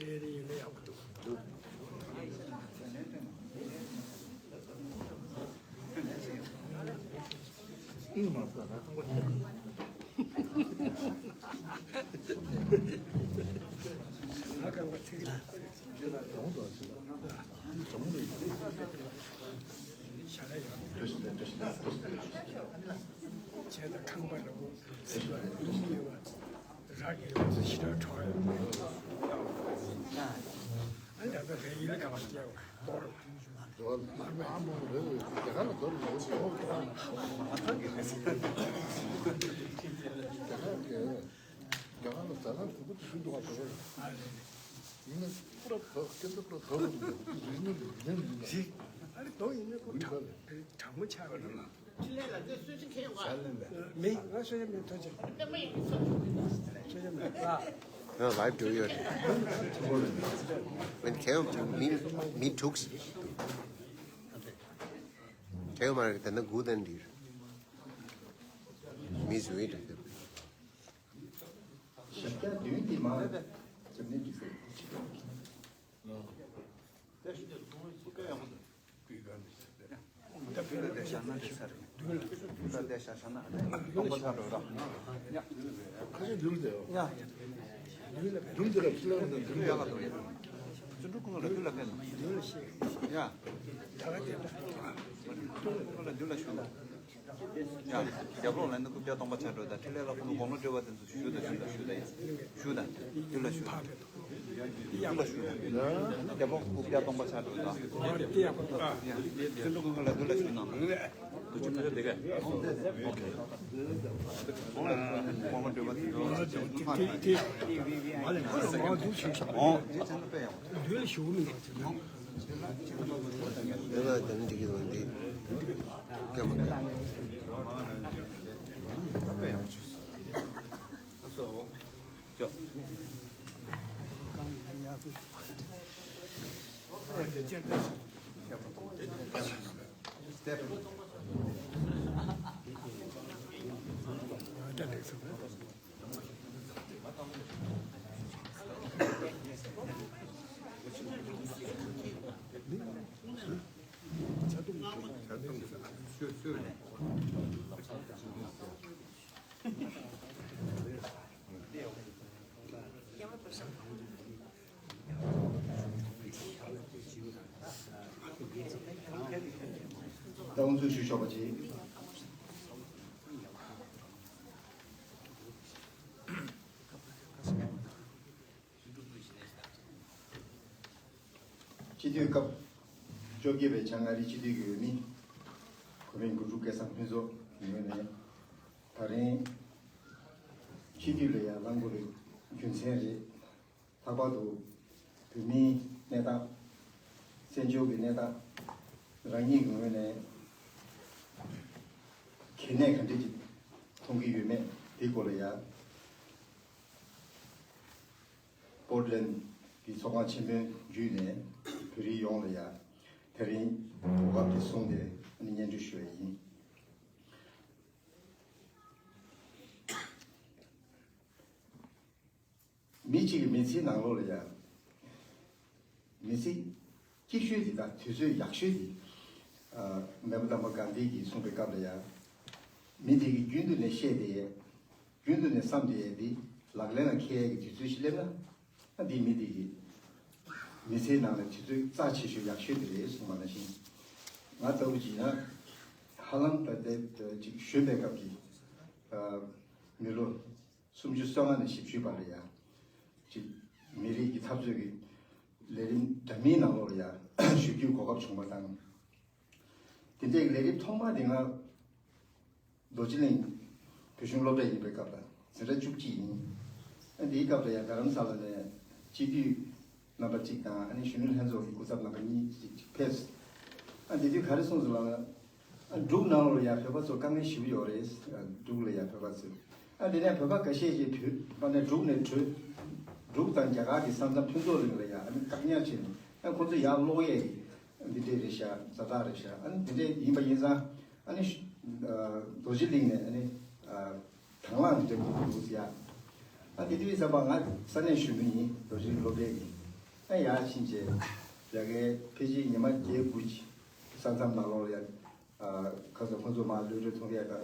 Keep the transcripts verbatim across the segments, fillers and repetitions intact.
ཡོད་ན་ཡག་པོ་འདུག་ཁང་པ་ལ་རག་གི་ཡོད་ཚོད་ཞེ་དྲག་གྲོགས་ཡོད། ཨ་ད་ལྟ་རེ་ཡིན་ལ་ག་པར་སྐྱེལ་བ་གཏོར་མར་མེ་ཨ་མོ་རེ་རྒྱ་གར་ལ་གཏོར་མ་འོ་ཞེས་ཧོ་ཏོ་རྒྱ་གར་ལ་གཏོར་མ་འོ་ཞེས་ཧོ་ཏོ་རྒྱ་གར་གྱི་རྒྱ་གར་ལ་ཟ་ཁང་གོ་པོ་དེ་ཤུལ་དུ་བ་གཏོར་ཡིན་ན་པུ་ར་ཐོ་སྐད་ཆ་པུ་ར་ཐོ་རུ་འདུག་རིག་གནས་རིག་གནས་རིག་གནས། ཨ་རེ་དོ་ཡིན་ན་ཁོ་གྲང་མོ་ཆགས་པ་རེད། མི་ང་ཤོད་ཡ་མེད་ཐོས་ཅེ། ཤོད་ཡ་མེད་ལ། ང་ལའིབ་འགྲོ་ཡོད་རེད། ཝེན་ཁེའོ་མི་མི་དྲུག་ཁེའོ་མ་རེད་ད་ན་གུ་དན་འདིར་མི་བཟོས་རེད། ཞབས་བཀྱག་བདུན་དེ་མ་རེད་ད་ནི་འགྲིག་ཟེར། རྒྱབ་ལོགས་ལ་ནི་རྐུབ་བཀྱག་སྟོང་པ་ཆགས་འགྲོ་ད་ཁྲི་ལས་ལ་ཁོང་དགུང་ལོ་བགྲེས་པ་དེ་ཚོ་ཞུ་ད་ཞུ་ད་ཞུ་ད་ཡ་ཞུ་ད་འདི་ལ་ཞུ་ད། རྒྱབ་ལོགས་རྐུབ་བཀྱག་སྟོང་པ་ཆགས་འགྲོ་ད། ཡ་ཁྲི་ལོ་ཁོང་ལ་འདི་ལ་ཞུ་ན། དུ་ཆུ་ཕུ་ཆུ་དེ་ག་ཨོ་ཁེ། དགུང་ལོ་བགྲེས་པ་དེ་ཚོ་ཨོ་དེ་ཚོ་ནི་ཕ་ཁེ། ཨོ་དེ་ཚོ་ནི་དཔེ་ཡག་པོ་འདུག་འདི་ལ་ཞུ་མི་འདུག་ཅེས་ན། འདི་ལ་དེ་ནི་འགྲིག་གི་འདུག་འདི་སྐད་མ་སྐད། དཔེ་ཡག་པོ་བྱུང་སོང་། ད་དབུ་འཛུགས་ཞུ་ཆོག་པ་བྱེད། སྤྱི་འཐུས་སྐབས་བཅོ་བརྒྱད་པའི་བྱང་ཨ་རིའི་སྤྱི་འཐུས་ཀྱི་འོས་མི་གོ་མིན་གུ་ཀྲུག་སྐལ་བཟང་ཕུན་ཚོགས་ངོས་ནས་ད་རིང་སྤྱི་འཐུས་ལ་ཡང་ལངས་དགོས་པའི་རྒྱུ་མཚན་རེད། ལྷག་པར་དུ་བོད་མིའི་གནས་སྟངས། བཙན་བྱོལ་གྱི་གནས་སྟངས་རང་ཉིད་ཀྱི་ངོས་ནས་གལ་གནད་ག་འདྲ་ཅིག་མཐོང་གི་ཡོད་མེད་དེའི་སྐོར་ལ་ཡང་། པོར་ཊི་ལན་གྱི་ཚོགས་ཁང་ཆེན་མོའི་བརྒྱུད་ནས་བོད་རིགས་ཡོངས་ལ་ཡང་དེ་རིང་གོ་སྐབས་དེ་བཟུང་སྟེ་ཨ་ནི་སྙན་སྒྲོན་ཞུ་བ་ཡིན། མི་གཅིག་གི་མི་ཚེའི་ནང་ལོགས་ལ་ཡང་མི་ཚེ་སྐྱིད་ཤོས་དེ་དང་དུས་ཚོད་ཡག་ཤོས་དེ་ཨ་མེས་པོ་དམ་པ་གྷན་དྷི་གིས་གསུངས་པའི་སྐབས་ལ་ཡང་མི་དེ་གིས་རྒྱུན་དུ་ནས་བཤད་དེ་རྒྱུན་དུ་ནས་བསམ་དེ་དེ་ལག་ལེན་ལ་འཁེལ་ཡས་ཀྱི་དུས་ཚོད་ཞིག་སླེབས་ན། ཨ་འདི་མི་དེ་གི་མི་ཚེའི་ནང་ལ་དུས་ཚོད་རྩ་ཆེ་ཤོས་ཡག་ཤོས་དེ་རེད་གསུངས་པ་ནང་བཞིན། ང་ལྟ་བུ་ཅིག་ཡིན་ན་ཧ་ལམ་ད་ལྟའི་ཅིག་གཞོན་པའི་སྐབས་ཀྱི་ཨ་མི་ལོ་སུམ་ཅུ་སོ་ལྔ་ནས་བཞི་བཅུའི་བར་ལ་ཡ་ཅིག་མི་རིགས་ཀྱི་འཐབ་རྩོད་ཀྱི་ལས་རིམ་འདྲ་མིན་ནང་ལོགས་ལ་ཡ་ཞུགས་རྒྱུའི་གོ་སྐབས་བྱུང་བ་དང་། དེ་འདྲའི་ལས་རིམ་ཐོག་མ་དེ་ང་རྡོ་རྗེ་གླིང་བོད་གཞུང་སློབ་གྲྭ་ཡིན་པའི་སྐབས་ལ་འཛིན་གྲྭ་བཅུ་གཅིག་ཡིན། ཨ་འདིའི་སྐབས་ལ་ཡང་རྡ་རམ་ས་ལ་ནས་སྤྱི་འཐུས་རྣམ་པ་གཅིག་དང་ཨ་ནི་གཞོན་ནུ་ལྷན་ཚོགས་ཀྱི་སྐུ་ཚབ་རྣམ་པ་གཉིས་གཅིག་ཕེབས། ཨ་འདི་དུས་ག་རེ་གསུངས་སོང་ལབ་ན། ཨ་འབྲུག་ནང་ལོགས་ལ་ཡང་བོད་པ་ཚོ་དཀའ་ངལ་ཞེ་པོ་ཡོད་རེད། ཨ་འབྲུག་ལ་ཡང་བོད་པ་ཚོ། ཨ་འདི་ནས་བོད་པ་འགའ་ཤས་ཀྱིས་བོད་པ་ནས་འབྲུག་ནས་བྲོས། འབྲུག་དང་རྒྱ་གར་གྱི་ས་མཚམས་ཕུན་ཚོགས་གླིང་ལ་ཡང་ཨ་ནི་བཀག་ཉར་བྱས་ནས་ཨ་ཁོ་ཚོ་ཡར་ལོག་ཡས་ཀྱི་འདི་འདྲས་རེད་ཤག་ཛ་དྲག་རེད་ཤག་ཨ་ནི་འདི་འདྲས་ཡིན་པ་ཡིན་ཙང་ཨ་ནི་ཨ་རྡོ་རྗེ་གླིང་ནས་ཨ་ནི་ཨ་དང་བླངས་འདི་འདྲས་དགོས་ཀྱི་འདུག་ཟེར་ཡ། ཨ་དེ་དུས་ཙམ་པ་ང་ས་གནས་གཞོན་ནུ་ཡིན། རྡོ་རྗེ་གླིང་སློབ་གྲྭའི་གི། ཨ་ཡར་ཕྱིན་རྗེས་ཡ་གའི་ཕལ་ཆེར་ཉི་མ་བརྒྱད་དགུ་ཅིག་ས་མཚམས་ནང་ལོགས་ལ་ཡ། ཁ་སང་ཁོ་ཚོ་མར་གློད་གྲོལ་ཐོབ་ཡ་དང་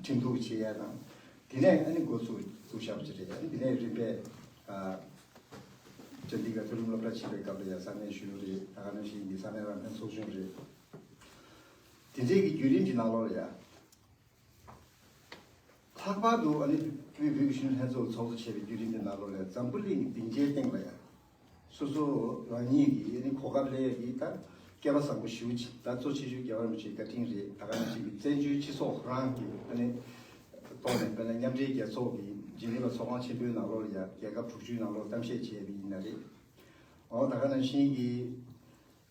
ཁྲིམས་གཏུག་བྱེད་ཡ་དང་། དེ་ནས་ཨ་ནི་འགོ་ཚུགས་ཚུགས་བཞག་པ་ཅིག་རེད། ཨ་ནི་དེ་ནས་རིམ་པས་ཨ་ཅན་དེ་ག་མཐོ་རིམ་སློབ་གྲྭ་ཕྱིན་པའི་སྐབས་ལ་ཡ་ས་གནས་གཞོན་ནུ་རེད། ད་ག་ནང་བཞིན་གྱི་ས་གནས་རང་བདེན་ཚོགས་ཆུང་རེད། དེ་འདྲའི་གི་བརྒྱུད་རིམ་གྱི་ནང་ལོགས་ལ་ཡ། ལྷག་པར་དུ་ཨ་ནི་དབུས་བོད་ཀྱི་གཞོན་ནུ་ལྷན་ཚོགས་ཚོགས་གཙོ་བྱས་པའི་བརྒྱུད་རིམ་གྱི་ནང་ལོགས་ལ་འཛམ་བུ་གླིང་གི་སྡིངས་ཆའི་སྟེང་ལ་ཡང་སོ་སོ་རང་ཉིད་ཀྱི་ཨ་ནི་གོ་སྐབས་ལེན་ཡས་ཀྱི་ད་སྐལ་བ་བཟང་པོ་ཞེ་པོ་ཅིག་ད་གཙོ་ཆེ་ཤོས་རྒྱལ་བ་རིན་པོ་ཆེའི་བཀའ་དྲིན་རེད། ད་ག་ནང་བཞིན་གྱི་བཙན་བྱོལ་སྤྱི་ཚོགས་རང་གི་ཨ་ནི་ཐོག་ནས་དཔེར་ན་མཉམ་འབྲེལ་རྒྱལ་ཚོགས་ཀྱི་ཇི་ནི་ཝ་ཚོགས་ཁང་ཆེན་པོའི་ནང་ལོགས་ལ་ཡང་རྒྱལ་ཁབ་དྲུག་ཅུའི་ནང་ལོགས་གཏམ་བཤད་བྱས་པ་ཡིན་ན་རེད། འོ་ད་ག་ནང་བཞིན་གྱི།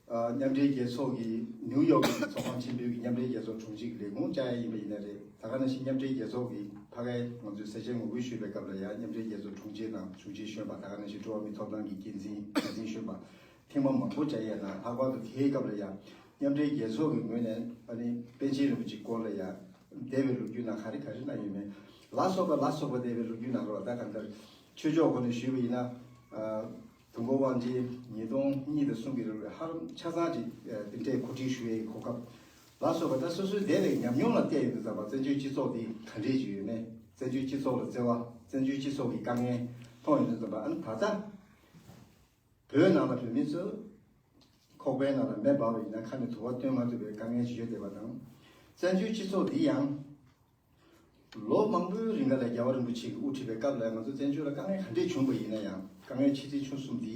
ཨ། མཉམ་འབྲེལ་རྒྱལ་ཚོགས་ཀྱི་ནིའུ་ཡོག་གི་ཚོགས་ཁང་ཆེན་པོའི་གི་མཉམ་འབྲེལ་རྒྱལ་ཚོགས་དྲུང་ཆེ་གི་ལས་ཁུངས་བཅར་ཡ་ཡིན་པ་ཡིན་ན་རེད། ད་ག་ནང་བཞིན་མཉམ་འབྲེལ་རྒྱལ་ཚོགས་ཀྱི་ཕ་གིའི་ང་ཚོས་ས་ཆེན་ངོ་རྒོལ་ཞུས་པའི་སྐབས་ལ་ཡང་མཉམ་འབྲེལ་རྒྱལ་ཚོགས་དྲུང་ཆེ་དང་དྲུང་ཆེ་གཞོན་པ། ད་ག་ནང་བཞིན་འགྲོ་བ་མིའི་ཐོབ་ཐང་གི་འགན་འཛིན་འགན་འཛིན་གཞོན་པ་ཐེངས་མ་མང་པོ་བཅར་ཡས་དང་། ལྷག་པར་དུ་དེའི་སྐབས་ལ་ཡང་མཉམ་འབྲེལ་རྒྱལ་ཚོགས་ཀྱི་ངོས་ནས་ཨ་ནི་པཎ་ཆེན་རིན་པོ་ཆེའི་སྐོར་ལ་ཡང་འདས་པའི་ལོ་རྒྱུས་ནང་ག་རེ་ག་རེ་གནང་ཡོད་མེད་ལ་སོགས་པ་ལ་སོགས་པ། འདས་པའི་ལོ་རྒྱུས་ནང་ལོགས་ལ་ད་གང་ལྟར་ཆོས་ཕྱོགས་སྒོ་ནས་ཞུས་པ་ཡིན་ན། ཨ། དུས་འཁོར་དབང་ཆེན་ཉིས་སྟོང་གཉིས་དང་གསུམ་གྱི་རིང་ལ་ཧ་ལམ་ཆ་ཚང་ཅིག་དེ་འདྲའི་གོ་སྒྲིག་ཞུ་ཡའི་གོ་སྐབས་ལ་སོགས་པ། ད་སོ་སོའི་འདས་པའི་ཉམས་མྱོང་ལ་བལྟས་ཡོང་དུས་ཙམ་པ་བཙན་བྱོལ་སྤྱི་ཚོགས་འདི་ག་འདྲས་ཅིག་ཡོད་མེད། བཙན་བྱོལ་སྤྱི་ཚོགས་ལ་བརྩེ་བ། བཙན་བྱོལ་སྤྱི་ཚོགས་ཀྱི་དཀའ་ངལ་མཐོང་ཡོང་དུས་ཙམ་པ། ཨ་ནི་ད་ལྟ་བོད་ནང་ལ་བོད་མི་ཚོས་ཁོག་པའི་ནང་ལ་མེ་འབར་བ་ཡིན་ན་ཁ་ནས་དུ་བ་བཏོན་མ་ཐུབ་པའི་དཀའ་ངལ་ཞིག་ཡོད་བསྡད་པ་དང་། བཙན་བྱོལ་སྤྱི་ཚོགས་འདི་ཡང་། ལོ་མང་པོའི་རིང་ག་ལ་རྒྱལ་བ་རིན་པོ་ཆེ་གིས་དབུ་ཁྲིད་པའི་སྐབས་ལ་ང་ཚོ་བཙན་བྱོལ་ལ་དཀའ་ངལ་ག་འདྲས་བྱུང་པ་ཡིན་ན་ཡང་། དཀའ་ངལ་ཆེ་ཆུང་གསུམ་འདི་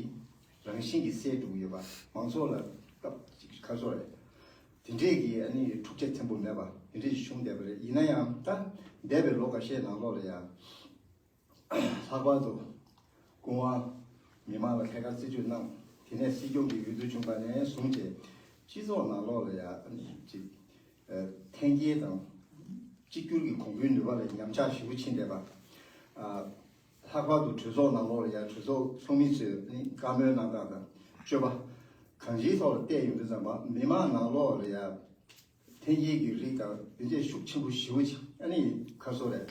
རང་བཞིན་གྱིས་སེལ་འགྲོ་གི་ཡོད་པ། མང་ཚོགས་ལ་སྟབས་ཅིག་ཁ་སོ་རེད། དེ་འདྲས་ཀྱི་ཨ་ནི་འཁྲུག་ཆ་ཆེན་པོ་མེད་པ་དེ་འདྲས་ཤིག་བྱུང་བསྡད་པ་རེད། ཡིན་ན་ཡང་ད་འདས་པའི་ལོ་འགའ་ཤས་ནང་ལོགས་ལ་ཡང་། ལྷག་པར་དུ་སྐུ་ངོ་མི་མང་ལ་ཐད་ཀར་རྩིས་སྤྲོད་གནང་། དེ་ནས་སྲིད་སྐྱོང་གི་འོས་བསྡུ་བྱུང་པ་ནས་བཟུང་སྟེ་སྤྱི་ཚོགས་ནང་ལོགས་ལ་ཡང་ཅིག་ཨ། འཐེན་འཁྱེར་དང་གཅིག་གྱུར་གྱི་གོང་བུའི་ནུས་པ་ལ་ཉམས་ཆག་ཞེ་པོ་ཕྱིན་བསྡད་པ། ཨ། ལྷག་པར་དུ་གྲོས་ཚོགས་ནང་ལོགས་ལ་ཡང་གྲོས་ཚོགས་ཚོགས་མི་ཚོས་ནི་བཀའ་མོལ་གནང་སྟངས་དང་སྤྱོད་པ་གང་ཅིའི་ཐོག་ལ་བལྟས་ཡོང་དུས་ཙམ་པ། མི་མང་ནང་ལོགས་ལ་ཡང་འཐེན་འཁྱེར་གྱི་རིགས་དང་དེ་འདྲས་ཤུགས་ཆེན་པོ་ཞེ་པོ་ཅིག་ཨ་ནི་ཁ་སོ་རེད།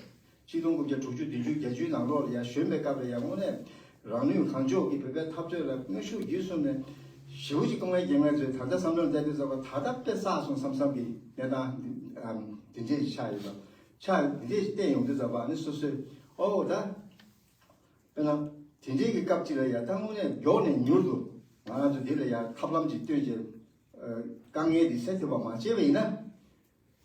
ཆིག་སྟོང་དགུ་བརྒྱ་དྲུག་ཅུ་བདུན་ཅུ་བརྒྱད་ཅུའི་ནང་ལོགས་ལ་ཡང་གཞོན་པའི་སྐབས་ལ་ཡང་དངོས་གནས་རང་ནུས་གང་ལྕོགས་ཀྱིས་བོད་པའི་འཐབ་རྩོད་ལ་དངོས་ཤུགས་བརྒྱུད་གསུམ་ནས་ཞེ་པོ་ཅིག་སྐུ་ངལ་རྒྱལ་ངལ་ཚོས། ད་ལྟ་བསམ་བློར་བལྟས་དུས་ཙམ་པ་ད་ལྟ་དཔེ་བསགས་སོང་བསམ་བསམ་གྱི་གནས་སྟངས་འདི་འདྲས་ཅིག་ཆགས་ཡོད་པ། ཆགས་འདི་འདྲས་ཅིག་བལྟས་ཡོང་དུས་ཙམ་པ་ནི་སོ་སོས་ཨོ་ད། དཔེར་ན། དེ་འདྲའི་གི་སྐབས་ཅིག་ལ་ཡང་ད་དངོས་གནས་མགྱོགས་ནས་མྱུར་དུ་ང་རང་ཚོ་འདི་ལ་ཡང་ཐབས་ལམ་ཅིག་བཏོན་བྱས། ཨ། དཀའ་ངལ་འདི་སེལ་ཐུབ་པ་མ་བྱས་པ་ཡིན་ན།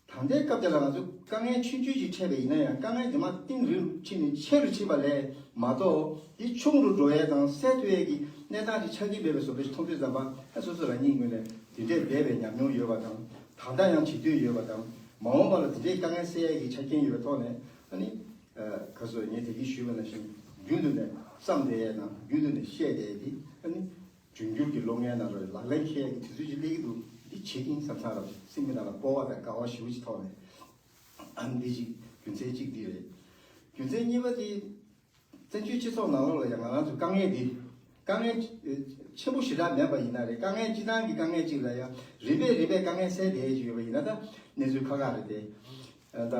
ད་ལྟའི་སྐབས་དེ་ལ་ང་ཚོ་དཀའ་ངལ་ཆུང་ཆུང་ཅིག་འཕྲད་པ་ཡིན་ན་ཡང་། དཀའ་ངལ་དེ་མར་གཏིང་རིང་ཕྱིན་ནས་ཆེ་རུ་ཕྱིན་པ་ལས་མ་གཏོགས། འདི་ཆུང་རུ་འགྲོ་ཡས་དང་སེལ་ཐུབ་ཡས་ཀྱི་གནས་སྟངས་ཅིག་ཆགས་ཀྱི་མེད་པའི་བཟོ་འདྲ་ཞིག་མཐོང་དུས་ཙམ་པ། ཨ། སོ་སོ་རང་ཉིད་ངོས་ནས་དེ་འདྲའི་འདས་པའི་ཉམས་མྱོང་ཡོད་པ་དང་། ད་ལྟ་ཡང་བྱེད་འདོད་ཡོད་པ་དང་། མ་འོངས་པ་ལ་དེ་འདྲའི་དཀའ་ངལ་སེལ་ཡས་ཀྱི་ཆ་རྐྱེན་ཡོད་པའི་ཐོག་ནས། ཨ་ནི། ཨ། ཁ་སོ་ངས་དེ་གིས་ཞུས་པ་ནང་བཞིན་རྒྱུན་དུ་ནས་བསམ་བསྡད་ཡས་དང་རྒྱུན་དུ་ནས་བཤད་བསྡད་ཡས་དེ། ཨ་ནི། འབྱུང་འགྱུར་གྱི་ལོ་ལྔའི་ནང་ལ་ལག་ལེན་འཁེལ་ཡས་ཀྱི་དུས་ཚོད་ཅིག་སླེབས་ཀྱི་འདུག་འདི་བྱེད་ཀྱི་ཡིན་བསམ་བསམ་རབ་སེམས་ཀྱི་ནང་ལ་སྤོབས་པ་དང་དགའ་བ་ཞེ་པོ་ཅིག་ཐོག་ནས། ཨ་ནི་འདི་ཅིག་རྒྱུ་མཚན་གཅིག་འདི་རེད། རྒྱུ་མཚན་གཉིས་པ་དེ། བཙན་བྱོལ་སྤྱི་ཚོགས་ནང་ལོགས་ལ་ཡང་ང་རང་ཚོའི་དཀའ་ངལ་འདི། དཀའ་ངལ་ཆེན་པོ་ཞེ་དྲག་མེད་པ་ཡིན་ན་རེད། དཀའ་ངལ་སྤྱི་བཏང་གི་དཀའ་ངལ་ཅིག་ལ་ཡང་རིམ་པས་རིམ་པས་དཀའ་ངལ་སེལ་བསྡད་ཀྱི་ཡོད་པ་ཡིན་ན། ད་གནས་ཚུལ་ཁག་ཁག་རེད་དེ། ད་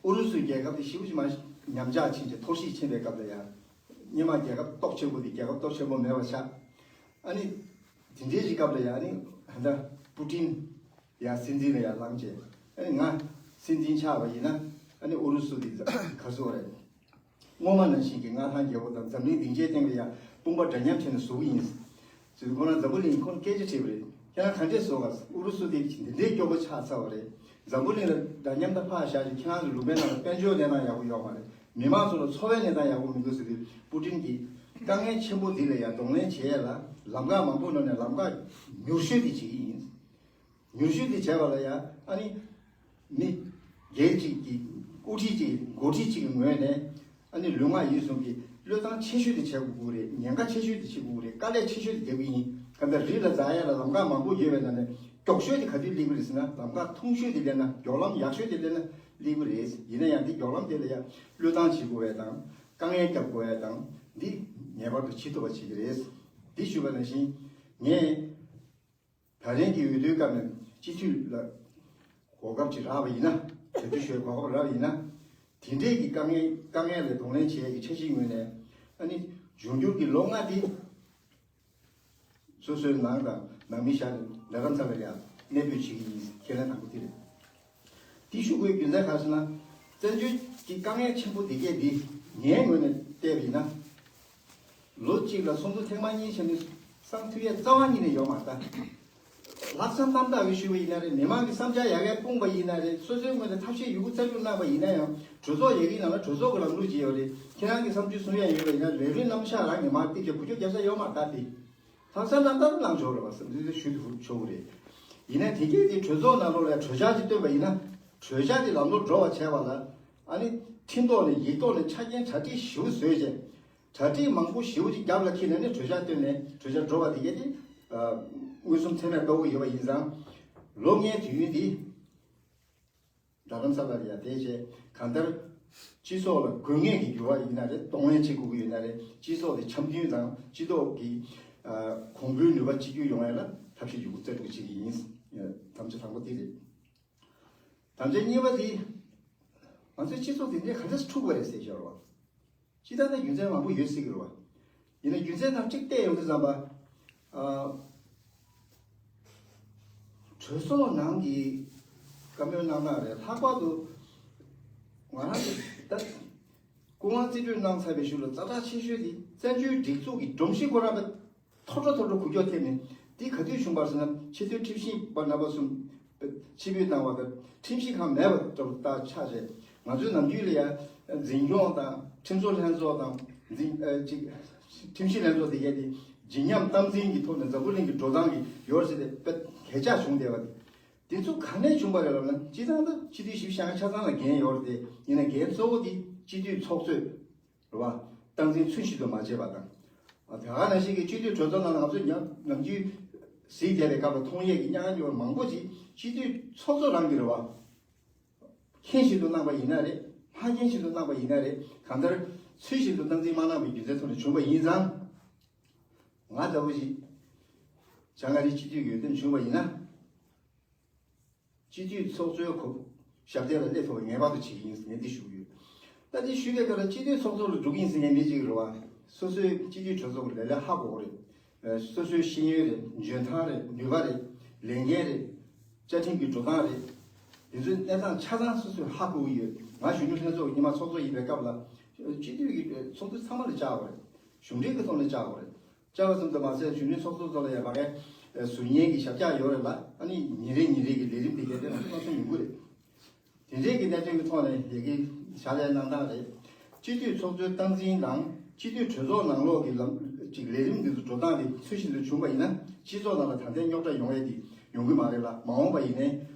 ཨུ་རུ་སུའི་རྒྱལ་ཁབ་དེ་ཞེ་པོ་ཅིག་མར་ཉམས་ཆག་ཕྱིན་བྱས་འཐོར་ཞིག་ཕྱིན་པའི་སྐབས་ལ་ཡང་། སྔོན་མ་རྒྱལ་ཁབ་སྟོབས་ཆེན་པོ་དེ་རྒྱལ་ཁབ་སྟོབས་ཆེན་པོ་མེད་པ་ཆགས། ཨ་ནི། དེ་འདྲའི་ཞིག་སྐབས་ལ་ཡང་། ཨ་ནི། ད་པུ་ཏིན་ཡང་སྲིད་འཛིན་ལ་ཡང་ལངས་བྱས། ཨ་ནི་ང་སྲིད་འཛིན་ཆགས་པ་ཡིན་ན། ཨ་ནི་ཨུ་རུ་སུ་དེ་ག་ཚོད་རེད། སྔོན་མ་ནང་བཞིན་གྱི་མངའ་ཐང་རྒྱལ་པོ་དང་འཛམ་གླིང་སྡིངས་ཆའི་སྟེང་ལ་ཡང་དཔུང་པ་འདྲ་མཉམ་བྱས་ནས་བཟོ་གི་ཡིན་ཟེར། ཁོ་རང་འཛམ་བུ་གླིང་ཁོ་སྐད་ཆ་དྲིས་པ་རེད། ཁྱེད་རང་ག་འདྲས་བཟོ་ག། ཨུ་རུ་སུ་དེ་འདི་འདྲའི་སྐྱོ་པོ་ཆགས་ཚར་བ་རེད། འཛམ་བུ་གླིང་ལ་འདྲ་མཉམ་དང་ཕར་བཞག་ཅིག་ཁྱེད་རང་ཚོ་ལུང་པའི་ནང་ལ་དཔལ་འབྱོར་གནས་སྟངས་ཡག་པོ་ཡོད་མ་རེད། མི་མང་ཚོ་ལ་འཚོ་བའི་གནས་སྟངས་ཡག་པོ་མི་འདུག་ཟེར་དུས། པུ་ཏིན་གྱིས་དཀའ་ངལ་ཆེན་པོ་འདི་ལ་ཡང་གདོང་ལེན་བྱེད་ཡས་ལ་ལམ་ཁ་མང་པོ་ནང་ནས་ལམ་ཁ་མྱུར་ཤོས་དེ་བྱེད་ཀྱི་ཡིན། མྱུར་ཤོས་དེ་བྱས་པ་ལ་ཡང་། ཨ་ནི། མི་སྒེར་གཅིག་གི་དབུ་ཁྲིད་གཅིག་འགོ་ཁྲིད་གཅིག་གི་ངོས་ནས། ཨ་ནི་ལུས་ངག་ཡིད་གསུམ་གྱི་བློས་བཏང་ཆེ་ཤོས་དེ་བྱེད་དགོས་ཀྱི་རེད། ཉེན་ཁ་ཆེ་ཤོས་དེ་བྱེད་དགོས་ཀྱི་རེད། དཀའ་ལས་ཆེ་ཤོས་དེ་རྒྱག་གི་ཡིན། གང་ལྟར་རི་ལ་འཛེག་ཡ་ལ་ལམ་ཁ་མང་པོ་ཡོད་པའི་ནང་ནས་མགྱོགས་ཤོས་དེ་ག་དུས་སླེབས་ཀྱི་རེད་ཟེར་ན། ལམ་ཁ་ཐུང་ཤོས་དེ་སླེབས་ན། མགྱོགས་ལམ་ཡག་ཤོས་དེ་སླེབས་ན་སླེབས་ཀྱི་རེད། ཡིན་ན་ཡང་འདི་མགྱོགས་ལམ་དེ་ལ་ཡང་བློས་བཏང་བྱེད་དགོས་པ་དང་། དཀའ་ངལ་བརྒྱབ་དགོས་པ་དང་། འདི་ངེས་པར་དུ་བྱེད་ཐུབ་པ་བྱེད་ཀྱི་རེད། འདི་ཞུས་པ་ནང་བཞིན་ངས། ད་རིང་གི་འོས་བསྡུའི་སྐབས་ནས་སྤྱི་འཐུས་ལ་གོ་སྐབས་ཅིག་རག་པ་ཡིན་ན། འོས་བསྡུ་ཞུ་བའི་གོ་སྐབས་རག་པ་ཡིན་ན། དེ་འདྲས་ཀྱི་དཀའ་ངལ་དཀའ་ངལ་ལ་གདོང་ལེན་བྱེད་ཡས་ཀྱི་འཆར་གཞིའི་ངོས་ནས། ཨ་ནི་འབྱུང་འགྱུར་གྱི་ལོ་ལྔ་འདི་ སོ་སོའི་ནང་དང་ནང་མི་བཞག་ནས་རྡ་རམ་ས་ལར་ཡང་གནས་སྤོས་བྱེད་ཀྱི་ཡིན། ཁས་ལེན་དང་པོ་དེ་རེད། དེ་ཞུ་དགོས་རྒྱུ་མཚན་ག་རེ་ཟེར་ན། བཙན་བྱོལ་གྱི་དཀའ་ངལ་ཆེན་པོ་འདི་གས་འདི་ངའི་ངོས་ནས་བལྟས་པ་ཡིན་ན། ལོ་གཅིག་ལ་ཚོགས་འདུ་ཐེངས་མ་གཉིས་བྱས་ནས་གསང་ཐུབ་ཡས་རྩ་བ་ཉིད་ནས་ཡོད་མ་རེད་ད། ལྷག་བསམ་རྣམ་དག་གིས་ཞུས་པ་ཡིན་ན་རེད། མི་མང་གི་བསམ་འཆར་ཡ་གིར་སྤུངས་པ་ཡིན་ན་རེད། སོ་སོའི་ངོས་ནས་ཐབས་ཤེས་ཡོད་རྒུ་རྩལ་སྤྲུགས་གནང་པ་ཡིན་ན་ཡང་གྲོས་ཚོགས་ཡ་གིའི་ནང་ལ་གྲོས་ཚོགས་ཀྱི་ལམ་ལུགས་ཅིག་ཡོད་རེད། ཁྱེད་རང་གི་བསམ་ཚུལ་གསུང་ཡ་ཡོད་པ་ཡིན་ན་ལས་རིམ་རྣམ་གཞག་རང་གིས་མར་ཏིག་ཅེ་འགུལ་སྐྱོད་རྒྱབ་ས་ཡོད་མ་རེད་ད། དེ་ལྷག་བསམ་རྣམ་དག་གནང་ཆོག་རེད་བ་བསམ་ཚུལ་དེ་ཞུ་ཐུབ་ཆོག་གི་རེད། ཡིན་ན་དེ་གས་དེ་གྲོས་ཚོགས་ནང་ལོགས་ལ་གྲོས་འཆར་ཅིག་བཏོན་པ་ཡིན་ན། གྲོས་འཆར་དེ་ལམ་ལྷོང་འགྲོ་བ་བྱས་པ་ལ། ཨ་ནི་འཕྲིན་ཐོག་ནས་ཡིག་ཐོག་ནས་ཆ་རྐྱེན་གྲ་སྒྲིག་ཞེ་པོ་བཟོས་བྱས། གྲ་སྒྲིག་མང་པོ་ཞེ་པོ་ཅིག་རྒྱབ་ལ་འཁྱེར་ནས་ནི་གྲོས་འཆར་བཏོན་ནས་གྲོས་འཆར་འགྲོ་བ་དེ་གས་དེ། ཨ། མངོན་སུམ་ཚད་མས་དཔོག་གི་ཡོད་པ་ཡིན་ཙང་། ལོ་ལྔའི་དུས་ཡུན་འདི་རྡ་རམ་ས་ལར་ཡ་བསྡད་བྱས་གང་ལྟར་སྤྱི་ཚོགས་ལ་དགོས་ངེས་ཀྱི་འགྱུར་བ་ཡིན་ན་རེད། གཏོང་ལེན་བྱེད་དགོས་ཀྱི་ཡོད་ན་རེད། སྤྱི་ཚོགས་དེ་འཆམ་མཐུན་དང་སྤྱི་ཚོགས་ཀྱི་ཨ། གོང་བུའི་ནུས་པ་གཅིག་གྱུར་ཡོང་ཡ་ལ་ཐབས་ཤེས་ཡོད་རྒུ་རྩལ་སྤྲུགས་བྱེད་ཀྱི་ཡིན། དམ་བཅའ་དང་པོ་དེ་རེད། དམ་བཅའ་གཉིས་པ་དེ། ང་ཚོའི་སྤྱི་ཚོགས་དེ་འདྲའི་ག་འདྲས་འཁྲུག་པ་རེད་ཟེར་ཤོར་བ། སྤྱིར་བཏང་ནས་རྒྱུ་མཚན་མང་པོ་ཡོད་སྲིད་ཀྱི་རེད་བ། ཡིན་ན་རྒྱུ་མཚན་ནམ་གཅིག་བལྟས་ཡོང་དུས་ཙམ་པ། ཨ། གྲོས་ཚོགས་ནང་གི་བཀའ་མོལ་གནང་སྟངས་རེད། ལྷག་པར་དུ་ང་རང་གི་ད་སྐུ་དབང་རྩིས་སྤྲོད་གནང་ཚར་བའི་གཞུག་ལ་ཛ་དྲག་ཆེ་ཤོས་དེ་བཙན་བྱོལ་སྒྲིག་འཛུགས་ཀྱི་སྒྲོམ་གཞི་ཁོ་རང་ལ་མཐོ་གྲོ་མཐོ་གྲོ་འགུལ་སྐྱོད་ཐེབས་ནས། འདི་ག་དུས་བྱུང་བ་ཟེར་ན། ཆེས་མཐོའི་ཁྲིམས་ཞིབ་པ་རྣམ་པ་གསུམ་ཕྱིར་འབུད་གནང་བ་དང་། ཁྲིམས་ཞིབ་ཁང་མེད་པ་ལྟ་བུ་ཆགས་རྗེས། ང་ཚོའི་ནམ་རྒྱུན་ལ་ཡང་འཛིན་སྐྱོང་དང་ཁྲིམས་བཟོ་ལྷན་ཚོགས་དང་འཛིན། ཨ། ཅིག་ཁྲིམས་ཞིབ་ལྷན་ཚོགས་དེ་གས་དེ་བརྗིད་ཉམས་དམ་འཛིན་གྱི་ཐོག་ནས་འཛམ་བུ་གླིང་གི་འགྲོ་སྟངས་ཀྱི་ཡོད་རེད་ཟེར་ཏེ་དཔེ་གད་ཆག་བྱུང་བསྡད་པ་དེ། དེ་ཚོ་ག་ནས་བྱུང་བ་རེད་ལབ་ན། སྤྱིར་བཏང་ད་སྤྱི་འཐུས་བཞི་བཅུ་ཞེ་ལྔ་ཆ་ཚང་ལ་འགན་ཡོད་རེད་དེ། ཡིན་ན་འགན་གཙོ་བོ་དེ་སྤྱི་འཐུས་ཚོགས་གཙོས། རེད་བ། སྟངས་འཛིན་ཚུལ་བཞིན་དུ་མ་བྱས་པ་དང་། ད་ག་ནང་བཞིན་གྱི་སྤྱི་འཐུས་གྲོས་ཚོགས་ནང་ལ་ང་ཚོས་ཉམས་ནམ་རྒྱུན་གཟིགས་བསྡད་པའི་སྐབས་ལ་མཐོང་ཡས་ཀྱི་སྙན་ངག་སྐྱོ་བ་མང་པོ་ཅིག་སྤྱི་འཐུས་ཚོགས་གཙོ་རང་གིས་རེད་བ། མཁྱེན་བཞིན་དུ་གནང་པ་ཡིན་ན་རེད། མ་མཁྱེན་བཞིན་དུ་གནང་པ་ཡིན་ན་རེད། གང་ལྟར་ཚུལ་བཞིན་དུ་སྟངས་འཛིན་མ་གནང་བའི་རྒྱུ་མཚན་ཐོག་ནས་བྱུང་བ་ཡིན་ཙང་། ང་ལྟ་བུ་ཞིག་བྱང་ཨ་རིའི་སྤྱི་འཐུས་ཀྱི་འོས་འདེམས་བྱུང་བ་ཡིན་ན། སྤྱི་འཐུས་ཚོགས་གཙོའི་གོ་ཞབས་སྟེགས་ལ་སླེབས་ཐུབ་པ་ངེས་པར་དུ་བྱེད་ཀྱི་ཡིན་ཟེར་ངས་འདི་ཞུ་གི་ཡོད། ད་འདི་ཞུས་པའི་སྐབས་ལ་སྤྱི་འཐུས་ཚོགས་གཙོ་ལ་འགྲོ་གི་ཡིན་ཟེར་མཁན་མི་གཅིག་རེད་བ། སོ་སོའི་སྤྱི་འཐུས་གྲོས་ཚོགས་ཀྱི་ལས་ཀ་ཧ་གོ་གི་རེད། སོ་སོའི་ཤེས་ཡོན་རེད། འཇོན་ཐང་རེད། ནུས་པ་རེད། ལས་འགན་རེད། བཅའ་ཁྲིམས་ཀྱི་འགྲོ་སྟངས་རེད། དེ་ཚོའི་གནས་སྟངས་ཆ་ཚང་སོ་སོས་ཧ་གོ་གི་ཡོད། ང་གཞོན་ནུ་ལྷན་ཚོགས་ཀྱི་སྔོན་མ་ཚོགས་གཙོ་ཡིན་པའི་སྐབས་ལ། སྤྱི་འཐུས་ཀྱི་ཚོགས་འདུ་ཚང་མ་ལ་བཅར་བ་རེད། གཞུང་འབྲེལ་གྱི་ཐོག་ནས་བཅར་བ་རེད། བཅར་བ་ཙམ་དུ་མ་ཟད་གཞོན་ནུའི་ཚོགས་གཙོ་ཚོ་ལ་ཡང་མ་གའི་ཟུར་ཉན་གྱི་ཞབས་བཅགས་ཡོད་རེད་ལ། ཨ་ནི་ཉིན་རེ་ཉིན་རེ་གི་ལས་རིམ་དེ་གའི་དེ་ང་ཚོ་མ་སོང་ཡོང་གི་རེད། དེ་འདྲའི་གི་གནད་དོན་གྱི་ཐོག་ནས་ཡ་གི་ཕྱག་ལས་གནང་སྟངས་རེད། སྤྱི་འཐུས་ཚོགས་གཙོའི་སྟངས་འཛིན་དང་སྤྱི་འཐུས་གྲོས་ཚོགས་ནང་ལོགས་ཀྱི་ལམ་ཅིག་ལས་རིམ་འདི་ཚོ་འགྲོ་སྟངས་དེ་ཚུལ་བཞིན་དུ་བྱུང་བ་ཡིན་ན། སྤྱི་ཚོགས་ནང་ལ་ད་ལྟའི་རྙོག་དྲ་ཡོང་ཡས་དེ་ཡོང་གི་མ་རེད་ལ། མ་འོངས་པ་ཡིན་ནའི་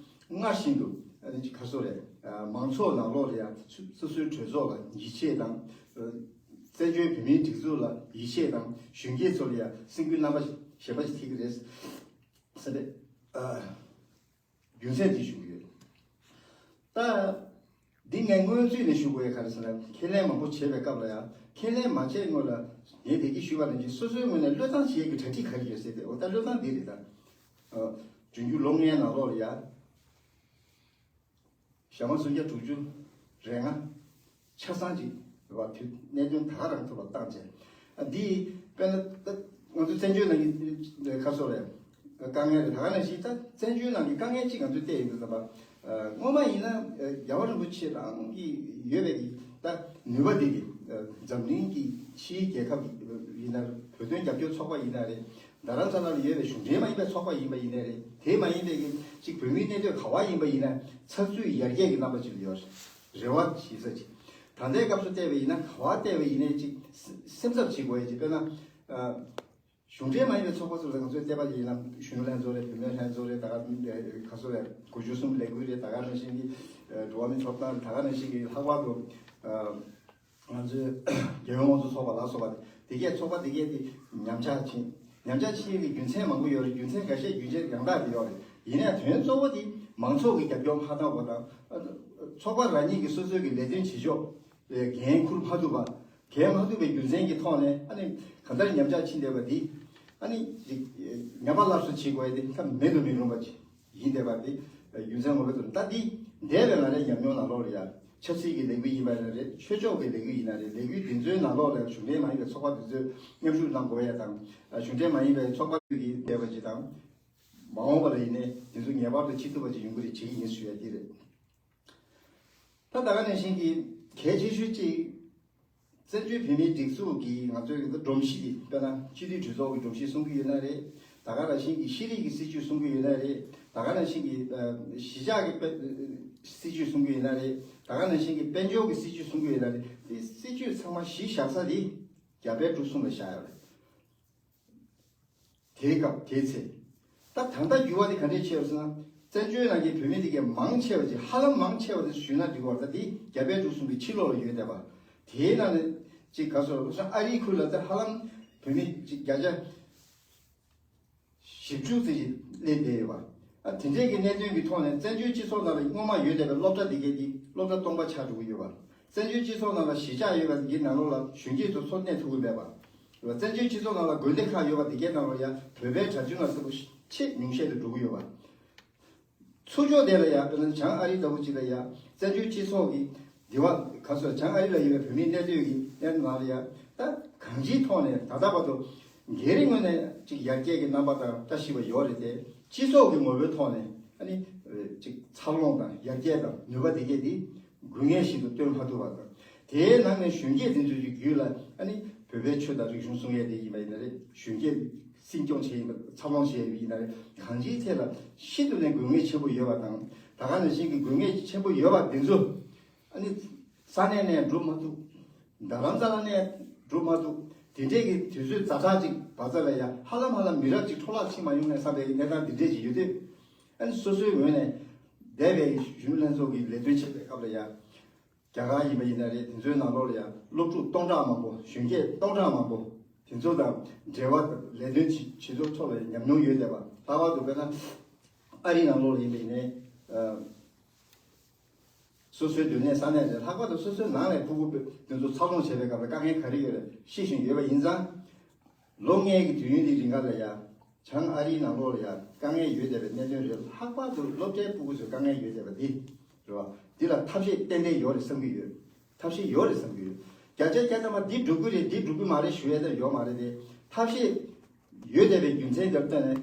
སྔར་བཞིན་དུ་ཨ་ནི་ཅིག་ག་སོ་རེད། མང་ཚོགས་ནང་ལོགས་ལ་ཡང་སོ་སོའི་གྲོས་ཚོགས་ལ་ཡིད་ཆེས་དང་། བཙན་བྱོལ་བོད་མིའི་སྒྲིག་འཛུགས་ལ་ཡིད་ཆེས་དང་། གཞོན་སྐྱེས་ཚོ་ལ་ཡང་སེམས་འགུལ་རྣམ་པ་གཞན་པ་ཞིག་ཐེབས་ཀྱི་རེད་ཟེར་ཏེ། ཨ། རྒྱུ་མཚན་དེ་ཞུ་གི་ཡོད། ད། འདི་ངས་སྔོན་ཚུད་ནས་ཞུ་དགོས་ཡ་ག་རེ་ཟེར་ན། ཁས་ལེན་མང་པོ་བྱས་པའི་སྐབས་ལ་ཡང་། ཁས་ལེན་མ་བྱས་སྔོན་ལ་ངས་དེ་གི་ཞུས་པ་ནང་བཞིན་སོ་སོའི་ངོས་ནས་བློས་བཏང་བྱེད་ཡ་གི་གྲ་སྒྲིག་ག་རེ་ཡོད་ཟེར་ཏེ། འོ་ད་བློས་བཏང་འདི་རེད་ད། ཨ། འབྱུང་འགྱུར་ལོ་ལྔའི་ནང་ལོགས་ལ་ཡ། ཞག་མ་སུམ་བརྒྱ་དྲུག་ཅུ་རེ་ལྔ། ཆ་ཚང་ཅིག་རེད་བ། དུས་གནད་དོན་ད་ག་རང་ཐུགས་ལ་བཏང་བྱས། ཨ། འདི་དཔེར་ན་ད་ང་ཚོ་བཙན་བྱོལ་ནང་གི་ཁ་སོ་རེད། དཀའ་ངལ་རེད། ད་ག་ནང་བཞིན་ད་བཙན་བྱོལ་ནང་གི་དཀའ་ངལ་གཅིག་ང་ཚོས་བལྟས་ཡོང་དུས་ཙམ་པ། ཨ། སྔོན་མ་ཡིན་ན་ཨ་རྒྱལ་བ་རིན་པོ་ཆེ་རང་གི་ཡོད་པའི་གི་ད་ནུས་པ་དེ་གི་ཨ་འཛམ་གླིང་གི་ཕྱིའི་རྒྱལ་ཁབ་ཡིན་ན། བོད་དོན་རྒྱབ་སྐྱོར་ཚོགས་པ་ཡིན་ན་རེད། རྡ་རམ་ས་ལ་ལ་ཡོད་པའི་གཞུང་འབྲེལ་མ་ཡིན་པའི་ཚོགས་པ་ཡིན་པ་ཡིན་ནའི་རེད། དེ་མ་ཡིན་པའི་གི་ཅིག་བོད་མིའི་གནས་སྡོད་ག་བ་ཡིན་པ་ཡིན་ན་ཚགས་ཚུད་ཡར་རྒྱས་ཀྱི་རྣམ་པ་ཅིག་ཡོད་རེད། རེ་བ་བྱེད་ས་ཅིག་ད་ལྟའི་སྐབས་སུ་བལྟས་པ་ཡིན་ན་ག་བ་བལྟས་པ་ཡིན་ནའི་ཅིག་སེམས་འཚབ་བྱེད་དགོས་ཡ་ཅིག་དཔེར་ན། ཨ། གཞུང་འབྲེལ་མ་ཡིན་པའི་ཚོགས་པ་ཚོ་ལ་ང་ཚོའི་བལྟས་པ་ཡིན་ན། གཞོན་ནུ་ལྷན་ཚོགས་རེད། བུད་མེད་ལྷན་ཚོགས་རེད། ད་ག་ཁ་སོ་རེད། དགུ་བཅུ་གསུམ་ལས་འགུལ་རེད། ད་ག་ནང་བཞིན་གྱི་འགྲོ་བ་མིའི་ཐོབ་ཐང་རེད། ད་ག་ནང་བཞིན་གྱི་ལྷག་པར་དུ་ང་ཚོའི་རྒྱལ་ཡོངས་དམངས་གཙོ་ཚོགས་པ་ལ་སོགས་པ་དེ་གས། ཚོགས་པ་དེ་གས་དེ་ཉམས་ཆག་ཕྱིན། ཉམས་ཆག་ཕྱིན་གྱི་རྒྱུ་མཚན་མང་པོ་ཡོད་རེད། རྒྱུ་མཚན་འགའ་ཤས་རྒྱུན་ཆད་ཡང་དག་དེ་ཡོད་རེད། ཡིན་ནའི་དོན་གཙོ་བོ་དེ་མང་ཚོགས་ཀྱི་རྒྱབ་སྐྱོར་མ་འདང་བ་དང་། ཚོགས་པ་རང་ཉིད་ཀྱི་སོ་སོའི་གི་ལས་དོན་བྱེད་ཕྱོགས་ལ་འགན་འཁུར་མ་ཐུབ་པ། འགན་མ་འཁུར་བའི་རྒྱུ་མཚན་གྱི་ཐོག་ནས། ཨ་ནི་གང་ལྟར་ཉམས་ཆག་ཕྱིན་བསྡད་པ་འདི། ཨ་ནི་ཉམས་པ་སླར་གསོ་བྱེད་དགོས་ཡ་དེ་ད་མེད་དུ་མི་རུང་བ་ཅིག་ཡིན་བསྡད་པ་འདི་རྒྱུ་མཚན་ངོ་མ་དུ། ད་འདི་འདས་པའི་ང་རའི་ཉམས་མྱོང་ནང་ལོགས་ལ་ཡ། ཆབ་སྲིད་ཀྱི་ལས་འགུལ་ཡིན་པ་ཡིན་ན་རེད། ཆོས་ཕྱོགས་ཀྱི་ལས་འགུལ་ཡིན་ན་རེད། ལས་འགུལ་འདི་ཚོའི་ནང་ལོགས་ལ་གཞུང་འབྲེལ་མ་ཡིན་པའི་ཚོགས་པ་འདི་ཚོས་མཉམ་ཞུགས་གནང་དགོས་ཡ་དང་། གཞུང་འབྲེལ་མ་ཡིན་པའི་ཚོགས་པ་ཀྱིས་བསྡད་པ་ཅིག་དང་། མ་འོངས་པ་ལ་ཡིན་ནའི་འདི་ཚོ་ངེས་པར་དུ་ཤེས་ཐུབ་པ་ཅིག་ཡོང་གི་རེད། བྱེད་ཀྱི་ཡིན་ཞུ་ཡ་འདི་རེད། ད་ད་ག་ནང་བཞིན་གྱི་གལ་ཆེ་ཤོས་གཅིག་བཙན་བྱོལ་བོད་མིའི་སྒྲིག་འཛུགས་ཀྱི་ང་ཚོའི་སྒྲོམ་གཞི་འདི། དཔེར་ན་སྤྱི་འཐུས་གྲོས་ཚོགས་ཀྱི་སྒྲོམ་གཞི་གསུང་གི་ཡོད་ན་རེད། ད་ག་ནང་བཞིན་གྱི་ཤེས་རིག་གི་སྲིད་བྱུས་གསུང་གི་ཡོད་ན་རེད། ད་ག་ནང་བཞིན་གྱི་ཨ་གཞིས་ཆགས་ཀྱི་དཔེ་སྲིད་བྱུས་གསུང་གི་ཡོད་ན་རེད། ད་ག་ནང་བཞིན་གྱི་དཔལ་འབྱོར་གྱི་སྲིད་བྱུས་གསུང་གི་ཡོད་ན་རེད། དེ་སྲིད་བྱུས་ཚང་མ་གཞི་བཞག་ས་དེ་རྒྱ་བལ་འབྲུག་གསུམ་ལ་བཞག་ཡོད་རེད། དེའི་སྐབས་དེའི་ཚེ། ད་ད་ལྟ་འགྱུར་བ་དེ་ག་འདྲས་ཆེ་བ་ཟེར་ན། བཙན་བྱོལ་ནང་གི་བོད་མི་དེ་གའི་མང་ཆེ་བ་ཅིག་ཧ་ལམ་མང་ཆེ་བ་དེ་ཞུས་ན་འགྲིག་གི་རེད། ད་དེ་རྒྱ་བལ་འབྲུག་གསུམ་གྱི་ཕྱི་ལོགས་ལ་ཡོད་བསྡད་པ། དེའི་ནང་ནས་ཅིག་ག་ཚོད་ལབ་ན་ཨ་རིའི་ཁུལ་ལ་ད་ཧ་ལམ་བོད་མི་ཅིག་བརྒྱ་ཆ་བཞི་བཅུ་ཙམ་ཞིག་སླེབས་བསྡད་ཡོད་པ། ཨ་དེ་འདྲས་ཀྱི་གནད་དོན་གྱི་ཐོག་ནས་བཙན་བྱོལ་སྤྱི་ཚོགས་ནང་ལ་སྔོན་མ་ཡོད་བསྡད་པའི་སློབ་གྲྭ་དེ་གའི་དེ་སློབ་གྲྭ་སྟོང་པ་ཆགས་འགྲོ་གི་ཡོད་པ། བཙན་བྱོལ་སྤྱི་ཚོགས་ནང་ལ་གཞིས་ཆགས་ཡོད་པ་དེ་གའི་ནང་ལོགས་ལ་གཞོན་སྐྱེས་ཚོ་འཚོ་གནས་ཐུབ་ཀྱི་མེད་པ། བཙན་བྱོལ་སྤྱི་ཚོགས་ནང་ལ་དགོན་སྡེ་ཁག་ཡོད་པ་དེ་གའི་ནང་ལ་ཡང་བོད་པའི་གྲྭ་བཙུན་ལ་ཚ་པོ་ཆེས་ཉུང་ཤས་དུ་འགྲོ་གི་ཡོད་པ། ཚུར་ཕྱོགས་དེ་ལ་ཡང་དཔེར་ན་བྱང་ཨ་རི་ལྟ་བུ་ཅིག་ལ་ཡང་བཙན་བྱོལ་སྤྱི་ཚོགས་ཀྱི་འདི་བ་ག་ཚོད་བྱང་ཨ་རི་ལ་ཡོད་པའི་བོད་མིའི་གནས་སྡོད་ཀྱི་གནས་སྟངས་ལ་ཡང་ད་གང་ཅིའི་ཐོག་ནས་ད་ལྟ་བར་དུ་སྒེར་རི་ངོས་ནས་ཅིག་ཡར་རྒྱས་ཀྱི་རྣམ་པ་དང་བཀྲ་ཤིས་པ་ཡོད་རེད་དེ། སྤྱི་ཚོགས་ཀྱི་ངོ་བོའི་ཐོག་ནས་ཨ་ནི་ཅིག་འཚར་ལོངས་དང་ཡར་རྒྱས་དང་ནུས་པ་དེ་གས་དེ་དགོས་ངེས་ཤིག་ཏུ་སྟོན་མ་ཐུབ་པ་དང་། དེའི་ནང་ནས་གཞོན་སྐྱེས་དེ་ཚོའི་རྒྱུད་ལ་ཨ་ནི་བོད་པའི་ཆོས་དང་རིག་གཞུང་སྲུང་ཡས་དེ་ཡིན་པ་ཡིན་ན་རེད། གཞོན་སྐྱེས་སྲིད་སྐྱོང་བྱས་ཡིན་པ་འཚར་ལོངས་བྱས་ཡིན་ན་རེད། གང་ཅིའི་ཐད་ལ་ཤིན་ཏུ་ནས་དགོས་ངེས་ཆེན་པོ་ཡོད་པ་དང་། ད་ག་ནང་བཞིན་གྱི་དགོས་ངེས་ཆེན་པོ་ཡོད་པ་དེ་ཚོ་ཨ་ནི་ས་གནས་ནས་འགྲུབ་མ་ཐུབ། རྡ་རམ་ས་ལ་ནས་འགྲུབ་མ་ཐུབ། དེ་འདྲས་ཀྱི་དུས་ཚོད་ཛ་དྲག་ཅིག་བར་མཚམས་ལ་ཡ་ཧ་ལམ་ཧ་ལམ་མི་རབས་ཅིག་འཕྲོ་བརླག་ཕྱིན་མ་ཡོང་ངས་བསམ་པའི་གནས་སྟངས་འདི་འདྲས་ཅིག་ཡོད་དུས། ཨ་ནི་སོ་སོའི་ངོས་ནས་འདས་པའི་གཞོན་ནུ་ལྷན་ཚོགས་ཀྱི་ལས་དོན་བྱེད་པའི་སྐབས་ལ་ཡ། རྒྱ་གར་ཡིན་པ་ཡིན་ན་རེད། དེ་ཚོའི་ནང་ལོགས་ལ་ཡང་སློབ་ཕྲུག་སྟོང་ཕྲག་མང་པོ། གཞོན་སྐྱེས་སྟོང་ཕྲག་མང་པོ་དེ་ཚོ་དང་འབྲེལ་བ་དང་ལས་དོན་བྱེད་བྱེད་ཕྱོགས་ཐོག་ལ་ཉམས་མྱོང་ཡོད་བསྡད་པ། ལྷག་པར་དུ་དཔེར་ན་ཨ་རིའི་ནང་ལོགས་ལ་ཡིན་པ་ཡིན་ནའི། ཨ། སོ་སོའི་སྡོད་གནས་ས་གནས་རེད། ལྷག་པར་དུ་སོ་སོའི་ནང་ལ་ཕྲུ་གུ་དེ་ཚོ་འཚར་ལོངས་བྱེད་པའི་སྐབས་ལ་དཀའ་ངལ་ག་རེ་ཡོད་རེད་ཤེས་བཞིན་ཡོད་པ་ཡིན་ཙང་། ལོ་ལྔའི་གི་དུས་ཡུན་འདི་རིང་ག་ལ་ཡ། བྱང་ཨ་རིའི་ནང་ལོགས་ལ་ཡ་དཀའ་ངལ་ཡོད་བསྡད་པའི་གནད་དོན་རེད། ལྷག་པར་དུ་སློབ་གྲྭའི་ཕྲུ་གུ་ཚོའི་དཀའ་ངལ་ཡོད་བསྡད་པ་འདི་རེད་བ། འདི་ལ་ཐབས་ཤེས་ཏན་ཏན་ཡོད་རེད་བསམ་གྱི་ཡོད། ཐབས་ཤེས་ཡོད་རེད་བསམ་གྱི་ཡོད། བརྒྱ་ཆ་བརྒྱ་ཐམ་པ་འདི་འགྲུབ་ཀྱི་རེད། འདི་འགྲུབ་ཀྱི་མ་རེད་ཞུ་ཡ་དེ་ཡོད་མ་རེད་དེ། ཐབས་ཤེས་ཡོད་བསྡད་པའི་རྒྱུ་མཚན་དེར་བརྟེན་ནས་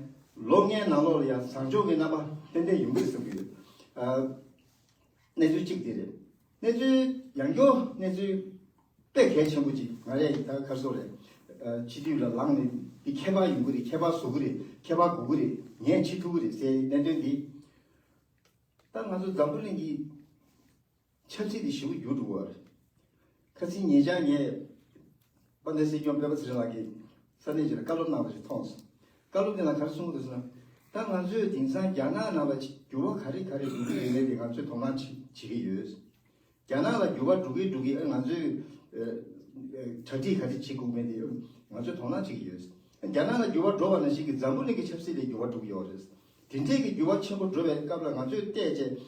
ལོ་ལྔའི་ནང་ལོགས་ལ་ཡ་བཟང་ཕྱོགས་ཀྱི་རྣམ་པ་ཏན་ཏན་ཡོང་གི་རེད་བསམ་གྱི་ཡོད། ཨ། གནས་ཚུལ་གཅིག་དེ་རེད། གནས་ཚུལ་ཡང་སྐྱོ་གནས་ཚུལ་དཔེ་གལ་ཆེན་པོ་གཅིག་ང་རས་ད་ག་རེ་ཟེར་དགོས་རེད། ཨ། སྤྱི་འཐུས་ལ་ལངས་ནས་འདི་ཁྱད་པར་ཡོང་གི་རེད། ཁྱད་པར་བཟོ་གི་རེད། ཁྱད་པར་དགོས་ཀྱི་རེད། ངས་བྱེད་ཐུབ་ཀྱི་རེད་ཟེར་གནད་དོན་འདི། ད་ང་ཚོ་འཛམ་བུ་གླིང་གི་ཆབ་སྲིད་འདི་ཞེ་པོ་འགྱུར་འགྲོ་གི་རེད། ཁ་སང་ཉེ་ཆར་ངས་དཔལ་ལྡན་སྲིད་སྐྱོང་སྤེན་པ་ཚེ་རིང་ལགས་ཀྱིས་ས་གནས་ཅིག་ལ་བཀའ་སློབ་གནང་བ་ཞིག་མཐོང་སོང་། བཀའ་སློབ་དེ་ལ་ག་རེ་གསུངས་འདུག་ཟེར་ན། ད་ང་ཚོས་དེང་སང་རྒྱ་ནག་ནང་ལ་འགྱུར་བ་ག་རེ་ག་རེ་འགྲོ་གི་ཡོད་མེད་དེ་ང་ཚོས་དོ་སྣང་བྱེད་བྱེད་ཀྱི་ཡོད། རྒྱ་ནག་ལ་འགྱུར་བ་འགྲོ་གི་འགྲོ་གི། ཨ། ང་ཚོས་ཨ་གྲ་སྒྲིག་ག་རེ་བྱེད་དགོས་མེད་དེ་ང་ཚོས་དོ་སྣང་བྱེད་ཀྱི་ཡོད། རྒྱ་ནག་ལ་འགྱུར་བ་འགྲོ་བ་ནང་བཞིན་གྱི་འཛམ་བུ་གླིང་གི་ཆབ་སྲིད་ལ་འགྱུར་བ་འགྲོ་གི་ཡོད་རེད། དེ་འདྲས་ཀྱི་འགྱུར་བ་ཆེན་པོ་འགྲོ་བའི་སྐབས་ལ་ང་ཚོས་བལྟས་བྱས་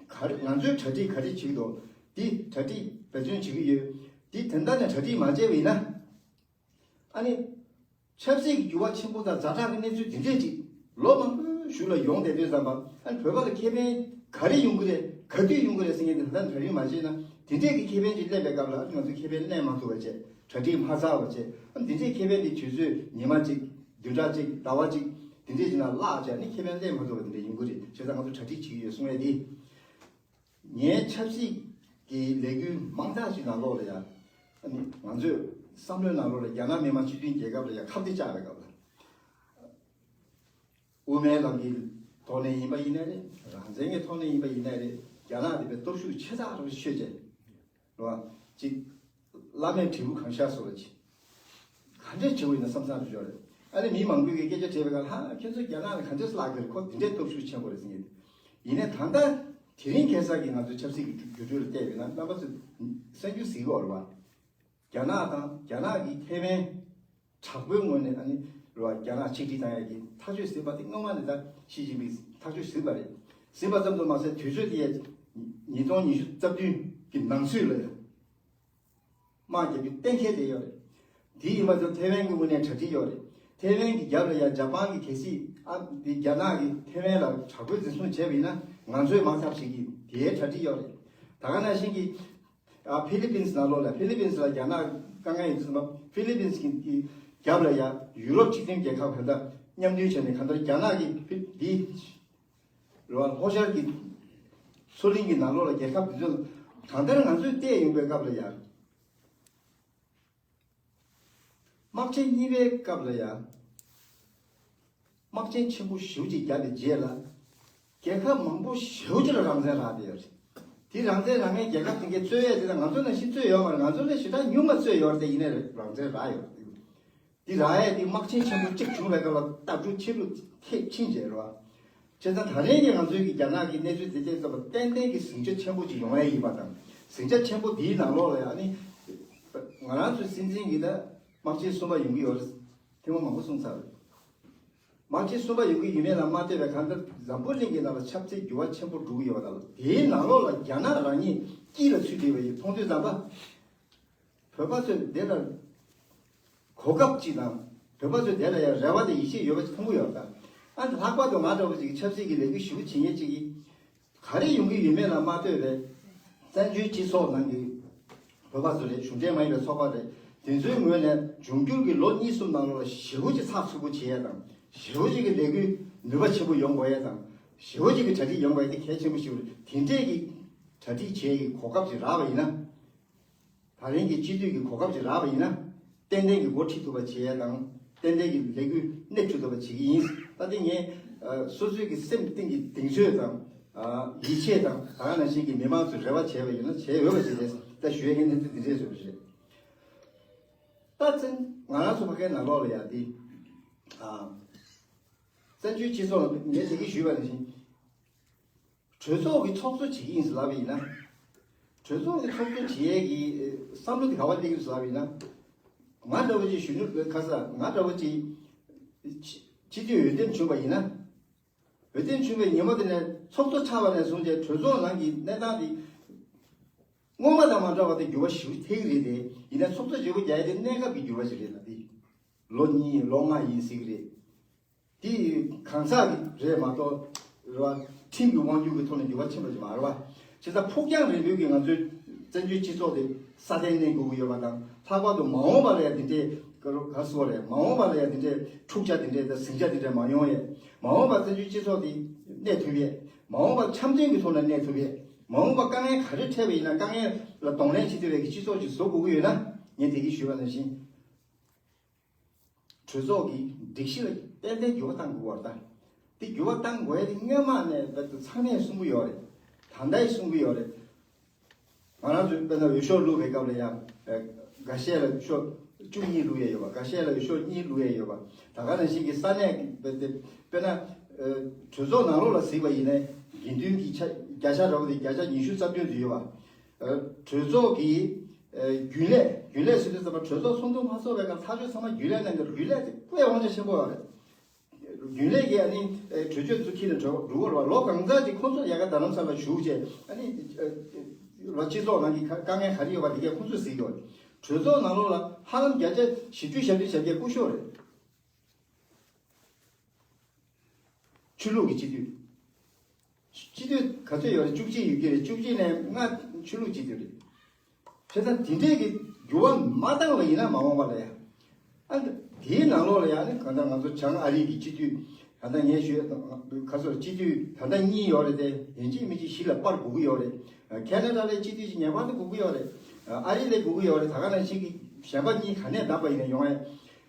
ག་རེ། ང་ཚོས་གྲ་སྒྲིག་ག་རེ་བྱེད་ཀྱི་འདུག་འདི་གྲ་སྒྲིག་འབད་བརྩོན་བྱེད་ཀྱི་ཡོད། འདི་དོན་དག་ནས་གྲ་སྒྲིག་མ་བྱས་པ་ཡིན་ན། ཨ་ནི། ཆབ་སྲིད་ཀྱི་འགྱུར་བ་ཆེན་པོ་དང་ཛ་དྲག་གི་གནས་ཚུལ་འདི་འདྲས་ཅིག་ལོ་མང་པོའི་གཞུག་ལ་ཡོང་བསྡད་དུས་ཙམ་པ། ཨ་ནི་བོད་པ་ལ་ཁེ་ཕན་ག་རེ་ཡོང་གི་རེད། ག་དུས་ཡོང་གི་རེད་ཟེར་མཁན་དེ་ད་ལྟ་གྲ་སྒྲིག་མ་བྱས་ན། དེ་འདྲས་ཀྱི་ཁེ་ཕན་ཅིག་སླེབས་པའི་སྐབས་ལ་ཨ་ནི་ང་ཚོས་ཁེ་ཕན་ལེན་མ་ཐུབ་པ་བྱས། གྲ་སྒྲིག་མ་ཚར་བ་བྱས། ཨ་ནི་དེ་འདྲས་ཁེ་ཕན་དེ་དུས་ཚོད་ཉི་མ་གཅིག་བདུན་ཕྲག་གཅིག་ཟླ་བ་གཅིག་དེ་འདྲས་ཅིག་ནང་བརླག་བྱས། ཨ་ནི་ཁེ་ཕན་ལེན་མ་ཐུབ་པ་དེ་འདྲས་ཡོང་གི་རེད། བྱས་ཙང་ང་ཚོ་གྲ་སྒྲིག་བྱེད་ཀྱི་ཡོད་གསུང་ཡས་དེ། ངའི་ཆབ་སྲིད་ཀྱི་ལས་འགུལ་མང་དག་ཅིག་ནང་ལོགས་ལ་ཡ། ཨ་ནི་ང་ཚོས་བསམ་བློའི་ནང་ལོགས་ལ་རྒྱ་ནག་མི་དམངས་སྤྱི་མཐུན་རྒྱལ་ཁབ་ལ་ཡ་ཁ་གཏད་བཅག་པའི་སྐབས་ལ། དབུ་མའི་ལམ་གྱི་ཐོག་ནས་ཡིན་པ་ཡིན་ནའི་རེད། རང་བཙན་གྱི་ཐོག་ནས་ཡིན་པ་ཡིན་ནའི་རེད། རྒྱ་ནག་དེ་བས་སྟོབས་ཤུགས་ཆེ་དྲགས་རུ་ཤོད་བྱས། རེད་བ། ཅིག་བླ་མས་དྲིལ་བུ་གང་ཤར་སོགས་ལ་ཅིག་ག་འདྲས་བྱེད་དགོས་ཡིན་ན་བསམ་བསམ་རེ་ཡོད་རེད། ཨ་ནི་མི་མང་པོས་ཀྱི་སྐད་ཆ་དྲིས་པའི་སྐབས་ལ། ཧ། ཁྱོད་ཚོ་རྒྱ་ནག་ལ་ག་འདྲས་བརླག་གི་རེད། ཁོ་འདི་འདྲས་སྟོབས་ཤུགས་ཆེན་པོ་རེད་ཟེར་མཁན་དེ། ཡིན་ནའི་ད་ལྟ་དེ་རིང་ཁ་སང་གི་ང་ཚོའི་ཆབ་སྲིད་ཀྱི་འགྱུར་འགྲོས་ལ་བལྟས་པས་ན། རྣམ་པ་ཚོས་གསར་འགྱུར་གཟིགས་ཀྱི་ཡོད་རེད་བ། རྒྱ་ནག་དང་། རྒྱ་ནག་གིས་ཐའེ་ཝན་དྲག་པོའི་ངོས་ནས། ཨ་ནི་རེད་བ། རྒྱ་ནག་ཆིག་སྒྲིལ་བཏང་ཡག་གི་ཐག་གཅོད་ཟིན་པ་དེ། སྔོན་མ་ནས་ད་ཞི་ཅིན་ཕིང་ཐག་གཅོད་ཟིན་པ་རེད། ཟིན་པ་ཙམ་དུ་མ་ཟད། དུས་ཚོད་དེ་ཡ་ཉིས་སྟོང་ཉི་ཤུ་རྩ་བདུན་གྱི་ནང་ཚུད་ལ་ཡ་དམག་རྒྱག་རྒྱུ་གཏན་འཁེལ་བྱས་ཡོད་རེད། དེ་ཡིན་པ་ཙམ་ཐའེ་ཝན་གྱི་ངོས་ནས་གྲ་སྒྲིག་ཡོད་རེད། ཐའེ་ཝན་གྱི་རྒྱབ་ལ་ཡ་ཇ་པན་གྱིས་གལ་སྲིད། ཨ། འདི་རྒྱ་ནག་གིས་ཐའེ་ཝན་ལ་དྲག་པོའི་འཛིན་བཟུང་བྱས་པ་ཡིན་ན། ང་ཚོས་དམག་འཐབ་བྱེད་ཀྱི། དེའི་གྲ་སྒྲིག་ཡོད་རེད། ད་ག་ནང་བཞིན་གྱི་ཨ་ཕི་ལི་པིན་སི་ནང་ལོགས་ལ། ཕི་ལི་པིན་སི་ལ་རྒྱ་ནག་དཀའ་ངལ་ཡོད་དུས་ཙམ་པ། ཕི་ལི་པིན་སི་གི་རྒྱབ་ལ་ཡ་ཡུ་རོབ་གཅིག་མཐུན་རྒྱལ་ཁབ་ག་འདྲ་མཉམ་མཐུན་བྱས་ནས། ག་འདྲ་རྒྱ་ནག་གི་ཕི་འདི་རེད་བ། ལྷོ་ཤར་གྱི་མཚོ་གླིང་གི་ནང་ལོགས་ལ་རྒྱལ་ཁབ་འདི་ཚོ་གང་ལྟར་ང་ཚོས་བལྟས་ཡོང་པའི་སྐབས་ལ་ཡ། དམག་ཆེན་གཉིས་པའི་སྐབས་ལ་ཡང་དམག་ཆེན་ཆེན་པོ་ཞེ་པོ་ཅིག་བརྒྱབ་པའི་རྗེས་ལ། རྒྱལ་ཁབ་མང་པོ་ཞེ་པོ་ཅིག་ལ་རང་བཙན་རག་བསྡད་ཡོད་རེད། དེ་རང་བཙན་རག་མཁན་རྒྱལ་ཁབ་དེ་གས་རྩོད་ཡས་དེ་དང་ང་ཚོ་ནང་བཞིན་རྩོད་ཡོད་མ་རེད། ང་ཚོ་ལས་ཞེ་དྲག་ཉུང་བ་རྩོད་ཡོད་རེད་དེ། ཡིན་ནའི་རང་བཙན་རག་ཡོད་རེད། འདི་རག་ཡས་དེ་དམག་ཆེན་ཆེན་པོ་གཅིག་བྱུང་བའི་སྐབས་ལ་ལྟ་གྲུབ་ཕྱིན་ལུགས་ཐེབས་ཕྱིན་བྱས་རེད་བ། བྱས་ཙང་ད་རེས་ཀྱི་ང་ཚོའི་གི་རྒྱ་ནག་གི་གནས་ཚུལ་དེ་བལྟས་ཙམ་པ་ཏན་ཏན་གྱི་ཟིང་ཆ་ཆེན་པོ་ཅིག་ཡོང་ཡས་ཡིན་པ་དང་། ཟིང་ཆ་ཆེན་པོ་འདིའི་ནང་ལོགས་ལ་ཡང་ནི་ང་རང་ཚོའི་སྲིད་འཛིན་གྱི་ད་དམག་སྤྱི་གསུམ་པ་ཡོང་གི་ཡོད་རེད། ཐེངས་མ་མང་པོ་གསུངས་ཚར་རེད། དམག་སྤྱི་གསུམ་པ་ཡོང་གི་ཡོད་མེད་ལ་མ་ལྟོས་པའི་གང་ལྟར་འཛམ་བུ་གླིང་གི་ནང་ལ་ཆབ་སྲིད་འགྱུར་བ་ཆེན་པོ་འགྲོ་གི་ཡོད་པ་དང་། དེའི་ནང་ལོགས་ལ་རྒྱ་ནག་རང་ཉིད་དཀྱིལ་ལ་ཚུད་བསྡད་པ་ཡིན་མཐོང་དུས་ཙམ་པ། བོད་པ་ཚོས་དེ་ལ་གོ་སྐབས་ཅིག་དང་། བོད་པ་ཚོས་དེ་ལ་ཡང་རེ་བ་དང་ཡིད་ཆེས་ཡོད་པ་ཞིག་མཐོང་གི་ཡོད་པ་དང་། ཨ་ནི་ལྷག་པར་དུ་ང་འདྲ་བོ་ཅིག་གི་ཆབ་སྲིད་ཀྱི་ལས་འགུལ་ཞེ་པོ་བྱེད་མཁན་ཅིག་གིས། ག་རེ་ཡོང་གི་ཡོད་མེད་ལ་མ་ལྟོས་པའི་བཙན་བྱོལ་སྤྱི་ཚོགས་ནང་གི་བོད་པ་ཚོ་རེད། གཞུང་འབྲེལ་མ་ཡིན་པའི་ཚོགས་པ་རེད། དེ་ཚོའི་ངོས་ནས་འབྱུང་འགྱུར་གྱི་ལོ་གཉིས་གསུམ་ནང་ལོགས་ལ་ཞེ་པོ་ཅིག་ཚགས་ཚུད་པོ་བྱེད་ཡས་དང་། ཞེ་པོ་ཅིག་གི་ལས་འགུལ་ནུས་པ་ཆེན་པོ་ཡོང་དགོས་ཡས་དང་། ཞེ་པོ་ཅིག་གི་གྲ་སྒྲིག་ཡོང་དགོས་ཡས་དེ་གལ་ཆེན་པོ་ཞིག་རེད། དེ་འདྲས་ཀྱི་གྲ་སྒྲིག་བྱེད་ཡས་ཀྱི་གོ་སྐབས་ཅིག་རག་པ་ཡིན་ན། ད་རིང་གི་སྤྱི་འཐུས་ཀྱི་གོ་སྐབས་ཅིག་རག་པ་ཡིན་ན། ཏན་ཏན་གྱི་འགོ་ཁྲིད་ཐུབ་པ་བྱེད་ཡས་དང་། ཏན་ཏན་གྱི་ལས་འགུལ་སྣེ་ཁྲིད་ཐུབ་པ་བྱེད་ཀྱི་ཡིན། ད་ལྟ་ངས་ཨ་སོ་སོའི་གི་སེམས་གཏིང་གི་གདེང་ཚོད་དང་། ཨ་ཡིད་ཆེས་དང་། ད་ག་ནང་བཞིན་གྱི་མི་མང་ཚོས་རེ་བ་བྱས་པ་ཡིན་ན་བྱས་ཡོད་པ་ཞིག་རེད། ད་ཞུ་ཡས་ཀྱི་གནས་ཚུལ་འདི་འདྲས་བཟོས་པ་རེད། ད་བཙན་ང་རང་ཚོ་ཕ་གའི་ནང་ལོགས་ལ་ཡ་འདི། ཨ་བཙན་བྱོལ་སྤྱི་ཚོགས་ལ་ངས་དེ་གི་ཞུས་པ་ནང་བཞིན། གྲོས་ཚོགས་ཀྱི་ཚོགས་གཙོ་བྱེད་ཀྱི་ཡིན་ཟེར་ལབ་པ་ཡིན་ན། གྲོས་ཚོགས་ཀྱི་ཚོགས་གཙོ་བྱེད་ཡས་ཀྱི་བསམ་བློ་དེ་ག་པར་སླེབས་ཀྱི་ཟེར་ལབ་པ་ཡིན་ན། ང་འདྲ་བོ་ཅིག་གཞོན་ནུ་ཁ་ས་ང་འདྲ་བོ་ཅིག་སྤྱི་འཐུས་འོས་འདེམས་བྱུང་བ་ཡིན་ན། འོས་འདེམས་བྱུང་བའི་ཉིན་མོ་དེ་ནས་ཚོགས་གཙོ་ཆགས་པ་ནས་བཟུང་སྟེ་གྲོས་ཚོགས་ནང་གི་གནས་སྟངས་དེ་སྔོན་མ་དང་མ་འདྲ་བ་དེ་འགྱུར་བ་ཞེ་པོ་ཐེབས་ཀྱི་རེད་དེ། ཡིན་ན་ཚོགས་གཙོ་བརྗེ་པོ་རྒྱག་ཡས་དེ་གནས་སྐབས་ཀྱི་འགྱུར་བ་ཞིག་རེད་ལ། དེ་ལོ་གཉིས་ལོ་ལྔ་ཡིན་སྲིད་ཀྱི་རེད། དེ་གང་ཟག་གི་རེད་མ་གཏོགས། རེད་བ། ཁྲིམས་ཀྱི་དབང་སྒྱུར་གྱི་ཐོག་ནས་འགྱུར་བ་ཕྱིན་པ་ཞིག་མ་རེད་བ། བྱས་ཙང་ཕུགས་རྒྱང་རིང་པོའི་གི་ང་ཚོའི་བཙན་བྱོལ་སྤྱི་ཚོགས་དེ་སྲ་བརྟན་གནས་དགོས་ཀྱི་ཡོད་པ་དང་། ལྷག་པར་དུ་མ་འོངས་པ་ལ་ཡང་དེ་འདྲའི་ག་རེ་ག་རེ་ཟེར་དགོས་རེད། མ་འོངས་པ་ལ་ཡང་དེ་འདྲའི་འཁྲུག་ཆ་དེ་འདྲའི་དང་ཟིང་ཆ་དེ་འདྲའི་མ་ཡོང་ཡས། མ་འོངས་པ་བཙན་བྱོལ་སྤྱི་ཚོགས་དེ་གནས་ཐུབ་ཡས། མ་འོངས་པ་འཆམ་མཐུན་གྱི་ཐོག་ནས་གནས་ཐུབ་ཡས། མ་འོངས་པ་དཀའ་ངལ་ག་རེ་འཕྲད་པ་ཡིན་ན་དཀའ་ངལ་ལ་གདོང་ལེན་བྱེད་ཐུབ་པའི་གི་སྤྱི་ཚོགས་ཅིག་བཟོ་དགོས་ཀྱི་ཡོད་ན། ངས་དེ་གི་ཞུས་པ་ནང་བཞིན། གྲོས་ཚོགས་ཀྱི་སྒྲིག་གཞི་ལ་ཏན་ཏན་འགྱུར་བ་གཏང་དགོས་པ་རེད་ད། དེ་འགྱུར་བ་གཏང་དགོས་ཡ་དེ་སྔོན་མ་ནས་རྦད་དེ་ཚང་མས་གསུང་གི་ཡོད་རེད། ད་ལྟ་ཡང་གསུང་གི་ཡོད་རེད། ང་རང་ཚོས་དཔེར་ན་འོས་ཤོག་བླུགས་པའི་སྐབས་ལ་ཡང་། ཨ་འགའ་ཤས་ལ་འོས་ཤོག་བཅུ་གཉིས་བླུགས་ཡས་ཡོད་པ། འགའ་ཤས་ལ་འོས་ཤོག་གཉིས་བླུགས་ཡས་ཡོད་པ། ད་ག་ནང་བཞིན་གྱི་ས་གནས་ཀྱི་དཔེར་ན། ཨ་གྲོས་ཚོགས་ནང་ལོགས་ལ་གཟིགས་པ་ཡིན་ན་དགེ་འདུན་གྱི་ཆ་བརྒྱ་ཆ་རེད་བ། དེ་བརྒྱ་ཆ་ཉི་ཤུ་རྩ་བདུན་ཙམ་ཡོད་པ། ཨ་གྲོས་ཚོགས་ཀྱི་ཨ་རྒྱུན་ལས། རྒྱུན་ལས་ཟེར་དུས་ཙམ་པ་གྲོས་ཚོགས་ཚོགས་འདུ་མ་ཚོགས་པའི་སྐབས་ཐག་གཅོད་ཚང་མ་རྒྱུན་ལས་གནང་གི། རྒྱུན་ལས་དེ་དཔེ་དབང་ཆ་ཆེན་པོ་ཡོད་རེད། རྒྱུན་ལས་ཀྱིས་ཨ་ནི་ཨ་གྲོས་ཆོད་ཚུར་འཁྱེར་ནས་འགྲོ་འགྲོ་གི་རེད་བ། ལོ་གང་ཙམ་ཅིག་ཁོང་ཚོ་ཡ་ག་རྡ་རམ་ས་ལ་བཞུགས་བྱས། ཨ་ནི་ཨ་ལོ་སྤྱི་ཚོགས་ནང་གི་དཀའ་དཀའ་ངལ་ག་རེ་ཡོད་པ་དེ་གས་ཁོང་ཚོས་གཟིགས་ཡོད་རེད། གྲོས་ཚོགས་ནང་ལོགས་ལ་ཧ་ལམ་བརྒྱ་ཆ་བཞི་བཅུ་ཞེ་བརྒྱད་ཞེ་བརྒྱད་སྐུ་ཞབས་རེད། ཆོས་ལུགས་ཀྱི་སྤྱི་འཐུས། སྤྱི་འཐུས་ག་ཚོད་ཡོད་རེད། བཅུ་གཅིག་ཡོད་ཀྱི་རེད། བཅུ་གཅིག་ནས་ལྔ་ཆོས་ལུགས་སྤྱི་འཐུས་རེད། བྱས་ཙང་དེ་འདྲས་ཀྱི་འགྱུར་བ་མ་བཏང་བ་ཡིན་ན་མ་འོངས་པ་ལ་ཡང་། ཨ་དེའི་ནང་ལོགས་ལ་ཡང་ནི་གང་ལྟར་ང་ཚོ་བྱང་ཨ་རི་གི་སྤྱི་འཐུས། ད་ལྟ་ངས་ཞུས་ཁ་སོར་སྤྱི་འཐུས་ད་ལྟ་གཉིས་ཡོད་རེད་དེ། ཡིན་གཅིག་མིན་གཅིག་གཞི་ལ་སྤར་དགོས་ཀྱི་ཡོད་རེད། ཁེ་ན་ཌ་ལའི་སྤྱི་འཐུས་ཅིག་ངེས་པར་དུ་དགོས་ཀྱི་ཡོད་རེད། ཨ་རི་ལའི་དགོས་ཀྱི་ཡོད་རེད། ད་ག་ནང་བཞིན་གྱི་གཞན་པ་གཉིས་ག་ནས་བདམས་པ་ཡིན་ན་ཡོང་ཡ།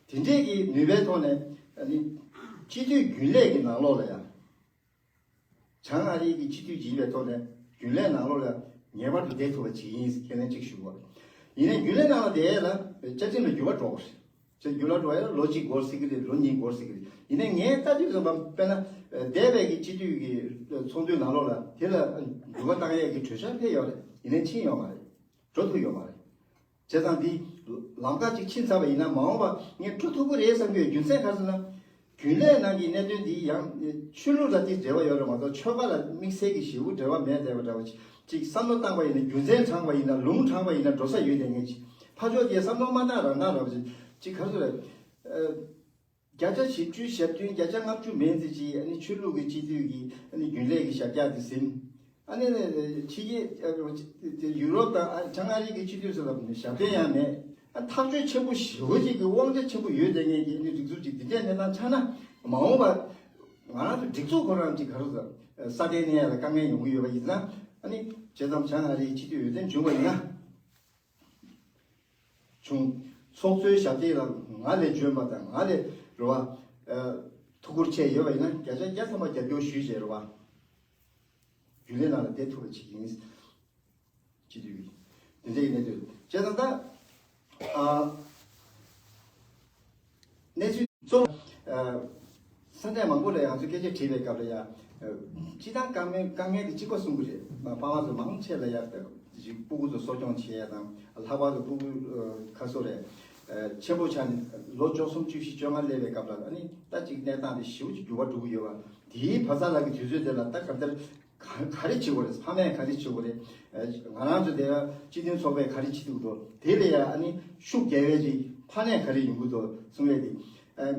དེ་འདྲས་ཀྱི་ནུས་པའི་ཐོག་ནས་ཨ་ནི་སྤྱི་འཐུས་རྒྱུན་ལས་ཀྱི་ནང་ལོགས་ལ་ཡང་། བྱང་ཨ་རིའི་གི་སྤྱི་འཐུས་ཅིག་ཡིན་པའི་ཐོག་ནས་རྒྱུན་ལས་ནང་ལོགས་ལ་ངེས་པར་དུ་བསྡད་ཐུབ་པ་ཅིག་ཡིན་ཁས་ལེན་ཅིག་ཞུ་དགོས། ཡིན་ནའི་རྒྱུན་ལས་ནང་ལ་བསྡད་ཡས་ལ་བཅའ་ཁྲིམས་ལ་འགྱུར་བ་འགྲོ་དགོས་རེད། བྱས་འགྱུར་བ་འགྲོ་ཡས་ལ་ལོ་གཅིག་འགོར་སྲིད་ཀྱི་རེད། ལོ་གཉིས་འགོར་སྲིད་ཀྱི་རེད། ཡིན་ནའི་ངའི་ལྟ་དུས་ཙམ་པ་དཔེར་ན་འདས་པའི་གི་སྤྱི་འཐུས་ཀྱི་ཚོགས་འདུའི་ནང་ལོགས་ལ་དེ་ལ་འགྱུར་བ་བཏང་ཡས་ཀྱི་གྲོས་འཆར་སླེབས་ཡོད་རེད། ཡིན་ནའི་ཕྱིན་ཡོད་མ་རེད། འགྲོ་ཐུབ་ཡོད་མ་རེད། བྱས་ཙང་འདི་ལམ་ཁ་ཅིག་ཕྱིན་ཚར་བ་ཡིན་ན་མ་འོངས་པ་ངས་འགྲོ་ཐུབ་ཀྱི་རེད་བསམ་གྱི་ཡོད། རྒྱུ་མཚན་ག་རེ་ཟེར་ན། རྒྱུན་ལས་ནང་གི་གནད་དོན་འདི་ཡང་ཆོས་ལུགས་ལ་དེ་འབྲེལ་བ་ཡོད་རེད་མ་གཏོགས་ཆོལ་ཁ་ལ་དམིགས་བསལ་གྱི་ཞེ་པོ་འབྲེལ་བ་མེད་བསྡད་པ་འདྲ་བ་ཅིག་ཅིག་བསམ་བློ་བཏང་པ་ཡིན་ན། རྒྱུ་མཚན་དྲངས་པ་ཡིན་ན། ལུང་དྲངས་པ་ཡིན་ན་འགྲོ་ས་ཡོད་བསྡད་མཁན་ཅིག་ཕར་ཕྱོགས་དེ་བསམ་བློ་མ་བཏང་རང་བཏང་ར་བ་ཅིག་ཅིག་ག་རེ་ཟེར་རེད། ཨ། བརྒྱ་ཆ་བཞི་བཅུ་ཞེ་བདུན་བརྒྱ་ཆ་ལྔ་བཅུ་མན་ཙམ་ཅིག་ཨ་ནི་ཆོས་ལུགས་ཀྱི་སྤྱི་འཐུས་ཀྱི་ཨ་ནི་རྒྱུན་ལས་ཀྱི་ཞབས་བཀྱག་དེ་ཟིན། ཨ་ནི་ཕྱི་རྒྱལ་ཡུ་རོབ་དང་བྱང་ཨ་རི་གི་སྤྱི་འཐུས་སུ་ལ་ཞབས་བརྟན་ཡང་མེད། ཨ་ཐག་གཅོད་ཆེན་པོ་ཞེ་པོ་ཅིག་གི་དབང་ཆ་ཆེན་པོ་ཡོད་བསྡད་མཁན་གྱི་ཨ་ནི་སྒྲིག་འཛུགས་ཅིག་འདི་འདྲའི་གནས་སྟངས་ཆགས་ན་མ་འོངས་པ་ང་རང་ཚོ་སྒྲིག་འཛུགས་ཁོ་རང་ཅིག་ག་རེ་ཟེར་སྲ་བརྟན་གནས་ཡ་ལ་དཀའ་ངལ་ཡོང་གི་ཡོད་པ་ཡིན་ཙང་། ཨ་ནི་བྱས་ཙང་བྱང་ཨ་རིའི་སྤྱི་འཐུས་འོས་འདེམས་བྱུང་བ་ཡིན་ན། བྱུང་། ཚོགས་གཙོའི་ཞབས་སྟེགས་ལ་ང་ལས་འཇོན་པ་དང་ང་ལས་རེད་བ། ཐུགས་ཁུར་ཆེ་ཡོད་པ་ཡིན་ན་བརྒྱ་ཆ་བརྒྱ་ཐམ་པ་རྒྱབ་སྐྱོར་ཞུས་བྱས་རེད་བ། རྒྱུན་ལས་ནང་ལ་བསྡད་ཐུབ་པ་ཅིག་ཡིན། སྤྱི་འཐུས་ཀྱི་དེ་འདྲ་ཡིན་གནས་ཚུལ་བྱས་ཙང་ད། ཨ། གནས་ཚུལ་གཙོ་བོ། ཨ། ས་གནས་མང་པོ་ལ་ཡང་ང་ཚོས་སྐད་ཆ་དྲིས་པའི་སྐབས་ལ་ཡང་། ཨ། སྤྱི་བཏང་དཀའ་ངལ་དཀའ་ངལ་དེ་གཅིག་པ་གསུང་གི་རེད། ཕ་མ་ཚོ་མང་ཆེ་ལ་ཡང་ཅིག་སྤུ་གུ་ཚོ་གསོ་སྐྱོང་བྱེད་ཡ་དང་། ལྷག་པར་དུ་སྤུ་གུ་ཁ་སོ་རེད། ཨ། ཆེན་པོ་ཆགས་ནས་ལོ་བཅུ་གསུམ་བཅུ་བཞི་བཅོ་ལྔ་སླེབས་པའི་སྐབས་ལ་ཨ་ནི་ད་ཅིག་གནས་སྟངས་དེ་ཞེ་པོ་ཅིག་འགྱུར་བ་འགྲོ་གི་ཡོད་པ། དེའི་བར་མཚམས་ལ་གི་དུས་ཚོད་དེ་ལ་ད་ག་འདྲ་ག་ག་རེ་བྱེད་དགོས་རེད། ཕ་མས་ག་རེ་བྱེད་དགོས་རེད། ཨ། ང་རང་ཚོ་དེ་སྤྱི་མཐུན་ཚོགས་པས་ག་རེ་བྱེད་ཐུབ་འདུག་དེ་ལ་ཡང་ཨ་ནི་ཤུགས་རྒྱག་ཡས་ཀྱི་ཕན་ནུས་ག་རེ་ཡོང་གི་འདུག་གསུང་ཡས་དེ། ཨ།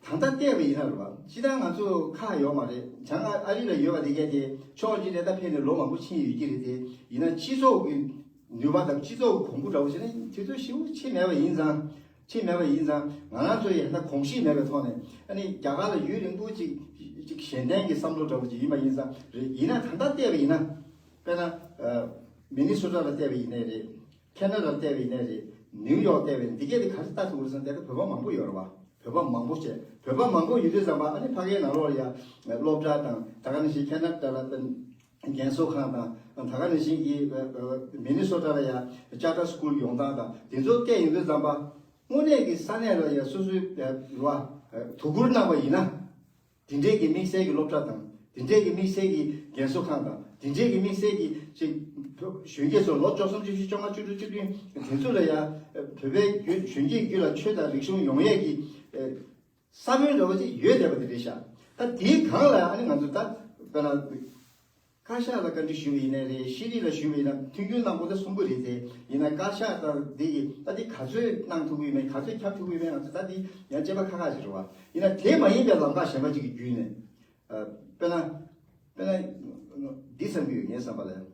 ད་ལྟ་བལྟས་པ་ཡིན་ན་རེད་བ། སྤྱིར་བཏང་ང་ཚོ་ཁག་ཡོད་མ་རེད། བྱང་ཨ་རི་ལ་ཡོད་པ་དེ་གས་དེ་ཕྱོགས་གཅིག་ནས་ད་ཕེབས་ནས་ལོ་མང་པོ་ཕྱིན་ཡོད་ཀྱི་རེད་དེ། ཡིན་ན་སྤྱི་ཚོགས་ཀྱི་ནུས་པ་དང་སྤྱི་ཚོགས་ཀྱི་གོང་བུ་འདྲ་བོ་བྱས་ན་དུས་ཚོད་ཞེ་པོ་ཕྱིན་མེད་པ་ཡིན་ཙང་། ཕྱིན་མེད་པ་ཡིན་ཙང་། ང་རང་ཚོ་ཡང་ད་གོམས་གཤིས་མེད་པའི་ཐོག་ནས་ཨ་ནི་རྒྱ་གར་ལ་ཡུན་རིང་པོ་ཅིག་ཅིག་གཞན་བརྟེན་གྱི་བསམ་བློ་འདྲ་བོ་ཅིག་ཡིན་པ་ཡིན་ཙང་རེད། ཡིན་ན་ད་ལྟ་བལྟས་པ་ཡིན་ན། དཔེར་ན། ཨ། མི་ནི་སོ་ཊ་ལ་བལྟས་པ་ཡིན་ནའི་རེད། ཁེ་ན་ཌ་ལ་བལྟས་པ་ཡིན་ནའི་རེད། ནིའུ་ཡོག་བལྟས་པ་ཡིན་ནའི་འདི་གས་དེ་ག་རེ་ལྟ་ཐུབ་ཀྱི་རེད་ཟེར་ན་དེ་ག་བོད་པ་མང་པོ་ཡོད་རེད་བ། བོད་པ་མང་པོ་བྱས། བོད་པ་མང་པོ་ཡོད་དུས་ཙམ་པ་ཨ་ནི་ཕ་གིའི་ནང་ལོགས་ལ་ཡ་སློབ་གྲྭ་དང་ད་ག་ནང་བཞིན་ཁེ་ན་ཌ་ལ་རྒན་གསོ་ཁང་དང་ད་ག་ནང་བཞིན་གྱི་མི་ནི་སོ་ཊ་ལ་ཡ་ཅར་ཊར་སི་ཀུལ་ཡོང་སྟངས་དང་དེ་ཚོ་བལྟས་ཡོང་དུས་ཙམ་པ་དངོས་གནས་ཀྱི་ས་གནས་ལ་ཡ་སོ་སོའི་རེད་བ། དོ་ཁུར་གནང་བ་ཡིན་ན། དེ་འདྲའི་གི་དམིགས་བསལ་གྱི་སློབ་གྲྭ་དང་དེ་འདྲའི་གི་དམིགས་བསལ་གྱི་རྒན་གསོ་ཁང་དང་དེ་འདྲའི་གི་དམིགས་བསལ་གྱི་ཅིག་གཞོན་སྐྱེས་ཚོ་ལོ་བཅུ་གསུམ་བཅུ་བཞི་བཅོ་ལྔ་བཅུ་དྲུག་བཅུ་བདུན་དེ་ཚོ་ལ་ཡ་བོད་པའི་རྒྱུད་གཞོན་སྐྱེས་རྒྱུད་ལ་ཆོས་དང་རིག་གཞུང་ཡོང་ཡས་ཀྱི་ས་བོན་འདྲ་བོ་ཅིག་ཡོད་བསྡད་པ་དེ་རེད་ཤག་ད་དེའི་སྒང་ལ་ཨ་ནི་ང་ཚོ་ད་དཔེར་ན། བཀའ་ཤག་ལ་བཀའ་འདྲི་ཞུས་པ་ཡིན་ནའི་རེད། ཤེས་རིག་ལ་ཞུས་པ་ཡིན་ན་མཐུན་འགྱུར་གནང་དགོས་ད་གསུང་གི་རེད་དེ། ཡིན་ན་བཀའ་ཤག་དང་འདི་ཡི་ད་འདི་ག་ཚོད་གནང་ཐུབ་ཀྱི་ཡོད་མེད། ག་ཚོད་ཁྱབ་ཐུབ་ཀྱི་ཡོད་མེད། ང་ཚོ་ད་འདི་ཡང་དཔྱད་པ་ཁག་ཁག་ཅིག་རེད་བ། ཡིན་ན་དེ་མ་ཡིན་པའི་ལམ་ཁ་གཞན་པ་ཅིག་གི་བརྒྱུད་ནས། ཨ། དཔེར་ན། དཔེར་ན། འདི་བསམ་གྱི་ཡོད། ངའི་བསམ་པ་ལ་ཡང་།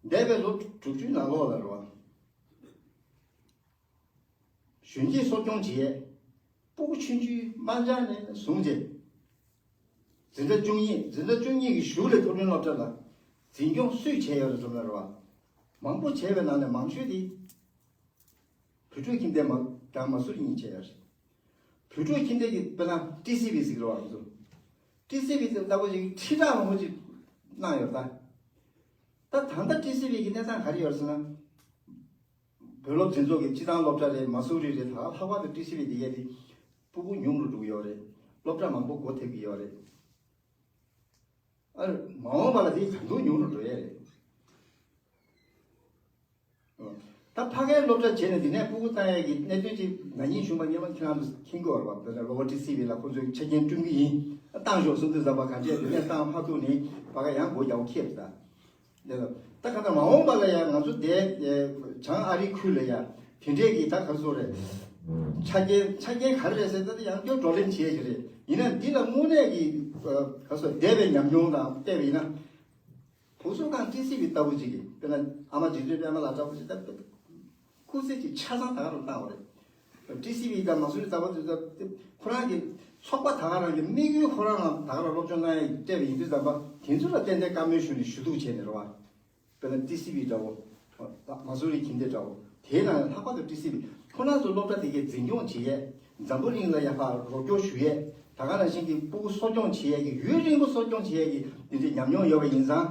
འདས་པའི་ལོ་དྲུག་ཅུའི་ནང་ལོགས་ལ་རེད་བ། གཞོན་སྐྱེས་གསོ་སྐྱོང་བྱེད་ཡས། སྤུ་གུ་ཆུང་ཆུང་དམར་འབྱར་ནས་བཟུང་རྗེས། འཛིན་གྲྭ་བཅུ་གཉིས། འཛིན་གྲྭ་བཅུ་གཉིས་ཀྱི་གཞུག་ལ་མཐོ་རིམ་སློབ་གྲྭ་ལ་འཛིན་སྐྱོང་སུས་བྱས་ཡོད་རེད་འཛོམས་ན་རེད་བ། མང་པོ་བྱས་པའི་ནང་ནས་མང་ཤོས་དེ་བོད་ཕྲུག་ཁྱིམ་སྡེ་མ་དང་མ་སུ་རི་གཉིས་བྱས་ཡོད་རེད། བོད་ཕྲུག་ཁྱིམ་སྡེ་གི་དཔེར་ན་ཊི་སི་བི་ཟེར་གི་རེད་བ། ང་ཚོ་ཊི་སི་བི་ཟེར་ལྟ་བུ་ཞིག་ཁྲི་ཕྲག་མང་པོ་ཅིག་གནང་ཡོད་ད། ད་ད་ལྟ་ཊི་སི་བི་གི་གནས་སྟངས་ག་རེ་ཡོད་རེད་ཟེར་ན། བོད་སློབ་འཛིན་ཚོགས་ཀྱི་སྤྱི་བཏང་སློབ་གྲྭ་རེད། མ་སུ་རི་རེད། ད་ལྷག་པར་དུ་ཊི་སི་བི་དེ་གས་དེ་སྤུ་གུ་ཉུང་རུ་འགྲོ་གི་ཡོད་རེད། སློབ་གྲྭ་མང་པོ་སྒོ་ཐེབས་ཀྱི་ཡོད་རེད། ཨ། མ་འོངས་པ་ལ་དེ་གང་འདུག་ཉུང་རུ་འགྲོ་ཡས་རེད། ད་ཕ་གིའི་སློབ་གྲྭ་བྱས་ནས་དེ་ནས་སྤུ་གུ་བཏང་ཡས་ཀྱི་གནད་དོན་ཅིག་ན་ནིང་གཞུང་པ་སྔོན་མ་ཁྱེད་རང་ཚོ་མཁྱེན་གྱི་ཡོད་རེད་བ། དེ་ནས་ལོ་ཊི་སི་བི་ལ་ཁོ་ཚོས་ཆ་རྐྱེན་བསྐྲུན་གྱི་ཡིན། བཏང་ཤོག་གསུངས་དུས་ཙམ་པ་ག་འདྲས་དེ་ནས་བཏང་མ་ཐུབ་ནས་ཕ་གི་ཡང་སྒོ་རྒྱག་པ་ཁེལ་ད། ད་ག་ད་མ་འོངས་པ་ལ་ཡང་ང་ཚོ་དེ་བྱང་ཨ་རིའི་ཁུལ་ལ་ཡང་དེ་འདྲས་ཀྱི་ད་ག་སོ་རེད། ཆ་རྐྱེན་ཆ་རྐྱེན་ག་རེ་རེད་ཟེར་ད་ཡང་བསྐྱར་བགྲོ་གླེང་བྱེད་ཀྱི་རེད། ཡིན་ན་འདི་ལ་དངོས་གནས་ཀྱི་ག་སོ་འདས་པའི་ཉམས་མྱོང་དང་བལྟས་པ་ཡིན་ན། བུ་གསོ་ཁང་ཊི་སི་བི་ལྟ་བུ་ཅིག་གིས་དཔེར་ན་ཨ་མ་རྗེ་བཙུན་པད་མ་ལགས་ལྟ་བུ་ཅིག་ད་སྐུ་ཚེ་གཅིག་ཆ་ཚང་ད་ག་རང་བཏང་བ་རེད། ཊི་སི་བི་དང་མ་སུ་རི་ལྟ་བུ་དེ་ཚོ་ཁོ་རང་གི་ཚོགས་པ་ད་ག་རང་གི་དམིགས་ཡུལ་ཁོ་རང་རང་ད་ག་རང་སློབ་སྦྱོང་གནང་ཡས་སྤྲད་པ་ཡིན་དུས་ཙམ་པ་དེ་ཚོ་ལ་ཏན་ཏན་བཀའ་མོལ་ཞུ་ནས་ཞུ་གཏུག་བྱས་ནས་རེད་བ། དཔེར་ན་ཊི་སི་བི་འདྲ་བོ། མ་སུ་རི་ཁྱིམ་སྡེ་འདྲ་བོ། དེའི་ནང་ལྷག་པར་དུ་ཊི་སི་བི་ཁོ་རང་ཚོ་སློབ་གྲྭ་དེ་གའི་འཛིན་སྐྱོང་བྱེད་ཡས། འཛམ་བུ་གླིང་ལ་ཡར་ཕར་རོགས་སྐྱོར་ཞུ་ཡས། ད་ག་ནང་བཞིན་གྱི་སྤུ་གུ་གསོ་སྐྱོང་བྱེད་ཡས་ཀྱི་ཡུན་རིང་པོ་གསོ་སྐྱོང་བྱེད་ཡས་ཀྱི་དེ་འདྲའི་ཉམས་མྱོང་ཡོད་པ་ཡིན་ཙང་།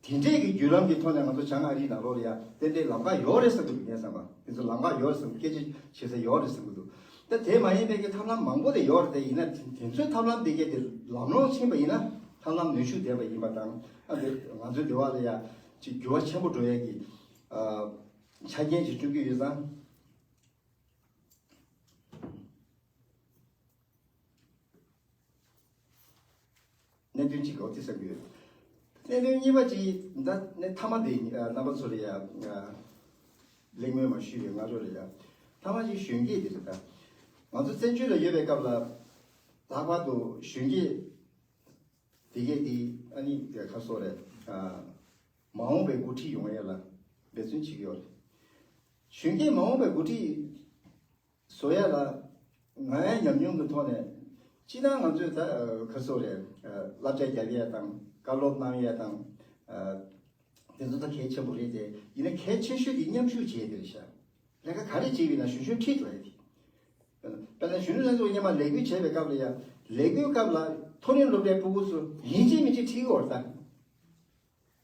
དེ་འདྲས་ཀྱི་བརྒྱུད་ལམ་གྱི་ཐོག་ནས་ང་ཚོ་བྱང་ཨ་རིའི་ནང་ལོགས་ལ་ཡ་ཏན་ཏན་ལམ་ཁ་ཡོད་རེད་བསམ་གྱི་འདུག་ངས་བསམ་པ། དེ་ཚོ་ལམ་ཁ་ཡོད་རེད་བསམ། སྐད་ཆ་བྱེད་ས་ཡོད་རེད་བསམ་གྱི་འདུག་ད་དེ་མ་ཡིན་པའི་གི་ཐབས་ལམ་མང་པོ་དེ་ཡོད་རེད་དེ། ཡིན་ན་དེ་ཚོའི་ཐབས་ལམ་དེ་གས་དེ་ལམ་ལྷོང་ཕྱིན་པ་ཡིན་ན་ཐབས་ལམ་ནུས་ཤུགས་ལྡན་པ་ཡིན་པ་དང་། ཨ་དེ་ང་ཚོའི་འདི་བ་ལ་ཡ་ཅིག་འགྱུར་བ་ཆེན་པོ་འགྲོ་ཡས་ཀྱི་ཨ་ཆ་རྐྱེན་ཅིག་བསྐྲུན་གྱི་ཡོད་ཙང་། གནད་དོན་གཅིག་འོ་དེ་ཟེར་གྱི་ཡོད། གནད་དོན་གཉིས་པ་གཅིག་ད་ནས་མཐའ་མ་དེ་རྣམ་པ་ཚོ་ལ་ཡ་གླེང་མོལ་མ་ཞུས་པའི་སྔ་དྲོ་ལ་ཡ། མཐའ་མ་གཅིག་གཞོན་སྐྱེས་དེ་རེད་ད། ང་ཚོ་བཙན་བྱོལ་ལ་ཡོད་པའི་སྐབས་ལ་ལྷག་པར་དུ་གཞོན་སྐྱེས་ དེ་གས་དེ་ཨ་ནི་ག་རེ་ཟེར་དགོས་རེད། ཨ། མ་འོངས་པའི་འགོ་ཁྲིད་ཡོང་ཡ་ལ་འབད་བརྩོན་བྱེད་ཀྱི་ཡོད་རེད། གཞོན་སྐྱེས་མ་འོངས་པའི་འགོ་ཁྲིད་བཟོ་ཡ་ལ་ང་ཡང་ཉམས་མྱོང་གི་ཐོག་ནས། སྤྱིར་བཏང་ང་ཚོས་ད་ག་རེ་ཟེར་དགོས་རེད། བསླབ་བྱ་རྒྱབ་ཡ་དང་བཀའ་སློབ་གནང་ཡ་དང་། དེ་ཚོ་ད་གལ་ཆེན་པོ་རེད་དེ། ཡིན་ན་གལ་ཆེ་ཤོས་དེ་མཉམ་ཞུགས་བྱེད་ཡ་དེ་རེད་ཤག་ལས་ཀ་ག་རེ་བྱེད་པ་ཡིན་ན་གཞོན་གཞོན་ཁྲིད་འགྲོ་ཡ་དེ། དཔེར་ན་གཞོན་ནུ་ལྷན་ཚོགས་སྔོན་མ་ལས་འགུལ་བྱེད་པའི་སྐབས་ལ་ཡང་། ལས་འགུལ་སྐབས་ལ་མཐོ་རིམ་སློབ་གྲྭའི་ཕྲུ་གུ་ཚོ་ཡིན་གཅིག་མིན་གཅིག་ཁྲིད་ཀྱི་ཡོད་རེད་ད།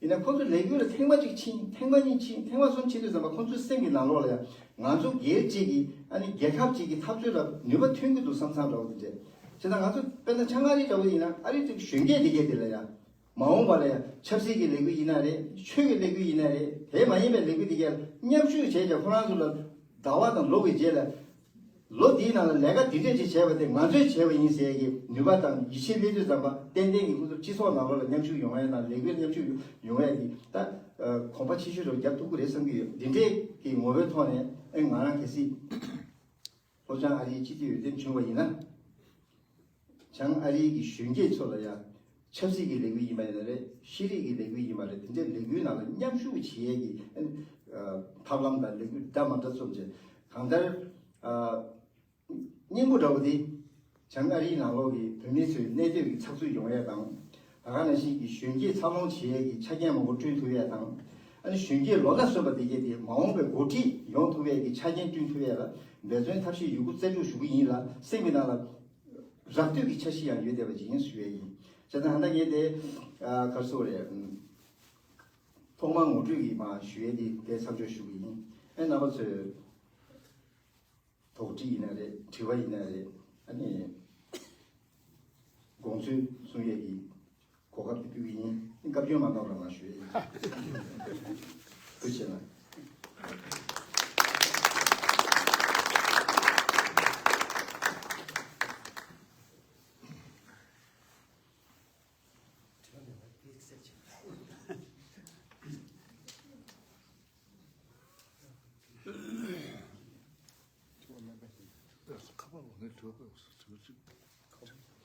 ཡིན་ན་ཁོ་ཚོ་ལས་འགུལ་ལ་ཐེངས་མ་གཅིག་ཕྱིན། ཐེངས་མ་གཉིས་ཕྱིན། ཐེངས་མ་གསུམ་ཕྱིན་དུས་ཙམ་པ་ཁོ་ཚོའི་སེམས་ཀྱི་ནང་ལོགས་ལ་ཡང་། ང་ཚོ་སྒེར་གཅིག་གི། ཨ་ནི་རྒྱལ་ཁབ་གཅིག་གི་འཐབ་རྩོད་ལ་ནུས་པ་ཐོན་གྱི་འདུག་བསམ་བསམ་འདྲ་བོ་དེ་འདྲས། བྱས་ཙང་ང་ཚོ་དཔེར་ན་བྱང་ཨ་རི་འདྲ་བོ་ཡིན་ན། ཨ་རི་གཅིག་གཞོན་སྐྱེས་དེ་གས་དེ་ལ་ཡང་། མ་འོངས་པ་ལ་ཡང་ཆབ་སྲིད་ཀྱི་ལས་འགུལ་ཡིན་ན་རེད། ཆོས་ཀྱི་ལས་འགུལ་ཡིན་ན་རེད། དེ་མ་ཡིན་པའི་ལས་འགུལ་དེ་གས་མཉམ་ཞུགས་བྱས་ཀྱང་ཁོ་རང་ཚོ་ལ་ཟླ་བ་དང་ལོ་གི་རྗེས་ལ། ལོ་འདིའི་ནང་ལ་ལས་ཀ་འདི་འདྲས་ཅིག་བྱས་པ་དེ་ང་ཚོས་བྱས་པ་ཡིན་ཟེར་གྱི་ནུས་པ་དང་ཡིད་ཆེས་སླེབས་དུས་ཙམ་པ། ཏན་ཏན་གྱི་ཁོ་ཚོ་སྤྱི་ཚོགས་ནང་ལོགས་ལ་མཉམ་ཞུགས་ཡོང་ཡ་དང་། ལས་འགུལ་མཉམ་ཞུགས་ཡོང་ཡ་དེ་ད་གོམ་པ་ཕྱིར་བཤོལ་རྒྱབ་ཐུབ་ཀྱི་རེད་བསམ་གྱི་ཡོད། འདི་འདྲས་ཀྱི་ངོ་བོའི་ཐོག་ནས། ཨེ། ང་རང་གལ་སྲིད་ལྷོ་བྱང་ཨ་རིའི་སྤྱི་འཐུས་འོས་འདེམས་བྱུང་བ་ཡིན་ན། བྱང་ཨ་རིའི་གི་གཞོན་སྐྱེས་ཚོ་ལ་ཡང་ཆབ་སྲིད་ཀྱི་ལས་འགུལ་ཡིན་པ་ཡིན་ན་རེད། ཤེས་རིག་གི་ལས་འགུལ་ཡིན་པ་རེད། དེ་འདྲའི་ལས་འགུལ་ནང་ལ་མཉམ་ཞུགས་བྱེད་ཡས་ཀྱི། ཨ། ཐབས་ལམ་དང་ལས་འགུལ་འདྲ་མ་འདྲ་བཟོ་བྱས། གང་ལྟར། ཨ། སྙིང་པོ་འདྲ་བོ་དེ། བྱང་ཨ་རིའི་ནང་ལོགས་ཀྱི་བོད་མི་ཚོའི་གནས་སྡོད་ཀྱི་ཚགས་ཚུད་ཡོང་ཡས་དང་། ད་ག་ནང་བཞིན་གྱི་གཞོན་སྐྱེས་འཚར་ལོངས་བྱེད་ཡས་ཀྱི་ཆ་རྐྱེན་མང་པོ་བསྐྲུན་ཐུབ་ཡས་དང་། ཨ་ནི་གཞོན་སྐྱེས་ལོ་ན་སོན་པ་དེ་གས་དེ་མ་འོངས་པའི་འགོ་ཁྲིད་ཡོང་ཐུབ་ཡས་ཀྱི་ཆ་རྐྱེན་བསྐྲུན་ཐུབ་ཡས་ལ་འབད་བརྩོན་ཐབས་ཤེས་ཡོད་རྒུ་རྩལ་སྤྲུགས་ཞུ་གི་ཡིན་ལ། སེམས་ཀྱི་ནང་ལ་རག་ལྟོས་ཀྱི་འཆར་གཞི་ཡང་ཡོད་བསྡད་པ་ཅིག་ཡིན་ཞུ་ཡས་ཡིན། བྱས་ཙང་ད་ལྟ་ངས་དེ། ཨ། ག་རེ་ཟེར་དགོས་རེད། ཐོག་མར་ངོ་སྤྲོད་ཀྱི་མར་ཞུ་ཡས་དེ་དེ་མཚམས་འཇོག་ཞུ་གི་ཡིན། ཨེ། རྣམ་པ་ཚོས་དོགས་འདྲི་ཡིན་ན་རེད། དྲི་བ་ཡིན་ན་རེད། ཨ་ནི་དགོངས་ཚུལ་གསུང་ཡས་ཀྱི་གོ་སྐབས་དེ་ཕུལ་གྱི་ཡིན། བཀའ་བཀྱོན་མ་གནང་རོགས་གནང་ཞུ་ཡས་ཡིན། ཐུགས་རྗེ་ཆེ་གནང་།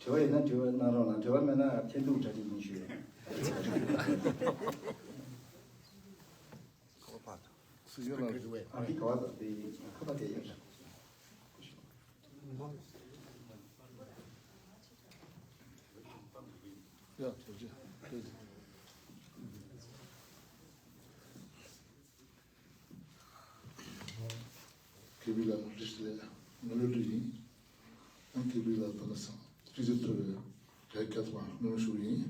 དྲི་བ་ཡོད་ན་དྲི་བ་གནང་རོགས་གནང་། དྲི་བ་མེད་ན་འཐེན་ཐུག་གྲ་སྒྲིག་ཡིན་ཞུ་ཡས། ཨ། འདི་ག་བ་དང་དེ་ཁ་པར་དེ་ཡོད་རེད། ཡ། ཐུགས་རྗེ་ཆེ། ཀེ་པི་ལགས་བཀྲ་ཤིས་བདེ་ལེགས། ང་བློ་གྲོས་ཡིན། ཨང་། ཀེ་པི་ལགས་དང་ནི་སང་སྤྱི་ཚོགས་ཐོག་ལ་བོད་སྐད་ཐོག་སྨོན་ལམ་ཞུ་གི་ཡིན།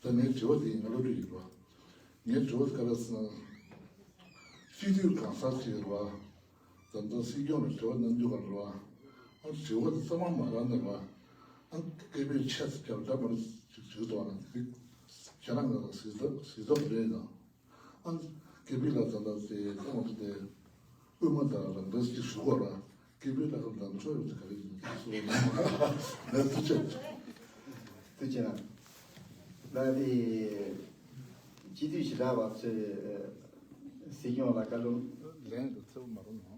ད་ངའི་དྲི་བ་དེ་ཡིན། ང་བློ་གྲོས་ཡིན་པ། ངའི་དྲི་བ་དེ་ག་རེ་ཟེར་ན། སྤྱི་འཐུས་གང་ཟག་ཅིག་རེད་པ། ད་ལྟ་སྲིད་སྐྱོང་ལ་དྲི་བ་གནང་རྒྱུ་ག་རེ་རེད་པ། ཨང་། དྲི་བ་དེ་གཙང་མ་མ་རག་ནས་པ། ཨང་། ཀེ་པི་ཆེད་དུ་རྒྱབ་འདྲ་མ་རེད་ཅིག་བྱེད་འདུག་ཨང་། དེ་ཁྱེད་རང་ང་དང་གཟིགས་ཐོག་གཟིགས་ཐོག་རེད་དང་། ཨ། ཀེ་པི་ལགས་ད་ལྟ་དེ་ཁོང་དེ་དབུ་མ་དང་རང་འགྲེལ་ཅིག་ཞུ་བ་ལ། ཀེ་པི་ལགས་ལམ་འགྲོ་ཡོད་དེ་ག་རེ་ཡིན་ཟེར་བ་ལ། ཐུགས་རྗེ་ཆེ། ཐུགས་རྗེ་གནང་། ད་དེ་སྤྱི་འཐུས་ཞེ་དྲག་པ་ཚོས་སྲིད་སྐྱོང་ལ་བཀའ་སློབ། ལན་དུ་ཚེ་བོ་མ་རུང་ནོ།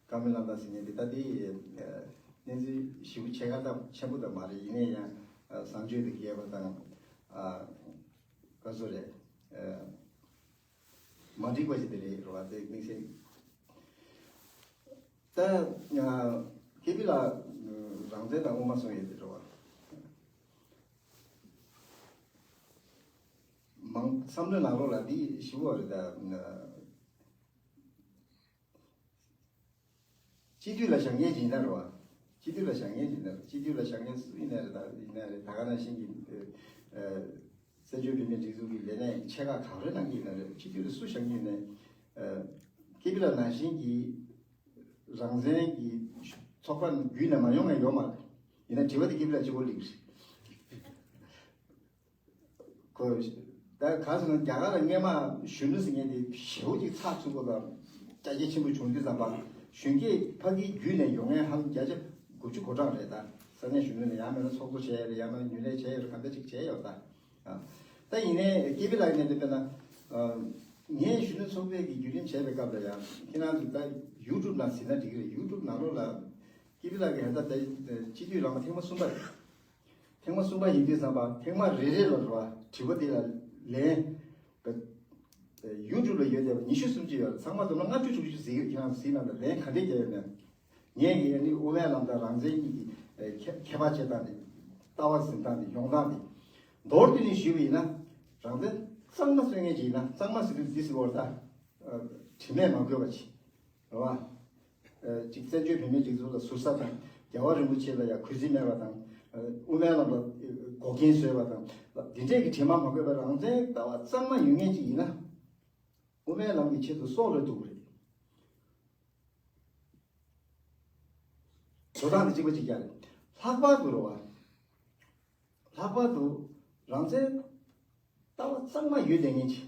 བཀའ་མོལ་གནང་དང་ཟེར་མཁན་དེ་ད་དེ་གནས་ཚུལ་ཞེ་པོ་ཕྱེད་ཀ་ཙམ་ཆེན་པོ་ད་མ་རེད། ཡིན་ན་ཡང་བཟང་སྤྱོད་དང་འགལ་བ་དང་། ཨ། ག་ཚོད་རེད། མ་འགྲིག་པ་ཞིག་དེ་རེད་རོ་བ། དེ་དམིགས་བསལ། ད་ཀེ་པི་ལགས་རང་བཙན་དང་དབུ་མ་གསུང་ཡས་དེ་རོ་བ། མང་བསམ་བློའི་ནང་ལོགས་ལ་འདི་ཞིབ་པོ་རེད་ད། སྤྱི་འཐུས་ལ་བཞེངས་མཁན་ཅིག་ཡིན་ན་རེད་བ། སྤྱི་འཐུས་ལ་བཞེངས་མཁན་ཅིག་ཡིན་ན་རེད། སྤྱི་འཐུས་ལ་བཞེངས་མཁན་སུ་ཡིན་ན་རེད། ད་ཡིན་ན་རེད། ད་ག་ནང་བཞིན་གྱི་ཨ་བཙན་བྱོལ་བོད་མིའི་སྒྲིག་འཛུགས་ཀྱི་ལས་གནས་ཆེ་ཁག་ག་རེ་གནང་གི་ཡིན་ན་རེད། སྤྱི་འཐུས་ལ་སུ་བཞེངས་ཀྱི་ཡིན་ན། ཨ། ཀེ་པི་ལགས་ནང་བཞིན་གྱི་རང་བཙན་གྱི་ཚོགས་པ་བརྒྱུད་ནས་མ་ཡོང་མཁན་ཡོད་མ་རེད། ཡིན་ན་དྲི་བ་དེ་ཀེ་པི་ལགས་གཅིག་པོ་ལིག་རེད། ཁོ། ད་ག་ཟེར་ན་རྒྱ་གར་ལ་སྔས་མ་གཞོན་ནུ་ཟེར་མཁན་དེ་ཞེ་པོ་ཅིག་ཚགས་ཚུད་པོ་དང་རྒྱ་སྐྱེད་ཆེན་པོ་བྱུང་དུས་ཙམ་པ། གཞོན་སྐྱེས་ཕ་གིའི་བརྒྱུད་ནས་ཡོང་མཁན་ཧ་ལམ་བརྒྱ་ཆ་དགུ་བཅུ་གོ་གྲངས་རེད་ད། ས་གནས་གཞོན་ནུ་ནས་ཡང་མིན་ན་ཚོགས་གཙོ་བྱས་ཡོད་རེད། ཡང་མིན་ན་རྒྱུན་ལས་བྱས་ཡོད་རེད། གང་འདྲ་ཅིག་བྱས་ཡོད་ད། ཨ། ད་ཡིན་ནའི་ཀེ་པི་ལགས་ནས་དེ་དཔེར་ན། ཨ། ངས་གཞོན་ནུ་ཚོགས་པའི་གི་བརྒྱུད་རིམ་བྱས་པའི་སྐབས་ལ་ཡང་ཁྱེད་རང་ཚོ་ད་ཡུ་ཊུབ་ནང་གཟིགས་ན་འགྲིག་གི་རེད། ཡུ་ཊུབ་ནང་ལོགས་ལ་ཀེ་པི་ལགས་ཀྱིས་ད་ལྟ་སྤྱི་འཐུས་རང་ཐེངས་མ་གསུམ་པ་རེད། ཐེངས་མ་གསུམ་པ་ཡིན་དུས་ཙམ་པ་ཐེངས་མ་རེ་རེ་ལ་རེད་བ། དྲི་བ་དེ་ལ་ལན། ཡུ་ཊུབ་ལ་ཡོད་བསྡད་པ་ཉི་ཤུ་སུམ་ཅུ་ཡོད་རེད། ཚང་མ་བསྡོམས་ན་ལྔ་བཅུ་དྲུག་ཅུ་ཟིག་ཡོད། ཁྱེད་རང་གཟིགས་ན་ད་ལན་ག་འདྲས་བརྒྱབ་ཡོད་མེད། ངས་ཀྱི་ཨ་ནི་དབུ་མའི་ལམ་དང་རང་བཙན་གཉིས་ཀྱི་ཨ་ཁྱད་ཁྱད་པར་བྱེད་སྟངས་དེ། ལྟ་བ་འཛིན་སྟངས་དེ། ཡོང་སྟངས་དེ། མདོར་བསྡུས་ནས་ཞུས་པ་ཡིན་ན། རང་བཙན་གཙང་མ་རྩོད་མཁན་ཅིག་ཡིན་ན། གཙང་མ་ཟེར་དུས་འདི་ཟེར་བ་རེད་ད། ཨ་དྲི་མས་མ་གོས་པ་ཅིག་རེད་བ། ཨ་ཅིག་བཙན་བྱོལ་བོད་མིའི་སྒྲིག་འཛུགས་ལ་ཟུར་ཟ་དང་། རྒྱལ་བ་རིན་པོ་ཆེ་ལ་ཡང་གུས་བརྩི་མེད་པ་དང་། ཨ་དབུ་མའི་ལམ་ལ་འགོག་རྐྱེན་བཟོས་པ་དང་། འདི་འདྲས་ཀྱི་དྲི་མ་མ་གོས་པའི་རང་བཙན་ལྟ་བ་གཙང་མ་ཡོད་མཁན་ཅིག་ཡིན་ན། དབུ་མའི་ལམ་གྱི་ཆེད་དུ་སྲོག་ལ་གཏུག་གི་རེད། འགྲོ་སྟངས་འདི་གཅིག་པ་གཅིག་རྐྱང་རེད། ལྷག་པར་དུ་རེད་བ། ལྷག་པར་དུ་རང་བཙན་ལྟ་བ་གཙང་མ་ཡོད་བསྡད་མཁན་ཅིག་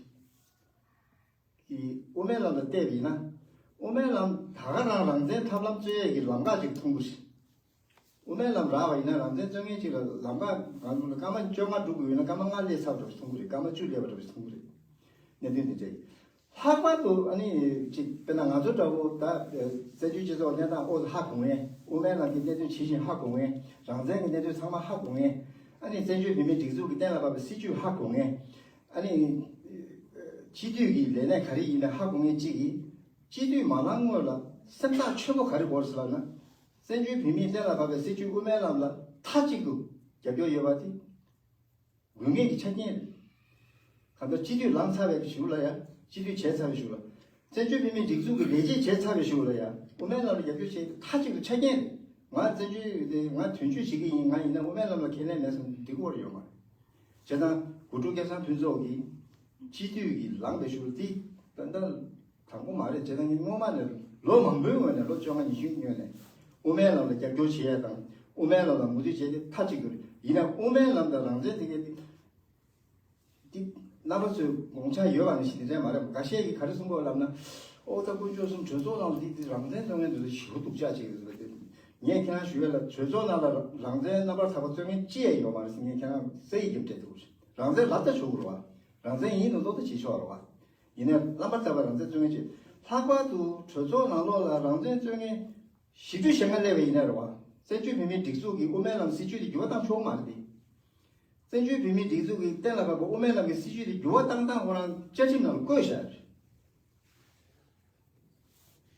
གིས་དབུ་མའི་ལམ་ལ་བལྟས་པ་ཡིན་ན། དབུ་མའི་ལམ་ད་ག་རང་རང་བཙན་ཐབས་ལམ་རྩོད་ཡས་ཀྱི་ལམ་ཁ་ཅིག་མཐོང་གི་རེད། དབུ་མའི་ལམ་རག་པ་ཡིན་ན་རང་བཙན་རྩོད་མཁན་ཅིག་ལ་ལམ་ཁ་ང་ཚོ་ལ་སྐར་མ་བཅོ་ལྔ་འགྲོ་དགོས་ཡོད་ན་སྐར་མ་ལྔ་སླེབས་ཚར་བ་འདྲ་བོ་མཐོང་གི་རེད། སྐར་མ་བཅུ་སླེབས་པ་འདྲ་བོ་མཐོང་གི་རེད། གནད་དོན་འདི་འདྲ་ཡིན། ལྷག་པར་དུ་ཨ་ནི་ཅིག་དཔེར་ན་ང་ཚོ་འདྲ་བོ་ད་ཨ་བཙན་བྱོལ་སྤྱི་ཚོགས་གནས་སྟངས་ཨོ་ཧ་གོ་མཁན། དབུ་མའི་ལམ་གྱི་གནད་དོན་ཇི་བཞིན་ཧ་གོ་མཁན། རང་བཙན་གྱི་གནད་དོན་ཚང་མ་ཧ་གོ་མཁན། ཨ་ནི་བཙན་བྱོལ་བོད་མིའི་སྒྲིག་འཛུགས་ཀྱི་གཏན་ལ་ཕབ་པའི་སྲིད་བྱུས་ཧ་གོ་མཁན། ཨ་ནི་སྤྱི་འཐུས་ཀྱི་ལས་གནས་ག་རེ་ཡིན་མིན་ཧ་གོ་མཁན་གཅིག་གིས། སྤྱི་འཐུས་མ་ལངས་སྔོན་ལ་སེམས་ཐག་ཆོད་པོ་ག་རེ་དགོས་ཟེར་ལབ་ན། བཙན་བྱོལ་བོད་མིའི་གཏན་ལ་ཕབ་པའི་སྲིད་བྱུས་དབུ་མའི་ལམ་ལ་མཐའ་གཅིག་ཏུ་རྒྱབ་སྐྱོར་ཡོད་པ་དེ་དགོས་ངེས་ཀྱི་ཆ་རྐྱེན་རེད། གང་ལྟར་སྤྱི་འཐུས་ལངས་ཚར་བའི་གཞུག་ལ་ཡང་། སྤྱི་འཐུས་བྱས་ཚར་བའི་གཞུག་ལ། བཙན་བྱོལ་བོད་མིའི་སྒྲིག་འཛུགས་ཀྱི་ལས་བྱེད་བྱས་ཚར་བའི་གཞུག་ལ་ཡང་། དབུ་མའི་ལམ་ལ་རྒྱབ་སྐྱོར་བྱེད་ཡག་མཐའ་གཅིག་ཏུ་ཆ་རྐྱེན་རེད། ང་བཙན་བྱོལ་དེ་ང་དོན་གཅོད་བྱེད་ཀྱི་ཡིན། ང་ཡིན་ན་དབུ་མའི་ལམ་ལ་ཁས་ལེན་མེད་སོང་འགྲིག་གི་ཡོད་མ་རེད། བྱས་ཙང་དགོང་དྲོ་སྐལ་བཟང་ཕུན་ཚོགས་ཀྱིས་སྤྱི་འཐུས་ཀྱི་ལངས་པའི་གཞུག་ལ་དེ་ད་ལྟ། དང་པོ་མ་རེད། བྱས་ཙང་ངས་སྔོན་མ་ནས་ལོ་མང་པོའི་སྔོན་ནས། ལོ་བཅོ་ལྔ་ཉི་ཤུའི་སྔོན་ནས་དབུ་མའི་ལམ་ལ་རྒྱབ་སྐྱོར་བྱེད་ཡ་དང་། དབུ་མའི་ལམ་ལ་མོས་མཐུན་བྱེད་ཡ་དེ་མཐའ་གཅིག་ཏུ་རེད། ཡིན་ན་དབུ་མའི་ལམ་དང་རང་བཙན་ཟེར་མཁན་དེ། དེ་རྣམ་པ་ཚོའི་དགོངས་འཆར་ཡོད་པ་ནང་བཞིན་དེ་འདྲ་མ་རེད། འགའ་ཤས་ཀྱིས་ག་རེ་གསུང་གི་ཡོད་ལབ་ན། ཨོ་ད་དཀོན་མཆོག་གསུམ་གྲོས་ཚོགས་ནང་ལ་དེ་དེ་རང་བཙན་རྩོད་མཁན་དེ་ཚོ་ཞེ་པོ་སྡུག་ཅག་བྱེད་ཀྱི་འདུག་ཟེར་བ་དེ། ངས་ཁྱེད་རང་ཞུ་ཡ་ལ། གྲོས་ཚོགས་ནང་ལ་རང་བཙན་རྣམ་པར་དག་པ་རྩོད་མཁན་གཅིག་ཡང་ཡོད་མ་རེད་ཟེར། ངས་ཁྱེད་རང་སེ་ཡི་རྒྱབ་སྤྲད་འདུག་རང་བཙན་ལབ་ད་ཆོག་གི་རེད་བ། རང་བཙན་ཡིན་མདོག་མདོག་ད་བྱེད་ཆོག་རེད་བ། ཡིན་ནའི་རྣམ་པར་དག་པའི་རང་བཙན་རྩོད་མཁན་ཅིག་ལྷག་པར་དུ་གྲོས་ཚོགས་ནང་ལོགས་ལ་རང་བཙན་རྩོད་མཁན་བཞི་བཅུ་ཞེ་ལྔ་སླེབས་པ་ཡིན་ན་རེད་བ། བཙན་བྱོལ་བོད་མིའི་སྒྲིག་འཛུགས་ཀྱི་དབུ་མའི་ལམ་སྲིད་བྱུས་དེ་འགྱུར་བ་བཏང་ཆོག་མ་རེད་དེ། བཙན་བྱོལ་བོད་མིའི་སྒྲིག་འཛུགས་ཀྱི་གཏན་ལ་ཕབ་པའི་དབུ་མའི་ལམ་གྱི་སྲིད་བྱུས་དེ་འགྱུར་བ་བཏང་སྟངས་ཁོ་རང་བཅའ་ཁྲིམས་ནང་ལ་བཀོད་བཞག་རེད།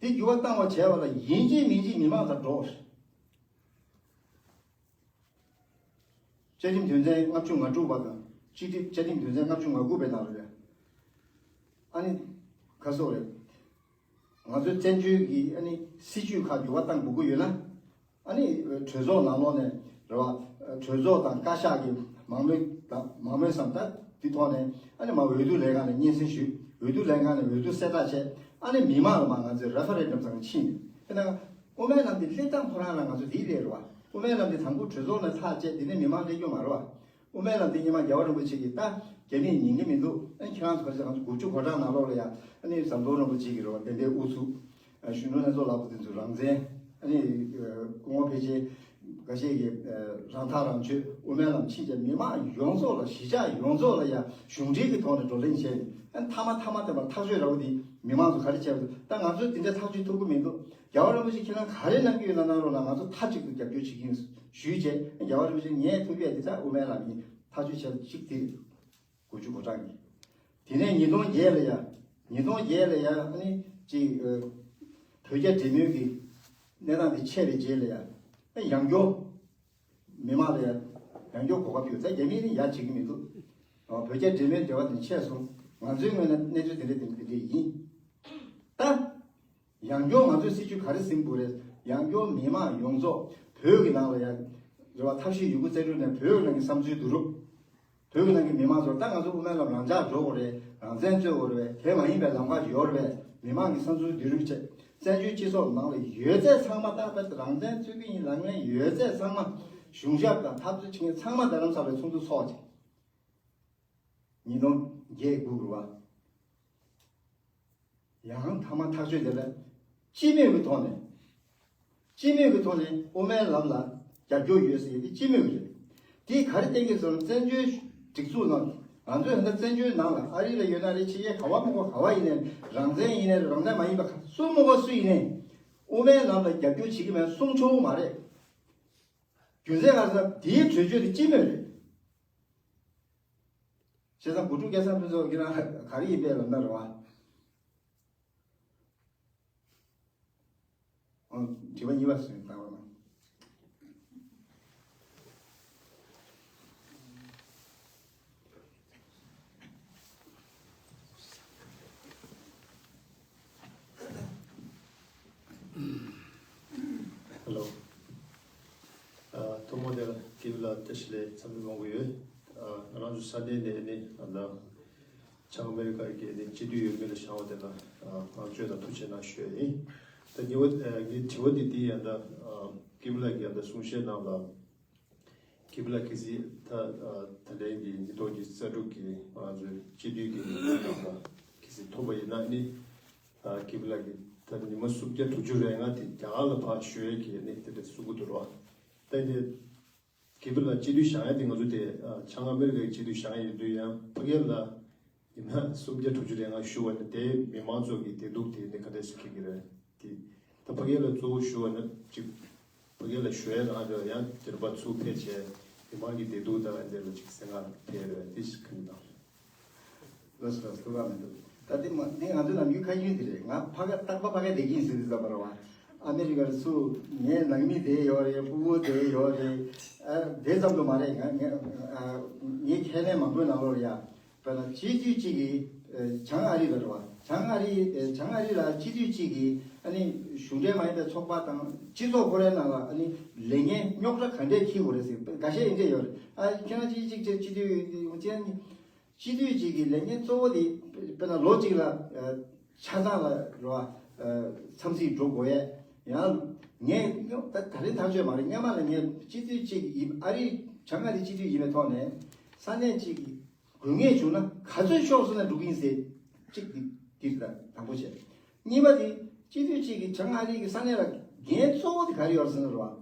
དེ་འགྱུར་བ་བཏང་བ་བྱས་པ་ལ་ཡིན་གཅིག་མིན་གཅིག་མི་མང་དང་འགྲོགས་རེད། བཅའ་ཁྲིམས་དོན་ཚན་ལྔ་བཅུ་ང་དྲུག་པ་དང་། སྤྱི་འཐུས་བཅའ་ཁྲིམས་དོན་ཚན་ལྔ་བཅུ་ང་དགུ་པའི་ནང་ལ་རེད། ཨ་ནི་ཁ་སོག་རེད། ང་ཚོའི་བཙན་བྱོལ་གྱི་ཨ་ནི་སྲིད་བྱུས་ཁག་འགྱུར་བ་བཏང་དགོས་ཀྱི་ཡོད་ན། ཨ་ནི་གྲོས་ཚོགས་ནང་ལོགས་ནས་རེད་བ། གྲོས་ཚོགས་དང་བཀའ་ཤག་གི་མང་མོས་དང་། མང་མོས་སམ་ད་འདི་ཐོག་ནས་ཨ་ནི་མར་འོས་བསྡུ་ལས་ཁང་ནས་སྙན་སེང་ཞུས། འོས་བསྡུ་ལས་ཁང་ནས་འོས་བསྡུ་གསལ་བསྒྲགས་བྱས། ཨ་ནི་མི་མང་ལ་མར་ང་ཚོས་རེ་ཕ་རེན་ཌམ་ཚང་ཕྱིན། དེ་ན། དབུ་མའི་ལམ་དེ་སླེབས་སྟངས་ཁོ་རང་ལ་ང་ཚོ་དེའི་ལས་རེད་བ། དབུ་མའི་ལམ་དེ་དང་པོ་གྲོས་ཚོགས་ནས་ཐག་བཅད། དེ་ནས་མི་མང་སླེབས་རྒྱུ་མ་རེད་བ། དབུ་མའི་ལམ་དེ་སྔོན་མ་རྒྱལ་བ་རིན་པོ་ཆེ་གིས་ད་རྒྱ་མིས་ཉན་གྱི་མི་འདུག་ཨ་ཁྱེད་རང་ཚོ་ག་རེ་བྱས། ང་ཚོ་དགུ་བཅུ་གོ་གྲངས་ནང་ལོགས་ལ་ཡ། ཨ་ནི་ཟམ་གདོང་རིན་པོ་ཆེ་གིས་རེད་བ། དེ་འདྲའི་ཨུ་ཚུགས། གཞོན་ནུ་ལྷན་ཚོགས་ལབ་དགོས། དེ་ཚོ་རང་བཙན། ཨ་ནི་སྐུ་ངོ་ཕལ་ཆེར་འགའ་ཤས་ཀྱིས་རང་ཐག་རང་གཅོད། དབུ་མའི་ལམ་ཕྱིན་བྱས་མི་མང་ཡོངས་རྫོགས་ལ། གཞིས་ཆགས་ཡོངས་རྫོགས་ལ་ཡ་གཞུང་འབྲེལ་གྱི་ཐོག་ནས་བགྲོ་གླེང་བྱས་ནས། ཨ་ནི་མཐའ་མ་མཐའ་མ་དེ་མར་ཐག་གཅོད་རག་པ་དེ་མི་མང་ཚོ་ག་རེ་བྱས་པ་འདུག་ད་ང་ཚོས་དེ་འདྲའི་ཐག་གཅོད་ཐུབ་ཀྱི་མི་འདུག་རྒྱལ་བ་རིན་པོ་ཆེ་ཁྱེད་རང་ག་རེ་གནང་གི་ཡོད་ན་གནང་རོགས་གནང་། ང་ཚོ་མཐའ་གཅིག་ཏུ་རྒྱབ་སྐྱོར་བྱེད་ཀྱི་ཡིན་ཞུས་བྱས། རྒྱལ་བ་རིན་པོ་ཆེ་ངས་ཐུབ་ཡས་དེ་ད་དབུ་མའི་ལམ་ཡིན། ཐག་གཅོད་བྱས་པ་གཅིག་དེ་རེད། དགུ་བཅུ་གོ་གྲངས་ཀྱི། དེ་ནས་ཉིས་སྟོང་བརྒྱད་ལ་ཡ། ཉིས་སྟོང་བརྒྱད་ལ་ཡ། ཨ་ནི་ཅིག་ཨ་བོད་རྒྱ་འབྲེལ་མོལ་གྱི་གནས་སྟངས་དེ་ཆད་པའི་རྗེས་ལ་ཡ། ཨ་ཡང་བསྐྱར་མི་མང་ལ་ཡ་ཡང་བསྐྱར་གོ་སྐབས་ཡོད་ཙང་། རྒྱ་མིས་ནི་ཡ་བྱེད་ཀྱི་མི་འདུག་ཨ་བོད་རྒྱ་འབྲེལ་མོལ་འབྲེལ་བ་དེ་ཆད་སོང་། ང་ཚོའི་ངོས་ནས་གནས་ཚུལ་དེ་འདྲ་དེ་འདྲ་དེ་འདྲ་ཡིན། ད། ཡང་བསྐྱར་ང་ཚོས་སྲིད་བྱུས་ག་རེ་ཟིན་དགོས་རེད། ཡང་བསྐྱར་མི་མང་ཡོངས་རྫོགས་བོད་ཀྱི་ནང་ལ་ཡ། རེད་བ། ཐབས་ཤེས་ཡོད་རྒུ་རྩལ་སྤྲུགས་ནས་བོད་ཀྱི་ནང་གི་བསམ་ཚུལ་བསྡུ་རུབ། བོད་ཀྱི་ནང་གི་མི་མང་ཚོར་ད་ང་ཚོ་དབུ་མའི་ལམ་རང་འཇགས་འགྲོ་དགོས་རེད། རང་བཙན་རྩོད་དགོས་རེད་པས། དེ་མ་ཡིན་པའི་ལམ་ཁ་ཡོད་རེད་པས། མི་མང་གི་བསམ་ཚུལ་བསྡུ་རུབ་བྱས། བཙན་བྱོལ་སྤྱི་ཚོགས་ནང་ལ་ཡོད་ཚད་ཚང་མ། ད་བར་རང་བཙན་རྩོད་ཀྱི་ཡིན་ལབ་མཁན་ཡོད་ཚད་ཚང་མ། གཞུང་ཞབས་དང་འཐབ་རྩོད་བྱེད་མཁན་ཚང་མ་རྡ་རམ་ས་ལའི་ཚོགས་འདུ་འཚོགས་བྱས། ཉིས་སྟོང་བརྒྱད་དགུ་རུ་བ། ཡང་མཐའ་མ་ཐག་གཅོད་དེ་ལ་སྤྱི་མོས་ཀྱི་ཐོག་ནས། སྤྱི་མོས་ཀྱི་ཐོག་ནས་དབུ་མའི་ལམ་ལ་རྒྱབ་སྐྱོར་ཡོད་ཟེར་ཡས་དེ་སྤྱི་མོས་ཀྱི་རེད། དེ་ག་རེ་བསྟན་གྱི་ཟེར་ན། བཙན་བྱོལ་སྒྲིག་འཛུགས་ནང་། ང་ཚོའི་ཧན་ད་བཙན་བྱོལ་ནང་ལ། ཨ་རི་ལ་ཡོད་ན་རེད། ཕྱི་རྒྱལ་ག་བ་མ་གོ་ག་བ་ཡིན་ནའི། རང་བཙན་ཡིན་ནའི་རེད། རང་བཙན་མ་ཡིན་པ་ག་སུ་མ་གོ་སུ་ཡིན་ནའི། དབུ་མའི་ལམ་ལ་རྒྱབ་སྐྱོར་བྱེད་ཀྱི་མེད་གསུང་ཆོག་མ་རེད། རྒྱུ་མཚན་ག་རེ་ཟེར་ན་དེའི་གྲོས་ཆོད་དེ་སྤྱི་མོས་རེད། བྱས་ཙང་བུ་ཕྲུག་སྐལ་བཟང་ཕུན་ཚོགས་ཁྱེད་རང་ག་རེ་ཡིན་པས་ལབ་ན་རེད་བ། ཨང་། དྲི་བ་གཉིས་པ་སུ་ཡིན་བཏང་བ་ན། ཧེ་ལོ། ཨ། ཐོག་མ་དེ་ལ་སྐྱིད་ལ་བཀྲ་ཤིས་བདེ་ལེགས་འཚམས་འདྲི་མང་པོ་ཡོད། ཨ། ང་རང་ཚོ་ས་གནས་ནས་ནི་ཨ་ད་བྱང་ཨ་མེ་རི་ཀ་གི་ནི་སྤྱི་འཐུས་འོས་མི་ལ་བཞེངས་པ་དེ་ལ་ཨ་བསྔགས་བརྗོད་དང་ཐུགས་རྗེ་གནང་ཞུ་ཡ་ཡིན། ད་ཉི་འོ་ཨ་ངའི་དྲི་བ་འདི་འདི་ཡང་ད་ཨ་སྐྱིད་ལ་གི་ཡང་ད་གསུང་བཤད་ནང་ལ། སྐྱིད་ལ་གལ་སྲིད་ད་ཨ་ད་ལན་གྱི་ཉིས་སྟོང་ཉི་ཤུ་རྩ་དྲུག་གི་ང་ཚོའི་སྤྱི་འཐུས་ཀྱི་ཉིན་མོའི་ནང་ལ་གལ་སྲིད་ཐོབ་པ་ཡིན་ན་ནི། ཨ་སྐྱིད་ལ་གི་ད་ཉི་མ་སུམ་བརྒྱ་དྲུག་ཅུ་རེ་ལྔ་དེ་རྒྱ་གར་ལ་ཕར་ཞུ་ཡས་ཀྱི་ནི་དེ་འདྲ་གསུང་གི་འདུག་རོགས། ད་ནི་སྐྱིད་ལ་སྤྱི་འཐུས་བཞེངས་ཡས་དེ་ང་ཚོ་དེ་ཨ་བྱང་ཨ་མེ་རི་ཀའི་སྤྱི་འཐུས་བཞེངས་ཡས་ཡིན་དུས་ཡང་ཕ་གི་ལ་ཡིན་ན་སུམ་བརྒྱ་དྲུག་ཅུ་རེ་ལྔ་ཞུ་བ་ནི་དེ་མི་མང་ཚོ་གི་བདེ་སྡུག་དེ་ནི་ག་འདྲ་ཞིག་འཁེལ་གྱི་རེད། དེ་ད་ཕ་གི་ལ་གཙོ་བོ་ཞུ་བ་ནི་གཅིག་ཕ་གི་ལ་ཞུ་ཡས་རང་རེད། ཡང་དེར་པ་ཚུར་ཕེབས་བྱས་མི་མང་གི་བདེ་སྡུག་དང་འདི་ལ་གཅིག་སེམས་ཁམས་ཕེབས་རེད། དེ་ཞིག་གི་མི་དང་། ལགས་སོ་ལགས་སོ། ཐུགས་ཁག་མི་འདུག་ད་དེ་མ་དེ་ང་ཚོའི་ནམ་རྒྱུན་ཁ་རྒྱུན་དེ་རེད། ང་ཕ་ག་རྟག་པ་ཕ་ག་བསྡད་ཀྱི་ཡིན་ཟེར་དུས་ཙམ་པ་རེད་བ། ཨ་མེ་རི་ཀར་ཚུར་ངའི་ནང་མི་བསྡད་ཡོད་རེད། ཕྲུ་གུ་བསྡད་ཡོད་རེད། ཨ་དེ་ཙམ་དུ་མ་རེད། ང་ངས་ཨ་ངའི་ཁས་ལེན་མང་པོའི་ནང་ལོགས་ལ་ཡ། དཔེར་ན་སྤྱི་འཐུས་གཅིག་གིས་ཨ་བྱང་ཨ་རི་ལ་རེད་བ། བྱང་ཨ་རི་ཨ་བྱང་ཨ་རི་ལ་སྤྱི་འཐུས་གཅིག་གིས་ཨ་ནི་གཞུང་འབྲེལ་མ་ཡིན་པའི་ཚོགས་པ་དང་སྤྱི་ཚོགས་ཁོ་རའི་ནང་ལ་ཨ་ནི་ལས་འགན་རྙོག་དྲ་ག་འདྲས་འཁྱེར་དགོས་རེད་ཟེར་འགའ་ཤས་ཡིན་འདྲས་ཡོད་རེད། ཨ་ཁྱེད་རང་གཅིག་གཅིག་བྱས་སྤྱི་འཐུས་ཡོང་ཅན། སྤྱི་འཐུས་གཅིག་གི་ལས་འགན་གཙོ་བོ་དེ་དཔེར་ན་ལོ་གཅིག་ལ་ཨ་ཆ་ཚང་ལ་རེད་བ། ཨ་འཚམས་གཟིགས་འགྲོ་དགོས་ཡས། ཡང་ངས་སྔོན་ད་ད་རིང་ཐག་གཅོད་མ་རེད། སྔོན་མ་ལ་ངས་སྤྱི་འཐུས་གཅིག་ཡིན། ཨ་རི་བྱང་ཨ་རི་སྤྱི་འཐུས་ཡིན་པའི་ཐོག་ནས་ས་གནས་གཅིག་གི་དགོས་ངེས་བྱུང་ན་ག་ཚོད་ཤོག་ཟེར་ན་འགྲོ་གི་ཡིན་ཟེར། གཅིག་འདི་འདི་རེད། ད་དང་པོ་བྱས། གཉིས་པ་དེ་སྤྱི་འཐུས་གཅིག་གིས་བྱང་ཨ་རི་གི་ས་གནས་ལ་འགན་གཙོ་བོ་དེ་ག་རེ་ཡོད་ཟེར་ན་རེད་བ།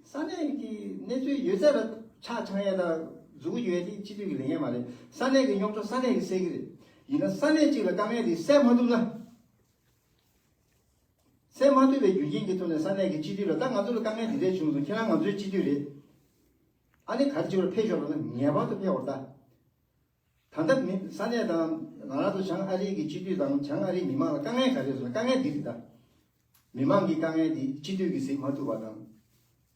ས་གནས་ཀྱི་གནས་ཚུལ་ཡོད་ཚད་ལ་ཆ་ཚང་ཡས་དང་མཛུབ་གུ་ཡོད་དེ་སྤྱི་འཐུས་ཀྱི་ལས་འགན་མ་རེད། ས་གནས་ཀྱི་རྙོག་དྲ་ས་གནས་ཀྱིས་སེལ་གྱི་རེད། ཡིན་ན་ས་གནས་གཅིག་ལ་དཀའ་ངལ་དེ་སེལ་མ་ཐུབ་ན། སེལ་མ་ཐུབ་པའི་རྒྱུ་རྐྱེན་གྱི་ཐོག་ནས་ས་གནས་ཀྱི་སྤྱི་འཐུས་ལ་ད་ང་ཚོ་ལ་དཀའ་ངལ་འདི་འདྲས་བྱུང་སོང་། ཁྱེད་རང་ང་ཚོའི་སྤྱི་འཐུས་རེད། ཨ་ནི་ག་རེ་བྱེད་པར་ཕེབས་ཤོག་ལབ་ན་ངེས་པར་དུ་ཕེབས་པར་གདའ། ད་ལྟ་མི་ས་གནས་དང་ང་རང་ཚོ་བྱང་ཨ་རི་གི་སྤྱི་འཐུས་དང་བྱང་ཨ་རིའི་མི་མང་ལ་དཀའ་ངལ་ག་རེ་ཡོད་ཟེར་ན་དཀའ་ངལ་འདི་རེད་ད། མི་མང་གི་དཀའ་ངལ་འདི་སྤྱི་འཐུས་ཀྱིས་གཟིགས་མ་ཐུབ་པ་དང་།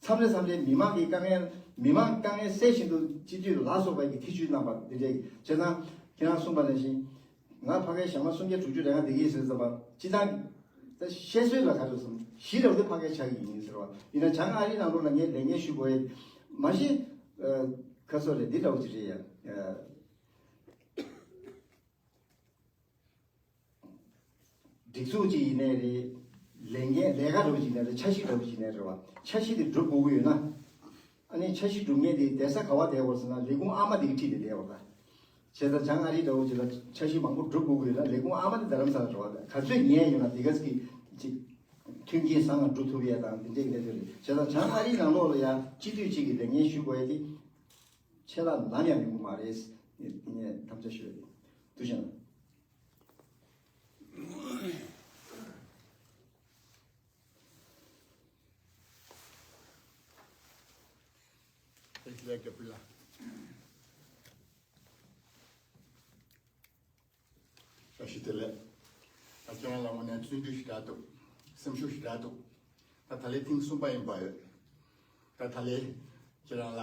མཚམས་རེ་མཚམས་རེ་མི་མང་གི་དཀའ་ངལ་མི་མང་དཀའ་ངལ་སེལ་བཞིན་དུ་སྤྱི་འཐུས་ལ་སོགས་པ་གི་ཐེ་བྱུས་གནང་བ་འདི་འདྲའི་བྱས་ཙང་ཁྱེད་རང་གསུངས་པ་ནང་བཞིན། ང་ཕ་གིར་ཞག་མ་སུམ་བརྒྱ་དྲུག་ཅུ་རེ་ལྔ་བསྡད་ཀྱི་ཡིན་ཟེར་ཙམ་པ་སྤྱི་བཏང་ད་བཤད་སྲོལ་ལ་ག་ཚོད་སོང་གཞི་རག་དུས་ཕ་གིར་ཆགས་ཀྱི་ཡིན་ཟེར་བ་ཡིན་ན་བྱང་ཨ་རིའི་ནང་ལོགས་ལ་ངས་ལས་འགན་ཞུ་དགོས་ཡས་མ་གཞི་ཁ་སོ་རེད་འདི་འདྲ་བོ་ཅིག་རེད་ཡ། སྒྲིག་འཛུགས་ཅིག་ཡིན་ནའི་རེད། ལས་འགན་ལས་ཀ་འདྲ་བོ་ཅིག་ཡིན་ནའི་རེད། འཆར་གཞི་འདྲ་བོ་ཅིག་ཡིན་ནའི་རེད་བ། འཆར་གཞི་དེ་སྒྲུབ་དགོས་ཀྱི་ཡོད་ན། ཨ་ནི་འཆར་གཞི་སྒྲུབ་མཁན་དེ་བསྡད་ས་ག་བ་བསྡད་དགོས་ཟེར་ན་ལས་ཁུངས་ཨ་མ་དེ་གི་འཁྲིས་དེ་བསྡད་དགོས་ད། བྱས་ཙང་བྱང་ཨ་རི་འདྲ་བོ་ཅིག་ལ་འཆར་གཞི་མང་པོ་སྒྲུབ་དགོས་ཀྱི་ཡོད་ན་ལས་ཁུངས་ཨ་མ་དེ་རྡ་རམ་ས་ལ་འགྲོ་བ་དང་ག་ཚོད་ཉལ་ཡོད་ན་དེ་ག་ཅིག་ཅིག་མཐུན་རྐྱེན་བཟང་ང་སྒྲུབ་ཐུབ་ཡས་དང་དེ་འདྲས་ཀྱི་གནས་ཚུལ་རེད། བྱས་ཙང་བྱང་ཨ་རིའི་ནང་ལོགས་ལ་ཡང་སྤྱི་འཐུས་གཅིག་གི་ལས་འགན་ཞུ་དགོས་ཡས་དེ་ཆད་ལྷག་ནམ་ཡང་ཡོང་གི་མ་རེད། ངས་དམ་བཅའ་ཞུ་ཡས་དེ་ཐུགས་རྗེ་གནང་། ལེགས་ལེགས་རྒྱབ་ལ། བཀྲ་ཤིས་བདེ་ལེགས། ད་ཁྱེད་རང་ལ་དངོས་གནས་བརྩོན་འགྲུས་ཞེ་དྲག་འདུག་སེམས་ཤུགས་ཞེ་དྲག་འདུག་ད་ད་ལན་ཐེངས་གསུམ་པ་ཡིན་པ་ཡོད། ད་ད་ལན་ཁྱེད་རང་ལ་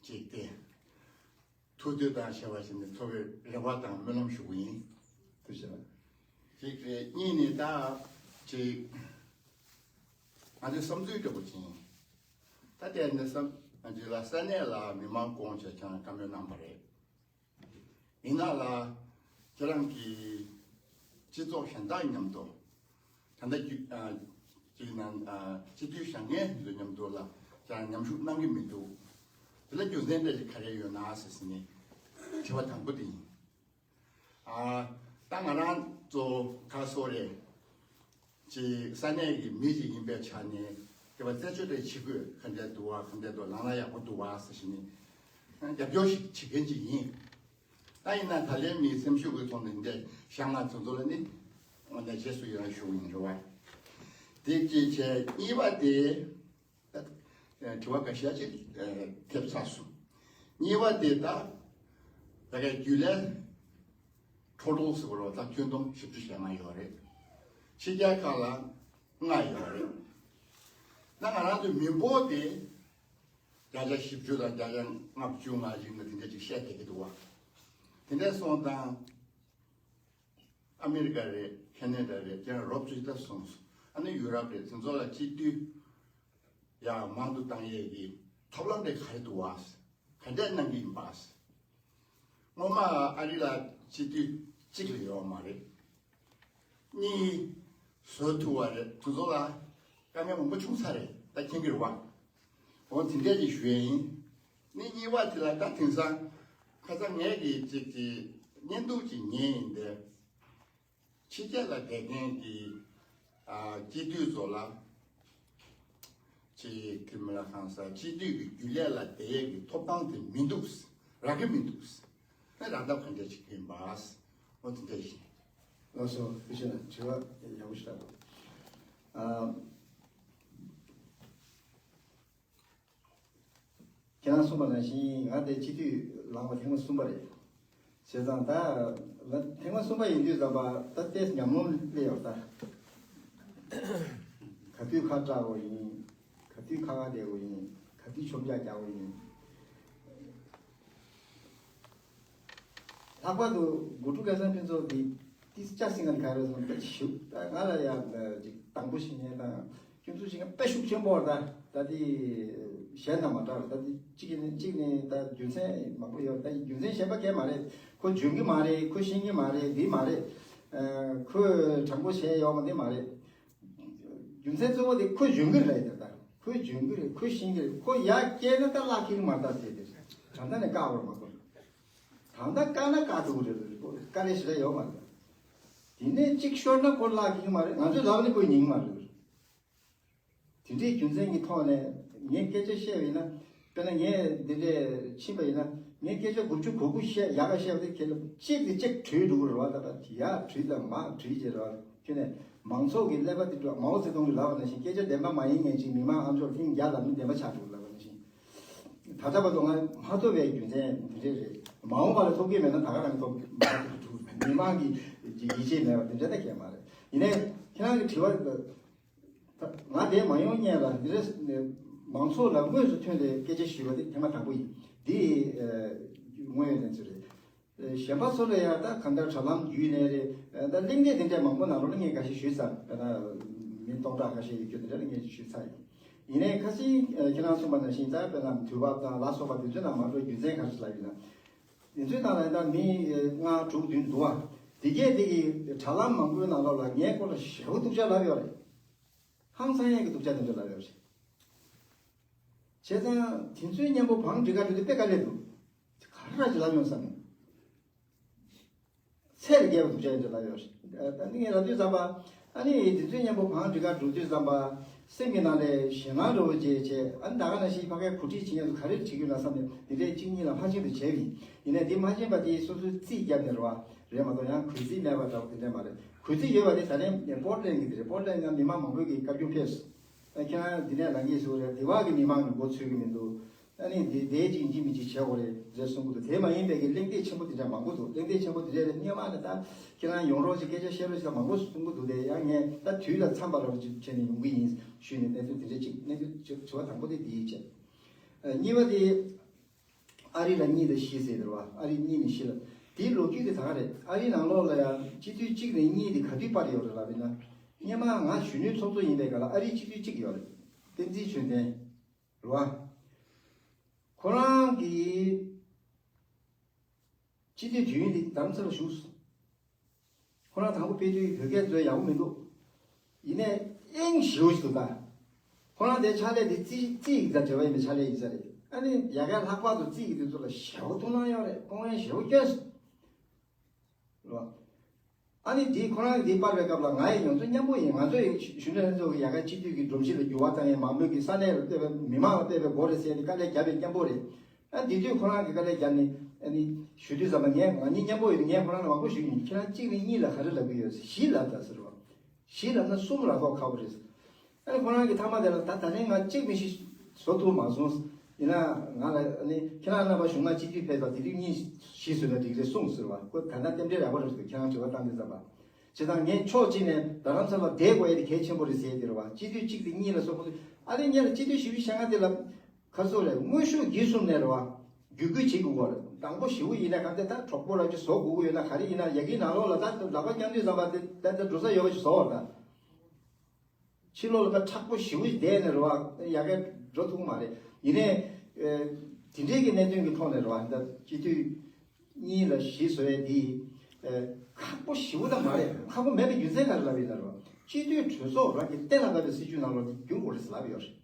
ཅིག་སྟེ། ཐུགས་འདོད་དང་བྱ་བ་ཞིག་ནས་ཐོབ་པའི་རེ་བ་དང་སྨོན་ལམ་ཞུ་གི་ཡིན། ཐུགས་རྗེ་ཆེ། གཅིག་རེད། གཉིས་ནི་ད་ཅིག་ང་ཚོའི་བསམ་ཚུལ་འདྲ་པོ་ཅིག་ཡིན། ད་ལྟའི་གནས་སྟངས་ང་ཚོའི་ལ་ས་གནས་ལ་མི་མང་སྐོང་བྱས་ཀྱང་བཀའ་མོལ་གནང་བ་རེད། ཡིན་ན་ལ་ཁྱེད་རང་གི་སྤྱི་ཚོགས་གཞན་དག་མཉམ་དུ། ད་ལྟ་རྒྱུ་ཨ་རྒྱུ་ནང་ཨ་སྤྱི་འཐུས་བཞེངས་མཁན་ཚོ་མཉམ་དུ་ལ་ཅང་མཉམ་ཞུགས་གནང་གི་མི་འདུག་དེ་ལ་རྒྱུ་མཚན་འདྲ་ཞིག་ག་རེ་ཡོད་ན་ཟེར་ཟིན་ནས་དྲི་བ་དང་པོ་དེ་ཡིན། ཨ་ད་ང་རང་ཚོ་ཁ་སོ་རེ་ཅིག་ས་གནས་ཀྱི་མི་ཅིག་ཡིན་པའི་ཆ་ནས་དེ་བ་རྩད་གཅོད་རེ་བྱེད་དགོས། ག་འདྲ་འདུག་བ་ག་འདྲ་འདུག་ལངས་ན་ཡག་པོ་འདུག་བ་ཟེར་ཞིག་ནས་རྒྱབ་སྐྱོར་ཞིག་བྱེད་མཁན་ཅིག་ཡིན། ད་ཡིན་ན་ད་ལན་མིའི་སེམས་ཤུགས་ཀྱི་ཐོག་ནས་འདི་བཞེངས་ང་ཚོ་ཚོ་ལ་ནི་འོ་ན་རྗེས་སུ་ཡི་རང་ཞུ་ཡིན་རེད་བ། དེ་གཅིག་བྱས། གཉིས་པ་དེ་ད་ དྲི་བ་འགའ་ཤས་ཅིག་ཐེབས་ཚར་སོང་། གཉིས་པ་དེ་ད་ད་ག་རྒྱུན་ལས་total་ཟེར་བ་ལ་ད་ཁྱོན་བསྡོམས་བཞི་བཅུ་ཞེ་ལྔ་ཡོད་རེད། ཕྱི་རྒྱལ་ཁག་ལ་ལྔ་ཡོད་རེད། ད་ང་རང་ཚོའི་མི་འབོར་དེ་བརྒྱ་ཆ་བཞི་བཅུ་དང་བརྒྱ་ཆ་ལྔ་བཅུ་ང་བཞི་ལ་དེ་འདྲ་ཅིག་བཤད་བསྡད་ཀྱི་འདུག་བ། དེ་འདྲ་སོང་ཙང་ཨ་མི་རི་ཀ་རེད། ཁེ་ན་ཌ་རེད། དེ་ཡང་རོབ་ཙམ་ཅིག་ད་སོང་སོང་། ཨ་ནི་ཡུ་རོབ་རེད། དེ་ཚོ་ལ་སྤྱི་འཐུས་ཡར་མང་དུ་བཏང་ཡས་ཀྱི་ཐབས་ལམ་དེ་ག་རེ་འདུག་བ། ག་འདྲས་གནང་གི་ཡིན་པ། སྔོན་མ་ཨ་རི་ལ་སྤྱི་འཐུས་གཅིག་ལས་ཡོད་མ་རེད། གཉིས་བཟོ་ཐུབ་པ་རེད། དེ་ཚོ་ལ་དཀའ་ངལ་མང་པོ་བྱུང་ས་རེད། ད་མཁྱེན་གྱི་རེད་བ། འོ་དེ་འདྲས་ཅིག་ཞུ་ཡས་ཡིན། ནི་གཉིས་པ་དེ་ལ་ད་དེང་སང་ཁ་སང་ངས་ཀྱི་ཅིག་གི་བརྙན་ཐུང་ཅིག་ཉན་ཡིན་ཏེ། ཕྱི་རྒྱལ་ལ་བསྡད་མཁན་གྱི་ཨ་སྤྱི་འཐུས་ཚོ་ལ་ཅིག་གི་མི་ལ་གང་ཟག་སྤྱི་འཐུས་ཀྱི་རྒྱུན་ལས་ལ་བསྡད་ཡས་ཀྱི་ཐོབ་ཐང་དེ་མི་འདུག་རག་གི་མི་འདུག་ཨ་རག་ཐབས་ག་འདྲས་བྱེད་ཀྱི་ཡིན་པ། འོ་དེ་འདྲས་ཡིན། ལགས་སོ། ཕུལ་ཆེ་ལ་དྲི་བ་ཡག་པོ་ཞིག་རག་འདུག་ཨ། ཁྱེད་རང་གསུངས་པ་ནང་བཞིན་ང་དེ་སྤྱི་འཐུས་ལངས་པ་ཐེངས་མ་གསུམ་པ་རེད། བྱས་ཙང་ད་ང་ཐེངས་མ་གསུམ་པ་ཡིན་དུས་ཙམ་པ་ད་ཏོག་ཙམ་ཉམས་མྱོང་སླེབས་ཡོད་ད། ག་དུས་ཁ་བཀྲ་དགོས་ཡིན། ག་དུས་ཁ་ཁ་བསྡད་དགོས་ཡིན། ག་དུས་མཆོང་རྒྱག་རྒྱག་དགོས་ཡིན། ལྷག་པར་དུ་དགུ་ཕྲུག་སྐལ་བཟང་ཕུན་ཚོགས་འདི་ཏིས་ཅག་སིང་ངན་ག་རེ་སོང་ད་ཞུ། ད་ང་ལ་ཡང་ཅིག་དང་པོ་ཞིག་ཉན་དང་། སྐྱོན་འཛུགས་བྱེད་མཁན་དཔེ་ཤུགས་ཆེན་པོ་རེད་ད། ད་དེ་གཞན་དང་མ་འདྲ་བ་ད་དེ་གཅིག་ནས་གཅིག་ནས་ད་རྒྱུ་མཚན་མང་པོ་ཡོད། ད་རྒྱུ་མཚན་གཞན་པ་གས་མ་རེད། ཁོ་འཇོན་གི་མ་རེད། ཁོ་ཤེས་ཀྱི་མ་རེད། འདི་མ་རེད། ཨ་ཁོས་དྲང་པོ་བྱས་ཡོད་མ་འདི་མ་རེད། རྒྱུ་མཚན་གཙོ་བོ་དེ་ཁོས་འཇོན་གི་རེད་ད། ཁོས་འཇོན་གི་རེད། ཁོས་ཤེས་ཀྱི་རེད། ཁོ་ཡར་བསྐྱལ་ན་ད་བརླག་གི་མ་རེད་ད། དེ་དེ་ད་ལྟ་ནས་བཀག་པར་མ་གཏོགས། ད་ལྟ་བཀག་ན་བཀག་ཐུབ་ཀྱི་རེད། ཁོ་དཀའ་ལས་ཞེ་དྲག་ཡོད་མ་རེད། དེ་ནས་གཅིག་ཤོར་ན་ཁོ་བརླག་གི་མ་རེད། ང་ཚོས་ལབ་ནས་ཁོས་ཉན་གི་མ་རེད། དེ་འདྲའི་རྒྱུ་མཚན་གྱི་ཐོག་ནས་ངས་སྐད་ཆ་བཤད་པ་ཡིན་ན། དཔེར་ན་ངས་འདི་འདྲས་ཕྱིན་པ་ཡིན་ན། ངས་སྐད་ཆ་དགུ་བཅུ་གོ་དགུ་བཤད་ཡག་ག་བཤད་པ་དེ་ཁྱེད་ལ་གཅིག་དེ་གཅིག་བྲོས་འགྲོ་གི་རེད་བ། ད་ལྟ་ཡར་བྲོས་དང་མར་བྲོས་བྱས་རེད་བ། ཁྱོད་ནས་མང་ཚོགས་ཀྱི་ཀླད་པ་དེ་འགྲོ། མའོ་ཙེ་ཏུང་གིས་ལབ་པ་ནང་བཞིན་སྐད་ཆ་བདེན་པ་མ་ཡིན་མཁན་ཅིག་མི་མང་ཨ་མཆོག་ཐེངས་བརྒྱ་ལབ་ནས་བདེན་པ་ཆགས་འགྲོ་ལབ་པ་ནང་བཞིན། ད་ལྟ་བར་དུ་ང་མ་ཐོབ་པའི་རྒྱུ་མཚན་དེ་འདྲས་རེད། མ་འོངས་པ་ལ་ཐོབ་ཀྱི་མེད་ན་ད་ག་རང་ཐོབ་མ་ཐོབ་འགྲོ། མི་མང་གི་ཡིད་ཆེས་མེད་པ་དེ་འདྲ་ད་གས་མ་རེད། ཡིན་ནའི་ཁྱེད་རང་གི་དྲི་བ། ད་ང་དེ་མ་ཡོང་སྔོན་ལ་འདི་རེས་མང་ཚོགས་ལ་དངོས་སུ་ཐོན་ཏེ་སྐད་ཆ་ཞུས་པ་དེ་ཐེངས་མ་དང་པོ་ཡིན། འདི་དངོས་ཡོད་གནས་ཚུལ་རེད། གཞན་པ་ཚོ་ལ་ཡང་ད་གང་ལྟར་དྲ་ལམ་བརྒྱུད་ནས་རེད། ད་གླེང་སྟེགས་དེ་འདྲ་མང་པོ་ནང་ལོགས་ལ་ངས་འགའ་ཤས་ཞུས་ཚར། ད་མི་སྟོང་ཕྲག་ཁ་ཤས་ཡོད་རྒྱུ་དེ་འདྲ་ལ་ངས་ཞུས་ཚར་ཡིན། ཡིན་ནའི་ཁ་སང་ཁྱེད་རང་གསུངས་པ་ནང་བཞིན་ད་དཔེར་ན་དུས་བབ་དང་ལ་སོགས་པ་དེ་ཚོའི་ནང་མ་འགྲོ་རྒྱུ་མཚན་ག་རེ་ལབ་ཡོད་ན། དེ་ཚོའི་ནང་ལ་ད་མི་ལྔ་དྲུག་བདུན་འདུག་ཨ། དེ་གས་དེ་གི་དྲ་ལམ་མང་པོའི་ནང་ལོགས་ལ་ངའི་སྐོར་ལ་ཞེ་པོ་སྡུག་ཅག་ལབ་ཡོད་རེད། ཧང་སང་ཡས་ཀྱི་སྡུག་ཅག་དེ་འདྲ་ལབ་ཡོད་རེད། བྱས་ཙང་དེ་ཚོའི་མཉམ་པོ་བང་སྒྲིག་ག་འགྲོ་དུས་དཔེ་དཀའ་ལས་འདུག་ག་རེ་ར་ཅིག་ལབ་ཡོང་བསམ་ནས། ཚད་ལས་བརྒལ་བ་སྡུག་ཅག་ཡིན་འདྲ་ལབ་ཡོད་རེད། ཨ་ནི་ངས་ལབ་དུས་ཙམ་པ། ཨ་ནི་དེ་ཚོའི་མཉམ་པོ་བང་སྒྲིག་ག་འགྲོ་དུས་ཙམ་པ། སེམས་ཀྱི་ནང་ལས་ཞེད་སྣང་འདྲ་བོ་བྱས་བྱས། ཨ་ནི་ད་ག་ནང་བཞིན་ཕ་གིའི་གོ་སྒྲིག་བྱེད་མཁན་ཚོ་ག་རེ་བྱེད་ཀྱི་ཡོད་ན་བསམ་ནས་དེ་འདྲའི་གཅིག་གཉིས་ལ་མ་ཤེས་པ་བྱས་པ་ཡིན། ཡིན་ནའི་དེ་མ་ཤེས་པ་དེ་སོ་སོའི་རྩིས་བརྒྱབ་ནས་རེད་བ། རེད་མ་གཏོགས་ཡང་གུས་བརྩི་མེད་པ་འདྲ་བོ་དེ་འདྲ་མ་རེད། གུས་བརྩི་ཡོད་པ་དེ་ད་ནས་པོར་ཊ་ལེན་གྱི་དེ་རེད། པོར་ཊ་ལེན་ན་མི་མང་མང་པོས་ཀྱི་བཀའ་བཀྱོན་ཕེབས། ཨ་ཁྱེད་རང་འདི་ནས་ལངས་ཀྱི་ཟེར་བ་རེད། དེ་བ་གི་མི་མང་གི་མགོ་ཚོས་ཀྱི་མི་འདུག་ཨ་ནི་འདི་འདས་ཅིག་ཡིན་གཅིག་མིན་གཅིག་བྱེད་དགོས་རེད་ཟེར་གསུང་གི་འདུག་དེ་མ་ཡིན་པའི་གི་གླེང་སྟེགས་ཆེན་པོ་དེ་འདྲ་མང་པོ་འདུག་གླེང་སྟེགས་ཆེན་པོ་དེ་འདྲ་ལ་སྔོན་མ་ནས་ད་ཁྱེད་རང་ཡོང་རོགས་ཅིག་སྐད་ཆ་བཤད་རོགས་ཅིག་ད་མང་པོ་གསུང་གི་འདུག་དེ་ཡང་ངས་ད་དུས་ལ་འཚམས་པ་རོགས་ཅིག་བྱས་ནས་ཡོང་གི་ཡིན་ཞུས་ནས་གནས་ཚུལ་དེ་འདྲ་ཅིག་གནས་ཚུལ་དྲི་བ་དང་པོ་དེ་འདི་ཡིན་བྱས། ཨ་གཉིས་པ་དེ། ཨ་རི་ལ་གཉིས་དང་བཞི་ཟེར་རེད་བ། ཨ་རི་གཉིས་ནས་བཞི་ལ། དེའི་ལོ་རྒྱུས་དེ་ད་ག་རེད། ཨ་རི་ནང་ལོགས་ལ་ཡང་སྤྱི་འཐུས་གཅིག་ནས་གཉིས་དེ་ག་དུས་སྤར་ཡོད་རེད་ལབ་ཡིན་ན། སྔོན་མ་ང་གཞོན་ནུའི་ཚོགས་གཙོ་ཡིན་པའི་སྐབས་ལ་ཨ་རིའི་སྤྱི་འཐུས་གཅིག་ཡོད་རེད། བསྟན་འཛིན་ཆོས་ལྡན། རེད་བ། ཁོ་རང་གིས་སྤྱི་འཐུས་དུས་ཡུན་དེ་རྡ་རམ་ས་ལ་བཞུགས། ཁོ་རང་དང་པོ་ཕེབས་དུས་བོད་སྐད་བཟོ་ཡག་པོ་མི་འདུག་ཡིན་ནའི་དབྱིངས་ཞེ་པོ་ཞིག་འདུག་ད། ཁོ་རང་དེ་ཕྱག་ལས་དེ་རྩིས་རྩིས་ཡིག་དང་འབྲེལ་བ་ཡོད་པའི་ཕྱག་ལས་ཡིན་ས་རེད། ཨ་ནི་ཡ་གིར་ལྷག་པར་དུ་རྩིས་ཡིག་དེ་ཚོ་ལ་ཞེ་པོ་ཐུགས་སྣང་ཡོད་རེད། དཀོན་ཡང་ཞེ་པོ་སྐྱོན་སོང་། རེད་བ། ཨ་ནི་དེ་ཁོ་རང་གིས་དེ་སྤར་བའི་སྐབས་ལ་ང་ཡི་ཡོངས་རྫོགས་མཉམ་པོ་ཡིན། ང་ཚོ་ཡི་གཞོན་ནུ་ལྷན་ཚོགས་ཀྱི་ཡ་གིར་སྤྱི་འཐུས་ཀྱི་སྒྲོམ་གཞི་ལ་འགྱུར་བ་བཏང་ཡས་མང་མོས་ཀྱི་ས་གནས་ལ་ལྟོས་པའི་མི་མང་ལ་ལྟོས་པའི་སྒོ་རེད་ཟེར་ཏེ་དཀའ་ལས་བརྒྱབ་པའི་མཉམ་པོ་རེད། ཨ་དེ་དུས་ཁོ་རང་གིས་དཀའ་ལས་བརྒྱབ་ནས་ཨ་ནི་ཞུ་དུས་ཙམ་པ་ངས་ང་གཉིས་མཉམ་པོ་ཡོད་དུས་ངས་ཁོ་རང་ལ་མང་པོ་ཞུས་ཡིན། ཁྱེད་རང་གཅིག་ནས་གཉིས་ལ་ག་རེ་ལབ་ཀྱི་ཡོད་ཟེར། བཞི་ལབ་དང་ཟེར་བ། བཞི་ལབ་ན་གསུམ་ལབ་མདོག་ཁ་པོ་རེད་ཟེར། ཨ་ནི་ཁོ་རང་གིས་མཐའ་མ་དེ་ལ་ད་ད་ནས་ང་གཅིག་ནས་བཞི་ བཟོ་ཐུབ་མ་སོང་། ཡིན་ན་ང་ལ་ནི་ཁྱེད་རང་རྣམ་པ་གཞུང་ལ་སྤྱི་འཐུས་ཕེབས་པ་དེ་དུས་གཉིས་བཞི་བཟོས་ན་འགྲིག་རེད་གསུངས་ཟེར་བ། ཁོ་ད་ལྟ་རྟེན་འབྲེལ་ཡག་པོ་རེད་ཟེར། ཁྱེད་རང་དྲི་བ་བཏང་དུས་ཙམ་པ། བྱས་ཙང་ངས་ཕྱོགས་གཅིག་ནས་རྡ་རམ་ས་ལ་བསྡད་དགོས་ཡ་དེ་གལ་ཆེན་པོ་རེད་ཟེར་ཡ་དེ་རེད་བ། སྤྱི་འཐུས་གཅིག་དེ་གཉིས་ལ་སོགས་པ་དེ། ཨ་རི་ངས་ལ་སྤྱི་འཐུས་བཞི་བཅུ་ཞེ་ལྔ་དེ་ལ་ཁ་སོ་རེད། དངོས་ཤུགས་བརྒྱུད་གསུམ་ནས་རེད་བ། བརྒྱུད་སྐུལ་བྱེད་དགོས་པ་རེད། དང་པོ་ཞི་བོ་ཡིན་ན་ག་འདྲ། ད་གྲོགས་པོ་ར་ཅིག་བཟོ་དགོས་ཀྱི་ཡོད་ན། ག་རེ་ཡིན་ན་ཡ་གིའི་ནང་ལོགས་ལ་ད་ལག་པ་བརྐྱངས་དུས་ཙམ་པ་དེ་ད་ད་འགྲོ་ས་ཡོད་པ་ཞིག་བཟོ་བར་ད། ཕྱི་ལོགས་ལ་ད་མཁྲེགས་པོ་ཞེ་པོ་ཞིག་བསྡད་ནས་རེད་བ། ཡ་གི་འགྲོ་ཐུབ་ཀྱི་མ་རེད། ཡིན་ནའི། ཨེ། དེ་འདྲའི་གི་གནད་དོན་གྱི་ཐོག་ནས་རེད་བ། ད་སྤྱི་འཐུས་གཉིས་ལ་བཞི་བཟོ་ཡས་འདི། ཨེ། ཁག་པོ་ཞེ་པོ་ད་མ་རེད། ཁག་པོ་མེད་པའི་རྒྱུ་མཚན་ག་རེ་ལབ་ཡིན་ན་རེད་བ། སྤྱི་འཐུས་གྲོས་ཚོགས་རང་གི་གཏན་ལ་ཕབ་པའི་སྲིད་བྱུས་ནང་ལོགས་འདི་འགྱུར་དགོས་རེད་ཟེར་ལབ་ཡོད་རེད།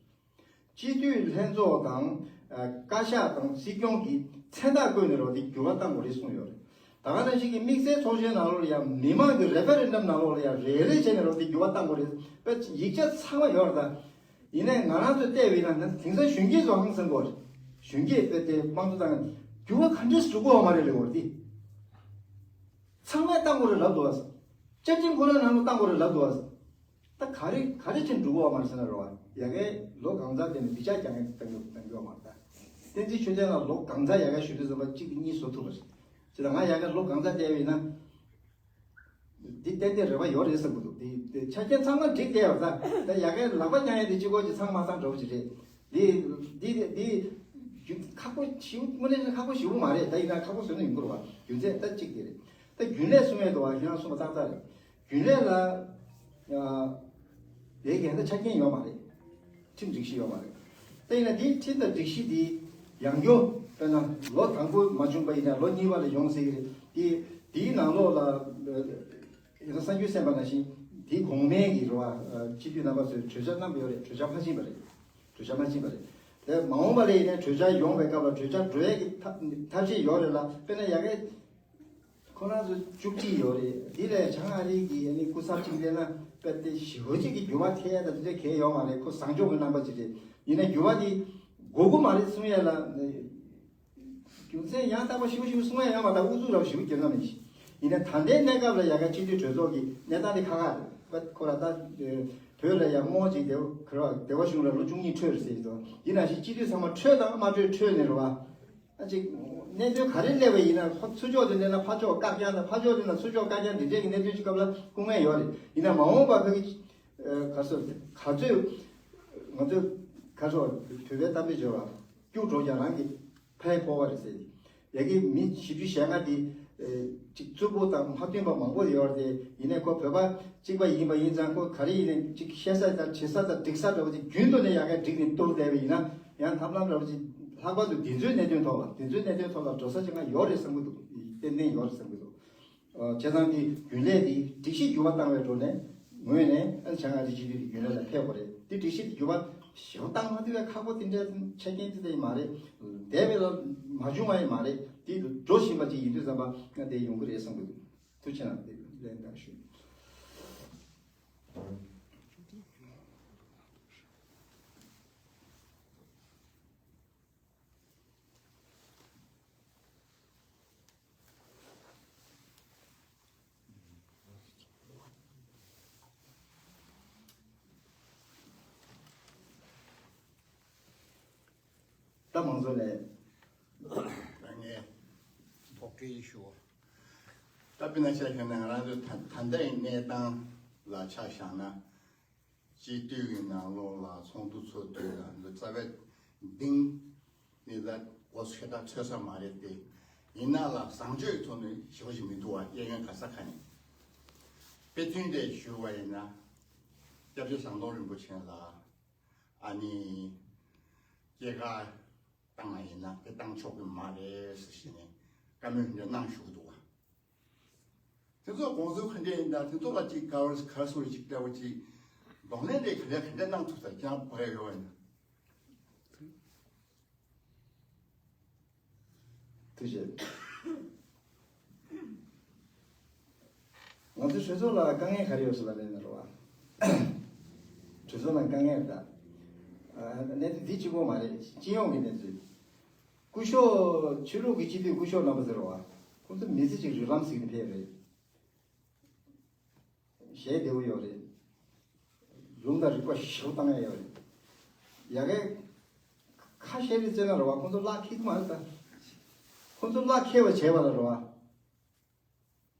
སྤྱི་འཐུས་ལྷན་ཚོགས་དང་། ཨ། བཀའ་ཤག་དང་སྲིད་སྐྱོང་གིས་མཚན་རྟགས་བཀོད་ནས་རོགས་དེ་འགྱུར་བ་གཏང་དགོས་རེད་གསུངས་ཡོད་རེད། ད་ག་ནང་བཞིན་གྱི་དམིགས་བསལ་ཚོགས་ཆེན་ནང་ལོགས་ལ་ཡང་མི་མང་གི་རེ་ཕེ་རེན་ཌམ་ནང་ལོགས་ལ་ཡང་རེ་རེ་བྱས་ནས་རོགས་དེ་འགྱུར་བ་གཏང་དགོས་རེད། དཔེ་ཡིག་ཆ་ཚང་མ་ཡོད་རེད་ད། ཡིན་ནའི་ང་རང་ཚོས་བལྟས་པ་ཡིན་ན་ན་དེང་སང་གཞོན་སྐྱེས་ཚོ་ཧང་སང་གོ་རེད། གཞོན་སྐྱེས་དཔེ་དེ་དམངས་གཙོ་ཏང་འགྱུར་བ་ག་འདྲས་འགྲོ་གི་ཡོད་མ་རེད་ལབ་དགོས་རེད་དེ། ཚང་མས་གཏང་དགོས་རེད་ལབ་འདུག་བ། བཅའ་ཁྲིམས་ཁོ་རང་ནང་ལ་གཏང་དགོས་རེད་ལབ་འདུག་བ། ད་ག་རེ་ག་རེ་བྱས་འགྲོ་གི་ཡོད་མ་རེད་ཟེར་ན་རེད་བ། ཡ་གིས་ལོ་གང་ཚང་དེ་ནས་འདི་ཅག་ཀྱང་གཏང་གི་གཏང་གི་ཡོད་མ་རེད་ད། བསྟན་འཛིན་ཆོས་ལྡན་ལགས་ལོ་གང་ཚང་ཡ་གིས་ཞུ་དུས་ཙམ་པ་གཅིག་གཉིས་བཟོ་ཐུབ་པ་རེད། བྱས་ཙང་ང་ཡ་གིས་ལོ་གང་ཚང་བསྡད་པ་ཡིན་ན། འདི་ཏན་ཏན་རེ་བ་ཡོད་རེད་བསམ་གྱི་འདུག་འདི་འདི་ཆ་རྐྱེན་ཚང་མ་འགྲིག་བསྡད་ཡོད་ད། ད་ཡ་གིས་ལག་པ་བརྐྱང་ཡ་དེ་གཅིག་པོ་གཅིག་ཚང་མ་ཚང་འདྲ་བོ་ཅིག་རེད། འདི་འདི་འདི་ཁག་པོ་ཞེ་པོ་དངོས་གནས་ཁག་པོ་ཞེ་པོ་མ་རེད། ད་ཡིན་ན་ཁག་པོ་བཟོས་ན་ཡོང་གི་རེད་བ། རྒྱུ་མཚན་ད་གཅིག་དེ་རེད། ད་རྒྱུན་ལས་གསུང་ཡས་འདུག་བ། ཁྱེད་རང་གསུངས་པ་ཏག་ཏག་རེད། རྒྱུན་ལས་ལ། ཨ། དེ་གའི་ད་ཆ་རྐྱེན་ཡོད་མ་རེད། ཁྲིམས་སྒྲིག་གཞི་ཡོད་མ་རེད། ད་ཡིན་ན་དེའི་ཁྲིམས་དང་སྒྲིག་གཞི་དེ་ཡང་སྐྱོ། དཔེར་ན་ལོ་དང་པོ་མ་བྱུང་པ་ཡིན་ན་ལོ་གཉིས་པ་ལ་ཡོང་སྲིད་ཀྱི་རེད། དེ་དེའི་ནང་ལོགས་ལ། ཡིན་ན་གསར་འགྱུར་གསན་པ་ནང་བཞིན་དེའི་གོང་མའི་གི་རེད་བ། སྤྱི་འཐུས་རྣམ་པ་ཚོས་གྲོས་འཆར་བསྣམས་ཡོད་རེད། གྲོས་འཆར་མ་ཕྱིན་པ་རེད། གྲོས་འཆར་མ་ཕྱིན་པ་རེད། དེ་མ་འོངས་པ་ལ་ཡིན་ན་གྲོས་འཆར་ཡོང་བའི་སྐབས་ལ་གྲོས་འཆར་འགྲོ་ཡས་ཀྱི་ཐབས་ཐབས་ཤེས་ཡོད་རེད་ལ། དཔེར་ན་ཡ་གིས། ཁོ་རང་ཚོ་བཅུ་གཅིག་ཡོད་རེད། འདི་ལས་བྱང་ཨ་རི་གི་ཨ་ནི་སྐུ་ཚབ་གཅིག་སླེབས་ན་དཔེ་དེ་ཞེ་པོ་ཅིག་གི་འགྱུར་བ་ཐེབས་ཡ་ད་དེ་འདྲ་གང་ཡང་ཡོད་མ་རེད། ཁོ་བཟང་ཕྱོགས་ཀྱི་རྣམ་པ་ཅིག་རེད། ཡིན་ན་འགྱུར་བ་དེ་དགོས་ཀྱི་མ་རེད་གསུང་ཡ་ལ། རྒྱུ་མཚན་ཡང་དག་པ་ཞེ་པོ་ཞེ་པོ་གསུང་ཡ་ཡོད་མ་རེད། དབུ་ཚུགས་ར་ཞེ་པོ་སྐྱེ་ན་མེད་ཤི། ཡིན་ན་ད་ལྟའི་གནས་སྐབས་ལ་ཡ་གིའི་སྤྱི་འཐུས་གྲོས་ཚོགས་ཀྱི་གནས་སྟངས་དེ་ཁག་ཁག་རེད། དཔེ་ཁོ་ར་ད་བོད་ལ་ཡ་རྨོ་ཅིག་སྡེ་བ་ཁོ་ར་སྡེ་བ་གཞུང་ལ་ལོ་བཅུ་གཉིས་འཕྲོད་རེད་ཟེར་གྱི་འདུག་ཡིན་ན་ཞིག་སྤྱི་འཐུས་ཚང་མ་འཕྲོད་དང་མ་འཕྲོད་འཕྲོད་ནས་རེད་བ། ཨ་ཅིག་གནད་དོན་ག་རེ་སླེབས་པ་ཡིན་ན་ཚུར་ཕྱོགས་དེ་སླེབས་ན་ཕར་ཕྱོགས་བཀག་རྐྱང་དང་ཕར་ཕྱོགས་སླེབས་ན་ཚུར་ཕྱོགས་བཀག་རྐྱང་དེ་འདྲས་ཀྱི་གནད་དོན་ཅིག་སྐབས་ལ་སྐུ་ངལ་ཡོད་རེད། ཡིན་ན་མ་འོངས་པ་ཁ་གི་ག་སོ་ག་ཚོད་ང་ཚོས་ག་སོ་བོད་པའི་གཏམ་དཔེ་བརྗོད་པ་སྐྱུག་བྲོ་རྒྱ་རང་གི་ཕའི་ཕོ་བ་རེད་ཟེར། ཡ་གི་མི་བཞི་བཅུ་ཞེ་ལྔ་དེ་ཅིག་རྩུབ་པོ་དང་མ་མཐུན་པ་མང་པོ་ཡོད་རེད། ཡིན་ནའི་ཁོ་བོད་པ་གཅིག་པ་ཡིན་པ་ཡིན་ཙང་ཁོ་ག་རེ་ཡིན་ནའི་ཅིག་བཤད་ས་དང་བྱེད་ས་དང་སྒྲིག་ས་འདྲ་བོ་ཅིག་རྒྱུན་དུ་ནས་ཡ་གི་སྒྲིག་ནས་གཏོར་བསྡད་པ་ཡིན་ན། ཡང་ཐབས་ལམ་འདྲ་བོ་ཅིག་ལྷག་པར་དུ་འདི་ཚོའི་གནད་དོན་ཐོག་ལ་འདི་ཚོའི་གནད་དོན་ཐོག་ལ་འགྲོ་ས་ཅིག་ང་ཡོད་རེད་བསམ་གྱི་འདུག་ཏན་ཏན་ཡོད་རེད་བསམ་གྱི་འདུག་བྱས་ཙང་འདི་རྒྱུན་ལས་འདི་སྒྲིག་གཞི་འགྱུར་བ་བཏང་བའི་འགྲོ་ནས་ངོས་ནས་ཨ་ནི་བྱང་ཨ་རི་སྤྱི་འཐུས་ཀྱི་རྒྱུན་ལས་ལ་ཕེབས་དགོས་རེད། འདི་སྒྲིག་གཞི་འདི་འགྱུར་བ་ཞེ་པོ་བཏང་མ་ཐུབ་པའི་ཁག་པོ་དེ་འདྲའི་ཆ་རྐྱེན་དེ་འདྲ་མ་རེད། འདས་པའི་ལ་མ་བྱུང་བ་ཡང་མ་རེད། འདི་འགྲོ་བཞིན་པ་ཅིག་ཡིན་དུས་ཙམ་པ་ང་དེ་ཡོང་གི་རེད་བསམ་གྱི་འདུག་ཐུགས་རྗེ་གནང་། དེ་ལན་འདེབས་ཞུ། ད་མང་ཚོགས་ནས། ད་ངས་དོགས་འདྲི་ཞུ། ད་དཔེར་ན་ཆ་བཞག་ན་ང་རང་ཚོའི་ད་ད་ལྟའི་གནས་སྟངས་ལ་ཆ་བཞག་ན། སྤྱི་འཐུས་ཀྱི་ནང་ལོགས་ལ་ཚོགས་འདུ་ཚོགས་དུས་ལ་འདི་རྩ་བའི་གཏིང་ནས་ད་གོ་ཤེས་ད་ཚོད་ས་མ་རེད་དེ། ཡིན་ན་ལ་བཟང་སྤྱོད་ཐོག་ནས་ཞེ་པོ་ཞིག་མི་འདུག་བ། གཡས་གཡོན་ག་ས་ག་ནས། དཔེ་མཚོན་དེ་ཞུ་བ་ཡིན་ན། སྐྱབས་རྗེ་ཟམ་གདོང་རིན་པོ་ཆེ་ལ་ཨ་ནི་སྐྱེས་སྐར་བཏང་བ་ཡིན་ན་དེ་བཏང་ཆོག་གི་མ་རེད་ཟེར་ཞེས་ནས་བཀའ་མོལ་འདི་གནང་བཞུགས་འདུག་བ། དེ་ཚོ་དགོངས་ཚུལ་ག་འདྲ་ཡིན་ད། དེ་ཚོ་ལ་ཅིག་ག་བར་ག་སོར་ཅིག་འདྲ་བོ་ཅིག་གདོང་ལེན་དེ་ག་འདྲ་ག་འདྲ་གནང་ཐུབ་ས་ཀྱང་བག་ཡོད་ཡིན། ཐུགས་རྗེ་ཆེ། ང་ཚོའི་གྲོས་ཚོགས་ལ་དཀའ་ངལ་ག་རེ་ཡོད་ཟེར་ལ་ལན་རོ་བ། གྲོས་ཚོགས་ནང་དཀའ་ངལ་ད། གནད་དོན་འདི་གཅིག་པོ་མ་རེད། སྤྱི་ཡོངས་ཀྱི་གནས་ཚུལ། སྐུ་ཞབས་ཆོས་ལུགས་ཀྱི་སྤྱི་འཐུས་སྐུ་ཞབས་རྣམ་པ་ཟེར་བ། ཁོང་ཚོ་མི་ཚེ་གཅིག་རིགས་ལམ་ཟིན་ནས་ཕེབས་རེད། གཞས་བདེ་བོ་ཡོད་རེད། ལུང་དང་རིགས་པ་ཞེ་པོ་བཏང་ཡ་ཡོད་རེད། ཡ་གི། ཁ་ཤས་རེ་བཙལ་ན་རེད་བ། ཁོང་ཚོ་གླགས་འཁེལ་གི་མ་རེད་ད། ཁོང་ཚོ་གླགས་འཁེལ་བ་བྱས་པ་ལ་རེད་བ།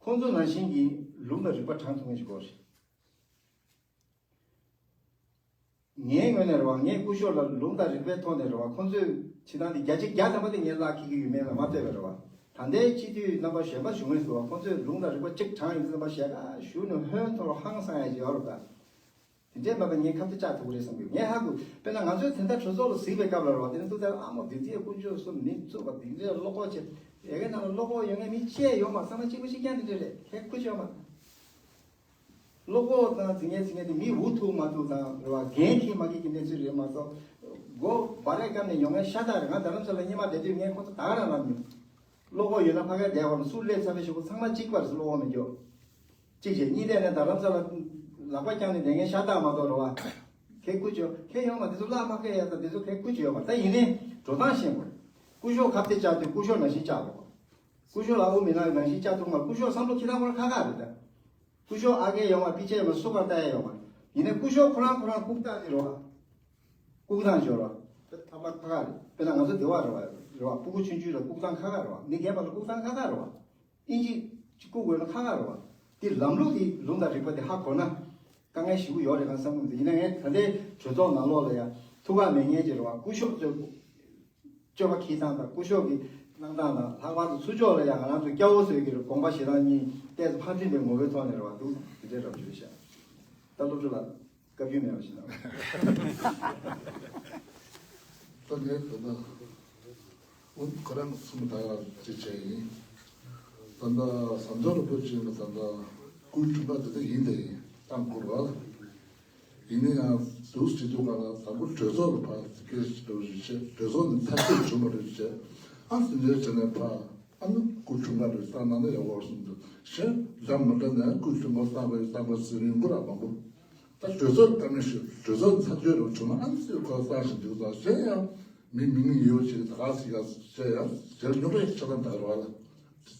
ཁོང་ཚོ་ནང་བཞིན་གྱི་ལུང་དང་རིགས་པ་དྲངས་ཐུབ་མཁན་ཞིག་དགོས་རེད། ངའི་ངོས་ནས་རེད་བ། ངས་སྐུ་ཞབས་ལ་ལུང་དང་རིགས་པའི་ཐོག་ནས་རེད་བ། ཁོང་ཚོས་བྱེད་སྟངས་དེ་བརྒྱ་ཆ་བརྒྱ་ཐམ་པ་དེ་ངས་གླགས་འཁེལ་གྱི་ཡོད་མེད་ལ་མ་ལྟོས་པར་རེད་བ། ད་ལྟའི་སྤྱི་འཐུས་རྣམ་པ་གཞན་པ་བཞུགས་མཁན་ཚོ་བ། ཁོང་ཚོས་ལུང་དང་རིགས་པ་གཅིག་དྲངས་ཡོང་དུས་ཙམ་པ་ཞལ་ཁ་ཞུ་ནས་ཧོན་ཐོར་ཧང་སང་ཡ་ཅིག་ཡོད་རེད་ད། དེ་འདྲའི་མ་གཏོགས་ངས་ཁ་གཏད་བཅག་ཐུབ་ཀྱི་རེད་བསམ་གྱི་ཡོད། ངས་ཧ་གོ། དཔེར་ན་ང་ཚོའི་དེ་འདྲ་གྲོས་ཚོགས་ལ་གཟིགས་པའི་སྐབས་ལ་རེད་བ། དེ་ནས་ཐུག་ཚར། ཨ་མོ་འདི་དེའི་དཀོན་མཆོག་གསུམ་མི་བཙུགས་པ་འདི་འདྲའི་བློ་ཁོག་ཆེ། ཡ་གི་ནང་ལ་བློ་ཁོག་ཡོད་མཁན་མི་གཅིག་ཡོད་མ་རེད། ཚང་མ་གཅིག་པ་གཅིག་རྐྱང་དེ་འདྲ་རེད། ཁྱད་ཁུ་ཆོད་མ་རེད། བློ་ཁོག་དང་འཛིང་ངན་འཛིང་ངན་དེ་མི་འུ་ཐུག་མ་ཐུག་དང་རེད་བ། འགན་འཁྱེར་མ་འཁྱེར་གྱི་གནས་ཚུལ་རེད་མ་གཏོགས། མགོ་སྦར་རས་བཀབ་ནས་ཡོང་མཁན་ཤ་སྟག་རེད། ང་རྡ་རམ་ས་ལ་སྔོན་མ་བསྡད་དུས་ངས་ཁོ་ཚོ་ད་ག་རང་ལབ་མྱོང་། བློ་ཁོག་ཡོད་ན་ཕ་གིར་བསྡད་དགོས་ན། སུ་སླེབས་ཚར་བའི་གཞུག་གུ་ཚང་མ་གཅིག་པ་རེད་ཟེར། བློ་ཁོག་མི་འཇོག་གཅིག་བྱས། གཉིས་བསྡད་ནས་རྡ་རམ་ས་ལ་ལག་པ་བརྐྱངས་ནས་བསྡད་མཁན་ཤ་སྟག་མ་གཏོགས་རེད་བ། ཁྱད་ཁུ་ཆོད། ཁྱད་ཡོད་མ་རེད། དེ་ཚོ་གླགས་མ་ཁེལ་ཡ་དང་དེ་ཚོ་ཁྱད་ཁུ་ཆོད་ཡོད་མ་རེད། ད་ཡིན་ནའི་འགྲོ་སྟངས་ཤེས་དགོས། སྐུ་ཞབས་ཁ་གཏད་བཅག་དུས་སྐུ་ཞབས་ནང་བཞིན་བཅག་དགོས། སྐུ་ཞབས་ལ་ཨོ་མི་ནག་ནང་བཞིན་བཅག་ཐུབ་མ་རེད། སྐུ་ཞབས་བསམ་བློ་འཁྱེར་སྟངས་ཁོ་རང་ཁག་ཁག་རེད་ད། སྐུ་ཞབས་ཨ་རྒས་ཡོད་མ་རེད། པི་ཆེ་ཡོད་མ་རེད། སུ་གར་ལྟ་ཡ་ཡོད་མ་རེད། ཡིན་ནའི་སྐུ་ཞབས་ཁོ་རང་ཁོ་རང་ལྐུགས་སྟངས་དེ་རེད་བ། ལྐུགས་སྟངས་ཤོར་བ། དཔེ་ཐ་མ་ཁ་ཁ་རེད། དཔེར་ན་ང་ཚོ་སྡེ་བ་རེད་བ། རེད་བ། སྤུ་གུ་ཆུང་ཆུང་ལ་ལྐུགས་སྟངས་ཁ་ཁ་རེད་བ། མི་རྒན་པ་ལ་ལྐུགས་སྟངས་ཁ་ཁ་རེད་བ། ཨིན་ཇི་ཅིག་བཀུག་དགོས་ན་ཁ་ཁ་རེད་བ། དེ་ལམ་ལུགས་དེ་ལུང་དང་རིགས་པ་དེ་ཧ་གོ་ན་དཀའ་ངལ་ཞེ་པོ་ཡོད་རེད་གང་བསམ་གི་མི་འདུག་ཡིན་ན་ངས་ད་ལྟའི་གྲོས་ཚོགས་ནང་ལོགས་ལ་ཡ་ཐུགས་ཁག་མེད་མཁན་ཅིག་རེད་བ། སྐུ་ཞབས་ཚོས་སྤྱོད་པ་འཁྱེར་སྟངས་དང་། སྐུ་ཞབས་ཀྱི་གནང་སྟངས་དང་། ལྷག་པར་དུ་ཚུར་ཕྱོགས་ལ་ཡང་ང་རང་ཚོ་སྐྱ་བོ་ཚོས་ཀྱི་དགོངས་པ་བཞེས་སྟངས་གཉིས་ཏོག་ཙམ་ཕར་འཛིན་པའི་ངོ་བོའི་ཐོག་ནས་རེད་བ། འདུག་དེ་འདྲའི་རབ་བྱུང་ཤག་ད་སློབ་ཕྲུག་ལ་བཀའ་བཀྱོན་མེད་པ་ཞིག་གནང་། ད་ངས་ད་ལྟ་ཁོ་རང་གསུངས་པ་ལྟར་ཅིག་བྱས་ཡིན། ད་ལྟ་ཟམ་གདོང་རིན་པོ་ཆེ་ལ་ད་ལྟ་སྐུའི་འཁྲུངས་སྐར་དེ་འདྲ་ཡིན། དེ་ཡིན་གཏང་དགོས་རེད་བ། ཡིན་ན་ཡང་འདུག་སེ་བྱེད་དུས་གང་ལ་དང་པོ་གྲོས་ཚོགས་ལ་ཕར་སྐད་ཆ་འདྲ་བོ་ཞིག་བྱས། གྲོས་ཚོགས་ནས་ཐག་གཅོད་བྱུང་བ་རེད་བྱས། ཨ་ཙི་འདྲ་བྱས་ནས་ཕར་ཨ་ནི་སྐུ་འཁྲུངས་སྐར་རེ་བཏང་གནང་ན་ཡག་པོ་རེད་བསམ་འདུག་གཞན་འདྲ་མི་འདྲ་ནས་སྐུ་འཁྲུངས་སྐར་བཏང་བའི་བཏང་བ་ཟེར་ཡོང་གི་རེད་མང་པོ། ད་གྲོས་ཚོགས་བཏང་ནས་ཞུ། གྲོས་ཚོགས་ནས་ཐག་གཅོད་རེ་བྱུང་ན་ཨ་ནི་སྐུ་འཁྲུངས་སྐར་བཏང་བཞིན་འདུག་ད་གཞན་ཡང་མི་མི་ངན་ཡོད་ཅིག་ད་ག་ཟིག་ག་བྱས་ཡང་ཞལ་རྙོག་དྲ་ཆགས་སྟངས་དག་རེད་བ་ལ།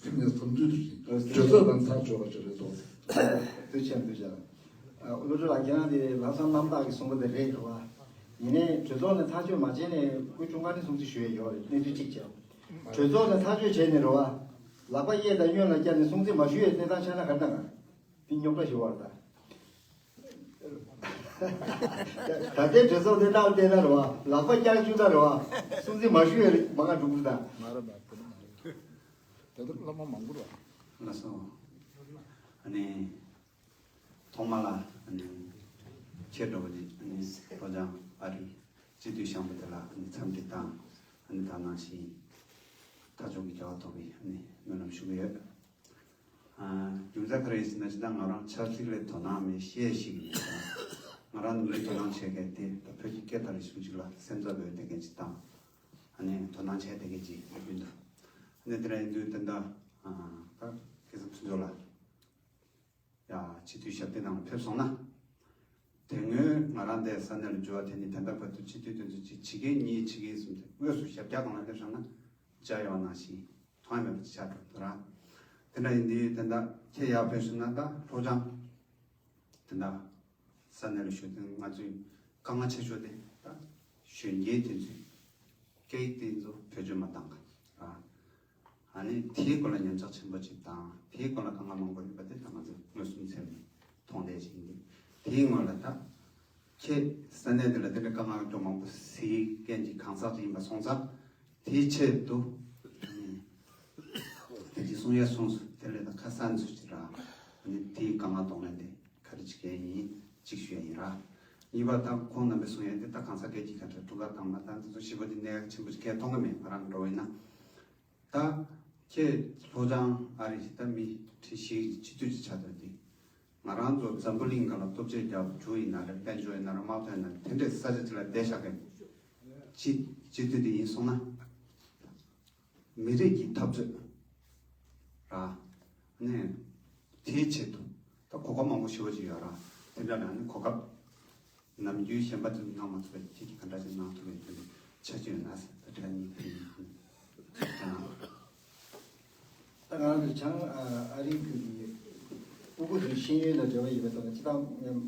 དེ་ངས་བསམ་ཚུལ་དུ་ཞིག་གྲོས་ཚོགས་དང་ཐག་གཅོད་པ་ཅིག་རེད་དོ། ཐུགས་རྗེ་ཆེ། ཐུགས་རྗེ་ཆེ། ཨ། བློ་གྲོས་ལགས་ཁྱེད་རང་དེ་ལམ་སང་རྣམ་དག་གིས་གསུངས་པ་དེ་རེད་རེད་བ། ཡིན་ནའི་གྲོས་ཚོགས་ནས་ཐག་གཅོད་མ་བྱས་ནས་སྐུ་འཁྲུངས་སྐར་ནས་སྲུང་བརྩི་ཞུ་ཡས་ཡོད་རེད། གནས་ཚུལ་གཅིག་བྱས། གྲོས་ཚོགས་ནས་ཐག་གཅོད་བྱས་ནས་རེད་བ། ལག་པ་གཡས་དང་གཡོན་ལ་བཀྱགས་ནས་སྲུང་བརྩི་མ་ཞུ་ཡས་གནས་སྟངས་ཆགས་ན་ག་རེ་གནང་། དེ་རྙོག་དྲ་ཞིག་ཡོད་རེད་ད། ད་ལྟའི་གྲོས་ཚོགས་དེ་ནང་བལྟས་ན་རེད་བ། ལག་པ་བཀྱག་བཅུག་ན་རེད་བ། སྲུང་བརྩི་མ་ཞུ་ཡས་མང་ང་འགྲོ་གི་རེད་ད། ང་ར་མ་དེ་ནི་མ་དེ་ཚོ་བླ་མ་མང་པོ་རེད་བ། ལགས་སོ། ཨ་ནི་ཐོག་མ་ལ་ཨ་ནི་ཁྱེད་འདྲ་བོ་ཅིག་ཨ་ནི་ལྷོ་བྱང་ཨ་རི་སྤྱི་འཐུས་ཤམ་བྷོ་དེ་ལ་ཨ་ནི་འཚམས་འདྲི་དང་། ཨ་ནི་ད་ནང་བཞིན་ཐག་གཅོད་ཀྱི་བྱ་བ་ཐོག་གི་ཨ་ནི་སྨོན་ལམ་ཞུ་གི་ཡོད། ཨ། རྒྱུ་མཚན་ག་རེ་ཡིན་ཟེར་ན། ཅི་ལྟར་ང་རང་ཆབ་སྲིད་ལ་དོ་སྣང་མེད་ཤས་ཤིག་ཡིན། ང་རང་ནུས་པའི་དོ་སྣང་བྱེད་མཁན་དེ་ད་བོད་ཀྱི་སྐད་དང་རིག་གཞུང་ཅིག་ལ་སེམས་འཚབ་ཡོད་བསྡད་མཁན་ཅིག་དང་། ཨ་ནི་དོ་སྣང་བྱས་བསྡད་མཁན་ཅིག་ཡིན་འདུག་ཨ་ནི་དེ་འདྲ་ཡིན་དུས་ད་ལྟ་ཨ་ད་སྐལ་བཟང་ཕུན་ཚོགས་ལགས་ཡ་སྤྱི་འཐུས་ཞབས་སྟེགས་ནང་ལ་ཕེབས་སོང་ན། དེ་སྔོན་ང་རང་འདས་ས་གནས་ལ་འབྱོར་བ་དེ་ནི་ད་ལྟ་བར་དུ་སྤྱི་འཐུས་དེ་ཚོ་གཅིག་བྱེད་མཁན་གཉིས་བྱེད་མཁན་གསུམ་དེ་དངོས་སུ་ཞབས་བཀྱག་སྒང་ལ་སླེབས་སོང་ན་མཇལ་ཡོང་ནང་བཞིན་མཐོང་ཡ་མེད་པ་ཅིག་ཆགས་འགྲོ་འདུག་ར། དེ་འདྲ་ཡིན་དུས་ད་ལྟ་ཁྱེད་ཡར་ཕེབས་སོང་ན་ད་ལྷོ་བྱང་དེ་འདྲ་ས་གནས་ལ་བཞུགས་དུས་ང་ཚོའི་དཀའ་ངལ་ཆེ་ཤོས་དེ་ད་གཞོན་སྐྱེས་དེ་ཚོས་སྐད་ཡིག་དེ་ཚོ་བེད་སྤྱོད་མ་བཏང་ག་ར། ཨ་ནི་དེའི་སྐོར་ལ་ཉམས་ཆག་ཆེན་པོ་ཅིག་དང་། དེའི་སྐོར་ལ་དཀའ་ངལ་མང་པོ་ཡོད་པ་དེ་ད་ང་ཚོས་མངོན་སུམ་ཚད་ནས་མཐོང་བསྡད་ཅིག་ཡིན། དེའི་སྔོན་ལ་ད་ཁྱེད་ས་གནས་འདི་ལ་དེ་འདྲའི་དཀའ་ངལ་ཅུང་མང་པོ་གཟིགས་མཁན་གྱི་གང་ཟག་ཅིག་ཡིན་པ་སོང་ཙང་། དེའི་ཆེད་དུ་ཨ་ནི་དེ་ཅིག་གསུང་ཡས་སོང་སོང་། དེ་ལས་ད་ཁ་སང་ཚོད་ཅིག་ར། ཨ་ནི་དེའི་དཀའ་ངལ་གདོང་ལེན་དེ་ག་རེ་བྱེད་མཁན་ཡིན་ཅིག་ཞུ་ཡས་ཡིན་ར། གཉིས་པ་ད་ཁོང་རྣམ་པས་གསུང་ཡས་དེ་ད་གང་ཟག་སྐད་ཀྱི་ཁ་བྲལ་དུས་འཁོར་དང་མ་དང་དེ་ཚོ་ཞིབ་པོ་དེ་གནད་འགག་ཆེན་པོ་ཞིག་གས་མཐོང་གི་མེད། ང་རང་འགྲོ་བ་ཡིན་ན། ད་ཁྱེད་ལྷོ་བྱང་ཨ་རི་ད་མི་ཁྲི་བཞི་སྤྱི་འཐུས་ཅིག་ཆགས་བསྡད་དེ། ང་རང་ཚོ་འཛམ་བུ་གླིང་སྒང་ལ་སྟོབས་ཆེ་རྒྱ་བོ་ཇོ་ཡིན་ན་རེད། དཔལ་འབྱོར་ཡིན་ན་རེད། དམག་དོན་ཡིན་ན་རེད། དེ་འདྲའི་ས་ཆ་ཅིག་ལ་བསྡད་བཞག་མཁན་སྤྱི་སྤྱི་འཐུས་དེ་ཡིན་སོང་ན། མི་རིགས་ཀྱི་འཐབ་རྩོད་ར། ནས་དེའི་ཆེད་དུ་ད་གོ་སྐབས་མང་པོ་ཞེ་པོ་ཅིག་ཡོད་ར། དེ་འདྲ་ལ་ནི་གོ་སྐབས་ནམ་རྒྱུན་གཞན་པ་ཚོས་གནང་མ་ཐུབ་པའི་ཁྱེད་ཀྱིས་ག་འདྲ་ཞིག་གནང་ཐུབ་པའི་དོན་དུ་ཆ་རྒྱུས་ཡོད་ན་ཟེར། ད་དྲན་ནི་དེ་ཡིན། ད་ང་རང་ཚོ་བྱང་ཨ་རིའི་ཁུལ་གྱི་སྤུ་གུ་ཚོའི་ཤེས་ཡོན་དང་འབྲེལ་བ་ཡོད་པའི་ཐོག་ནས་སྤྱི་བཏང་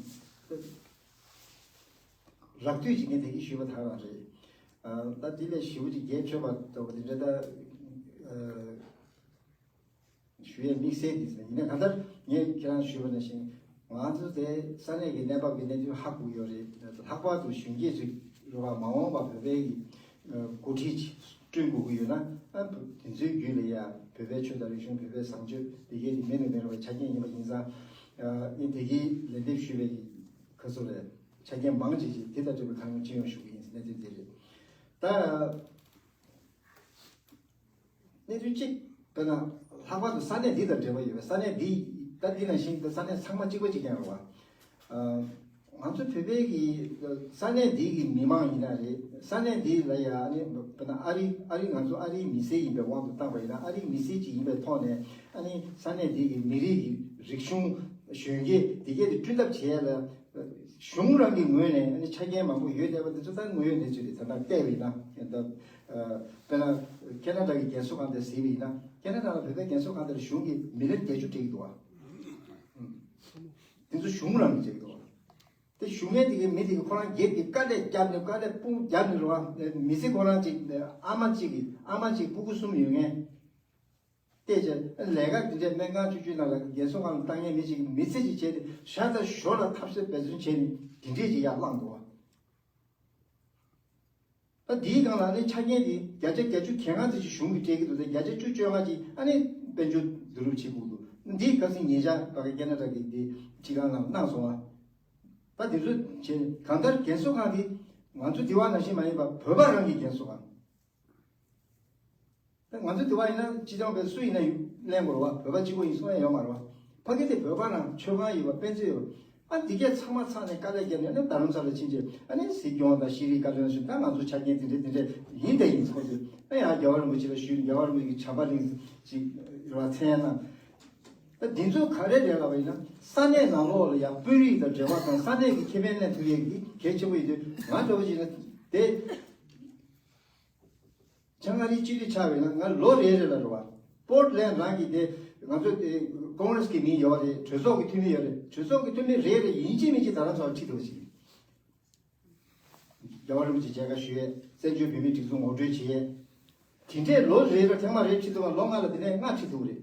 རགས་བསྡུས་ཅིག་ངས་དེ་གི་ཞུས་པ་ད་ག་རང་རེད། ད་དེ་ལས་ཞེ་པོ་ཅིག་རྒྱས་ཆོད་པ་འདྲ་པོ་དེ་འདྲ་ད་ཞུ་ཡས་དམིགས་བསལ་དེ་ཡིན་ན། གང་ལྟར་ངས་ཁྱེད་རང་ཞུས་པ་ནང་བཞིན། ང་ཚོ་དེ་ས་གནས་ཀྱི་གནས་བབ་ཀྱི་གནས་ཚུལ་ཧ་གོ་གི་ཡོད་རེད། ལྷག་པར་དུ་གཞོན་སྐྱེས་ཚོས་རེད་བ། མ་འོངས་པ་བོད་པའི་གི་འགོ་ཁྲིད་ཅིག་བསྐྲུན་དགོས་ཀྱི་ཡོད་ན། ཨ་དེ་ཚོའི་བརྒྱུད་ལ་ཡ་བོད་པའི་ཆོས་དང་རིག་གཞུང་། བོད་པའི་བཟང་སྤྱོད་འདི་གའི་དེ་མེད་ནས་མེད་རུང་བའི་ཆ་རྐྱེན་ཡིན་པ་ཡིན་ཙང་། ཨ་ཨིན་དེ་གའི་ལན་འདེབས་ཞུས་པའི་གི་ཁ་སོ་རེད། ཆ་རྐྱེན་མང་ཆེ་ཞིག་དེ་དང་འབྲེལ་བའི་ཁ་ཡོང་སྤྱི་ཡོངས་ཞུ་གི་ཡིན། གནད་དོན་དེ་རེད། ད་གནད་དོན་གཅིག་དཔེར་ན་ལྷག་པར་དུ་ས་གནས་འདི་དང་འབྲེལ་བ་ཡོད་པའི་ས་གནས་འདི། ད་འདི་ནང་བཞིན་ས་གནས་ཚང་མ་གཅིག་པ་གཅིག་རྐྱང་རེད་བ། ཨ་ང་ཚོ་བོད་པའི་གི་ས་གནས་འདི་གི་མི་མང་ཡིན་ན་རེད། ས་གནས་འདི་ལ་ཡ་ཨ་ནི་དཔེར་ན་ཨ་རི། ཨ་རི་ང་ཚོ་ཨ་རིའི་མི་སེར་ཡིན་པའི་དབང་དུ་བཏང་པ་ཡིན་ན། ཨ་རིའི་མི་སེར་ཅིག་ཡིན་པའི་ཐོག་ནས། ཨ་ནི་ས་གནས་འདི་གི་མི་རིགས་ཀྱི་རིག་གཞུང་། གཞོན་སྐྱེས་འདི་གས་དེ་བསྐྲུན་ཐབས་བྱེད་ཡ་ལ་གཞུང་རང་གི་ངོས་ནས་ཨ་ནི་ཆ་རྐྱེན་མང་པོ་ཡོད་བསྡད་པ་འདི་ཚོ། ད་དངོས་ཡོད་གནས་ཚུལ་རེད། ད་ལྟ་བལྟས་པ་ཡིན་ན། ད་ཨ་དཔེར་ན་ཁེ་ན་ཌ་གི་རྒན་གསོ་ཁང་དེ་གཟིགས་པ་ཡིན་ན། ཁེ་ན་ཌ་ལ་བོད་པའི་རྒན་གསོ་ཁང་དེར་གཞུང་གིས་མི་ལེར་བརྒྱད་ཅུ་སྤྲད་ཀྱི་འདུག་བ། ཨུམ། དེ་ཚོ་གཞུང་རང་གིས་སྤྲད་ཀྱི་འདུག་བ། དེ་གཞུང་ངན་དེ་གའི་མི་དེ་གའི་ཁོ་རང་སྒེར་གྱི་དཀའ་ལས་བརྒྱབ་ནས། དཀའ་ལས་དཔུང་བརྒྱབ་ནས་རེད་བ། མི་ཚེ་ཁོ་རང་གཅིག་ཨ་མ་གཅིག་གི། ཨ་མ་གཅིག་སྤུ་གུ་གསུམ་ཡོད་མཁན། བལྟས་བྱས་ལས་ཀ་འདི་འདྲའི་སྨན་ཁང་བཅུ་གཅིག་ནང་ལ་རྒན་གསོ་ཁང་ལ་བཏང་མཁན་མི་གཅིག་གིས་མི་ཚེ་གཅིག་བྱས་ཏེ། ཤ་དང་ཞོ་ལ་ཐབས་ཟད་འབད་བརྩོན་བྱས་ནས་འདི་འདྲས་ཅིག་ཡར་བསླངས་འདུག་བ། ད་འདིའི་སྒང་ལ་ནི་ཆ་རྐྱེན་དེ་བརྒྱ་ཆ་བརྒྱད་ཅུ་གྱ་ལྔ་ཙམ་ཞིག་གཞུང་གིས་སྤྲད་ཀྱི་འདུག་སྟེ། བརྒྱ་ཆ་བཅུ་བཅོ་ལྔ་ཅིག་ཨ་ནི་དཔལ་འབྱོར་བསྡུ་རུབ་བྱེད་དགོས་འདུག་འདི་ག་ཚོད་ཉེ་ཆར་ཕ་གི་ཁེ་ན་ཌ་གི་འདི་སྤྱི་ཁང་ནང་གནང་སོང་བ། ད་འདི་ཚོ་བྱས། གང་ལྟར་རྒན་གསོ་ཁང་འདི་ང་ཚོ་འདི་བ་ནང་བཞིན་མ་ཡིན་པར་བོད་པ་རང་གི་རྒན་གསོ་ཁང་། ད་ང་ཚོ་འདི་བ་ཡིན་ན་སྤྱི་བཏང་བའི་སུ་ཡིན་ན་ལེན་དགོས་རེད་བ། བོད་པ་གཅིག་པོ་ཡིན་གསུང་ཡ་ཡོད་མ་རེད་བ། ཕ་གི་དེ་བོད་པ་རང་། མཆོད་ཁང་ཡོད་པ། དཔེ་མཛོད་ཡོད་པ། ཨ་འདི་གས་ཚང་མ་ཚང་ནས་དཀའ་ལས་བརྒྱབ་ནས། ཨ་ནི་རྡ་རམ་ས་ལ་ཕྱིན་རྗེས། ཨ་ནི་སྲིད་སྐྱོང་དང་ཤེས་རིག་བཀའ་བློན་ཚོས། ད་ང་ཚོ་ཆ་རྐྱེན་དེ་འདྲས་དེ་འདྲས་ཡིན་དེ་ཡིན་ཚོགས་ཚོས། ཨ་ཡང་རྒྱལ་བ་རིན་པོ་ཆེ་ལ་ཞུས། རྒྱལ་བ་རིན་པོ་ཆེ་གི་བྱམས་པ་གླིང་ཅིག་ར་མཚན་གནང་། ད་འདི་ཚོ་ག་རེ་རེད་ལབ་པ་ཡིན་ན། ས་གནས་ནང་ལོགས་ལ་ཡང་དཔོན་རིགས་དང་འབྲེལ་བ་དང་། ས་གནས་ཀྱི་ཁེ་ཕན་ལེན་ཐུབ་ཡས་ཀྱི་གལ་ཆེན་པོ་ཡིན་དུས། ང་འདྲ་བོ་ཞིག་ན་དེ། བྱང་ཨ་རིའི་སྤྱི་འཐུས་ཆགས་པ་ཡིན་ན། ང་ལོ་རེ་རེ་ལ་རེད་བ། པོར་ཊ་ལེན་ཌ་རང་གི་དེ་ང་ཚོ་དེ་ཀོང་རེ་སི་གི་མིང་ཡོད་རེད། གྲོས་ཚོགས་ཀྱི་འཐུས་མི་ཡོད་རེད། གྲོས་ཚོགས་ཀྱི་འཐུས་མི་རེ་རེ་ཡིན་གཅིག་མིན་གཅིག་རྡ་རམ་ས་ལ་ཁྲིད་ཐུབ་པ་ཞིག་རྒྱལ་བ་རིན་པོ་ཆེ་མཇལ་ཁ་ཞུ་ཡས། བཙན་བྱོལ་བོད་མིའི་སྒྲིག་འཛུགས་ངོ་སྤྲོད་བྱེད་ཡས། དེ་འདྲས་ལོ་རེ་རེ་ཐེངས་མ་རེ་ཁྲིད་ཐུབ་པ། ལོ་ལྔ་ལ་དེ་ནས་ལྔ་ཁྲིད་ཐུབ་རེད།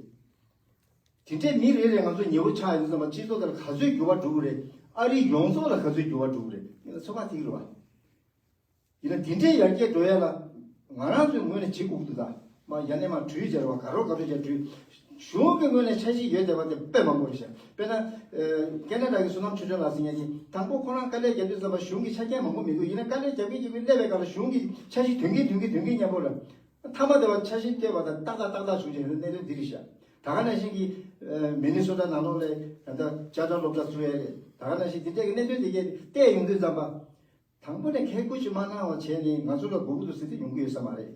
དེ་འདྲས་མི་རེ་རེ་ང་ཚོ་ཉེ་བོ་ཆགས་ཡོང་དུས་ཙམ་པ། སྤྱི་ཚོགས་དེར་ག་ཚོད་འགྱུར་བ་འགྲོ་གི་རེད། ཨ་རི་ཡོངས་རྫོགས་ལ་ག་ཚོད་འགྱུར་བ་འགྲོ་གི་རེད། ངས་ཚོད་དཔག་ཐིག་རེད་བ། ཡིན་ན་དེ་འདྲའི་ཡར་རྒྱས་འགྲོ་ཡ་ལ་ང་རང་ཚོའི་ངོས་ནས་བྱེད་དགོས་ཀྱི་འདུག་ད་མ་ཡ་ནས་མ་གྲོས་བྱས་རེད་བ། ག་རོ་ག་རོ་བྱས་གྲོས། གཞུང་གི་ངོས་ནས་འཆར་གཞི་ཡོད་བསྡད་པ་དེ་དཔེ་མང་པོ་རེད་ཤག་དཔེར་ན་ཨ་ཁེ་ན་ཌ་གི་བསོད་ནམས་ཆོས་སྒྲོན་ལགས་ཟེར་མཁན་དེ། དང་པོ་ཁོ་རང་དཀའ་ལས་བརྒྱབ་དུས་ཙམ་པ་གཞུང་གི་ཆ་རྐྱེན་མང་པོ་མི་འདུག་ཡིན་ན་དཀའ་ལས་རྒྱབ་གིན་རྒྱབ་གིན་སླེབས་པའི་སྐབས་ལ་གཞུང་གི་འཆར་གཞི་འདོན་གིན་འདོན་གིན་འདོན་གིན་མཉམ་པོ་ལ། མཐའ་མ་དེ་བ་འཆར་གཞི་བཏོན་པ་དང་ཏག་ཏག་ཏག་ཏག་བྱུང་བྱུང་། གནད་དོན་འདི་རེད་ཤག་ད་ག་ནང་བཞིན་གྱི་ཨ་མི་ནི་སོ་ཊ་ནང་ལོགས་ལ་ད་ལྟ་བསྐྱར་དར་སློབ་གྲྭ་བཙུགས་ཡ་རེད། ད་ག་ནང་བཞིན་འདི་འདྲས་ཀྱི་གནད་དོན་དེ་གས་བལྟས་ཡོང་དུས་ཙམ་པ། དང་པོ་ནས་ཁས་ཁུར་ཅིག་མ་གནང་བ་བྱས་ནས་ང་ཚོ་ལ་དགོས་ཀྱི་འདུག་ཟེར་དེ་ཡོང་གི་ཡོད་ས་མ་རེད།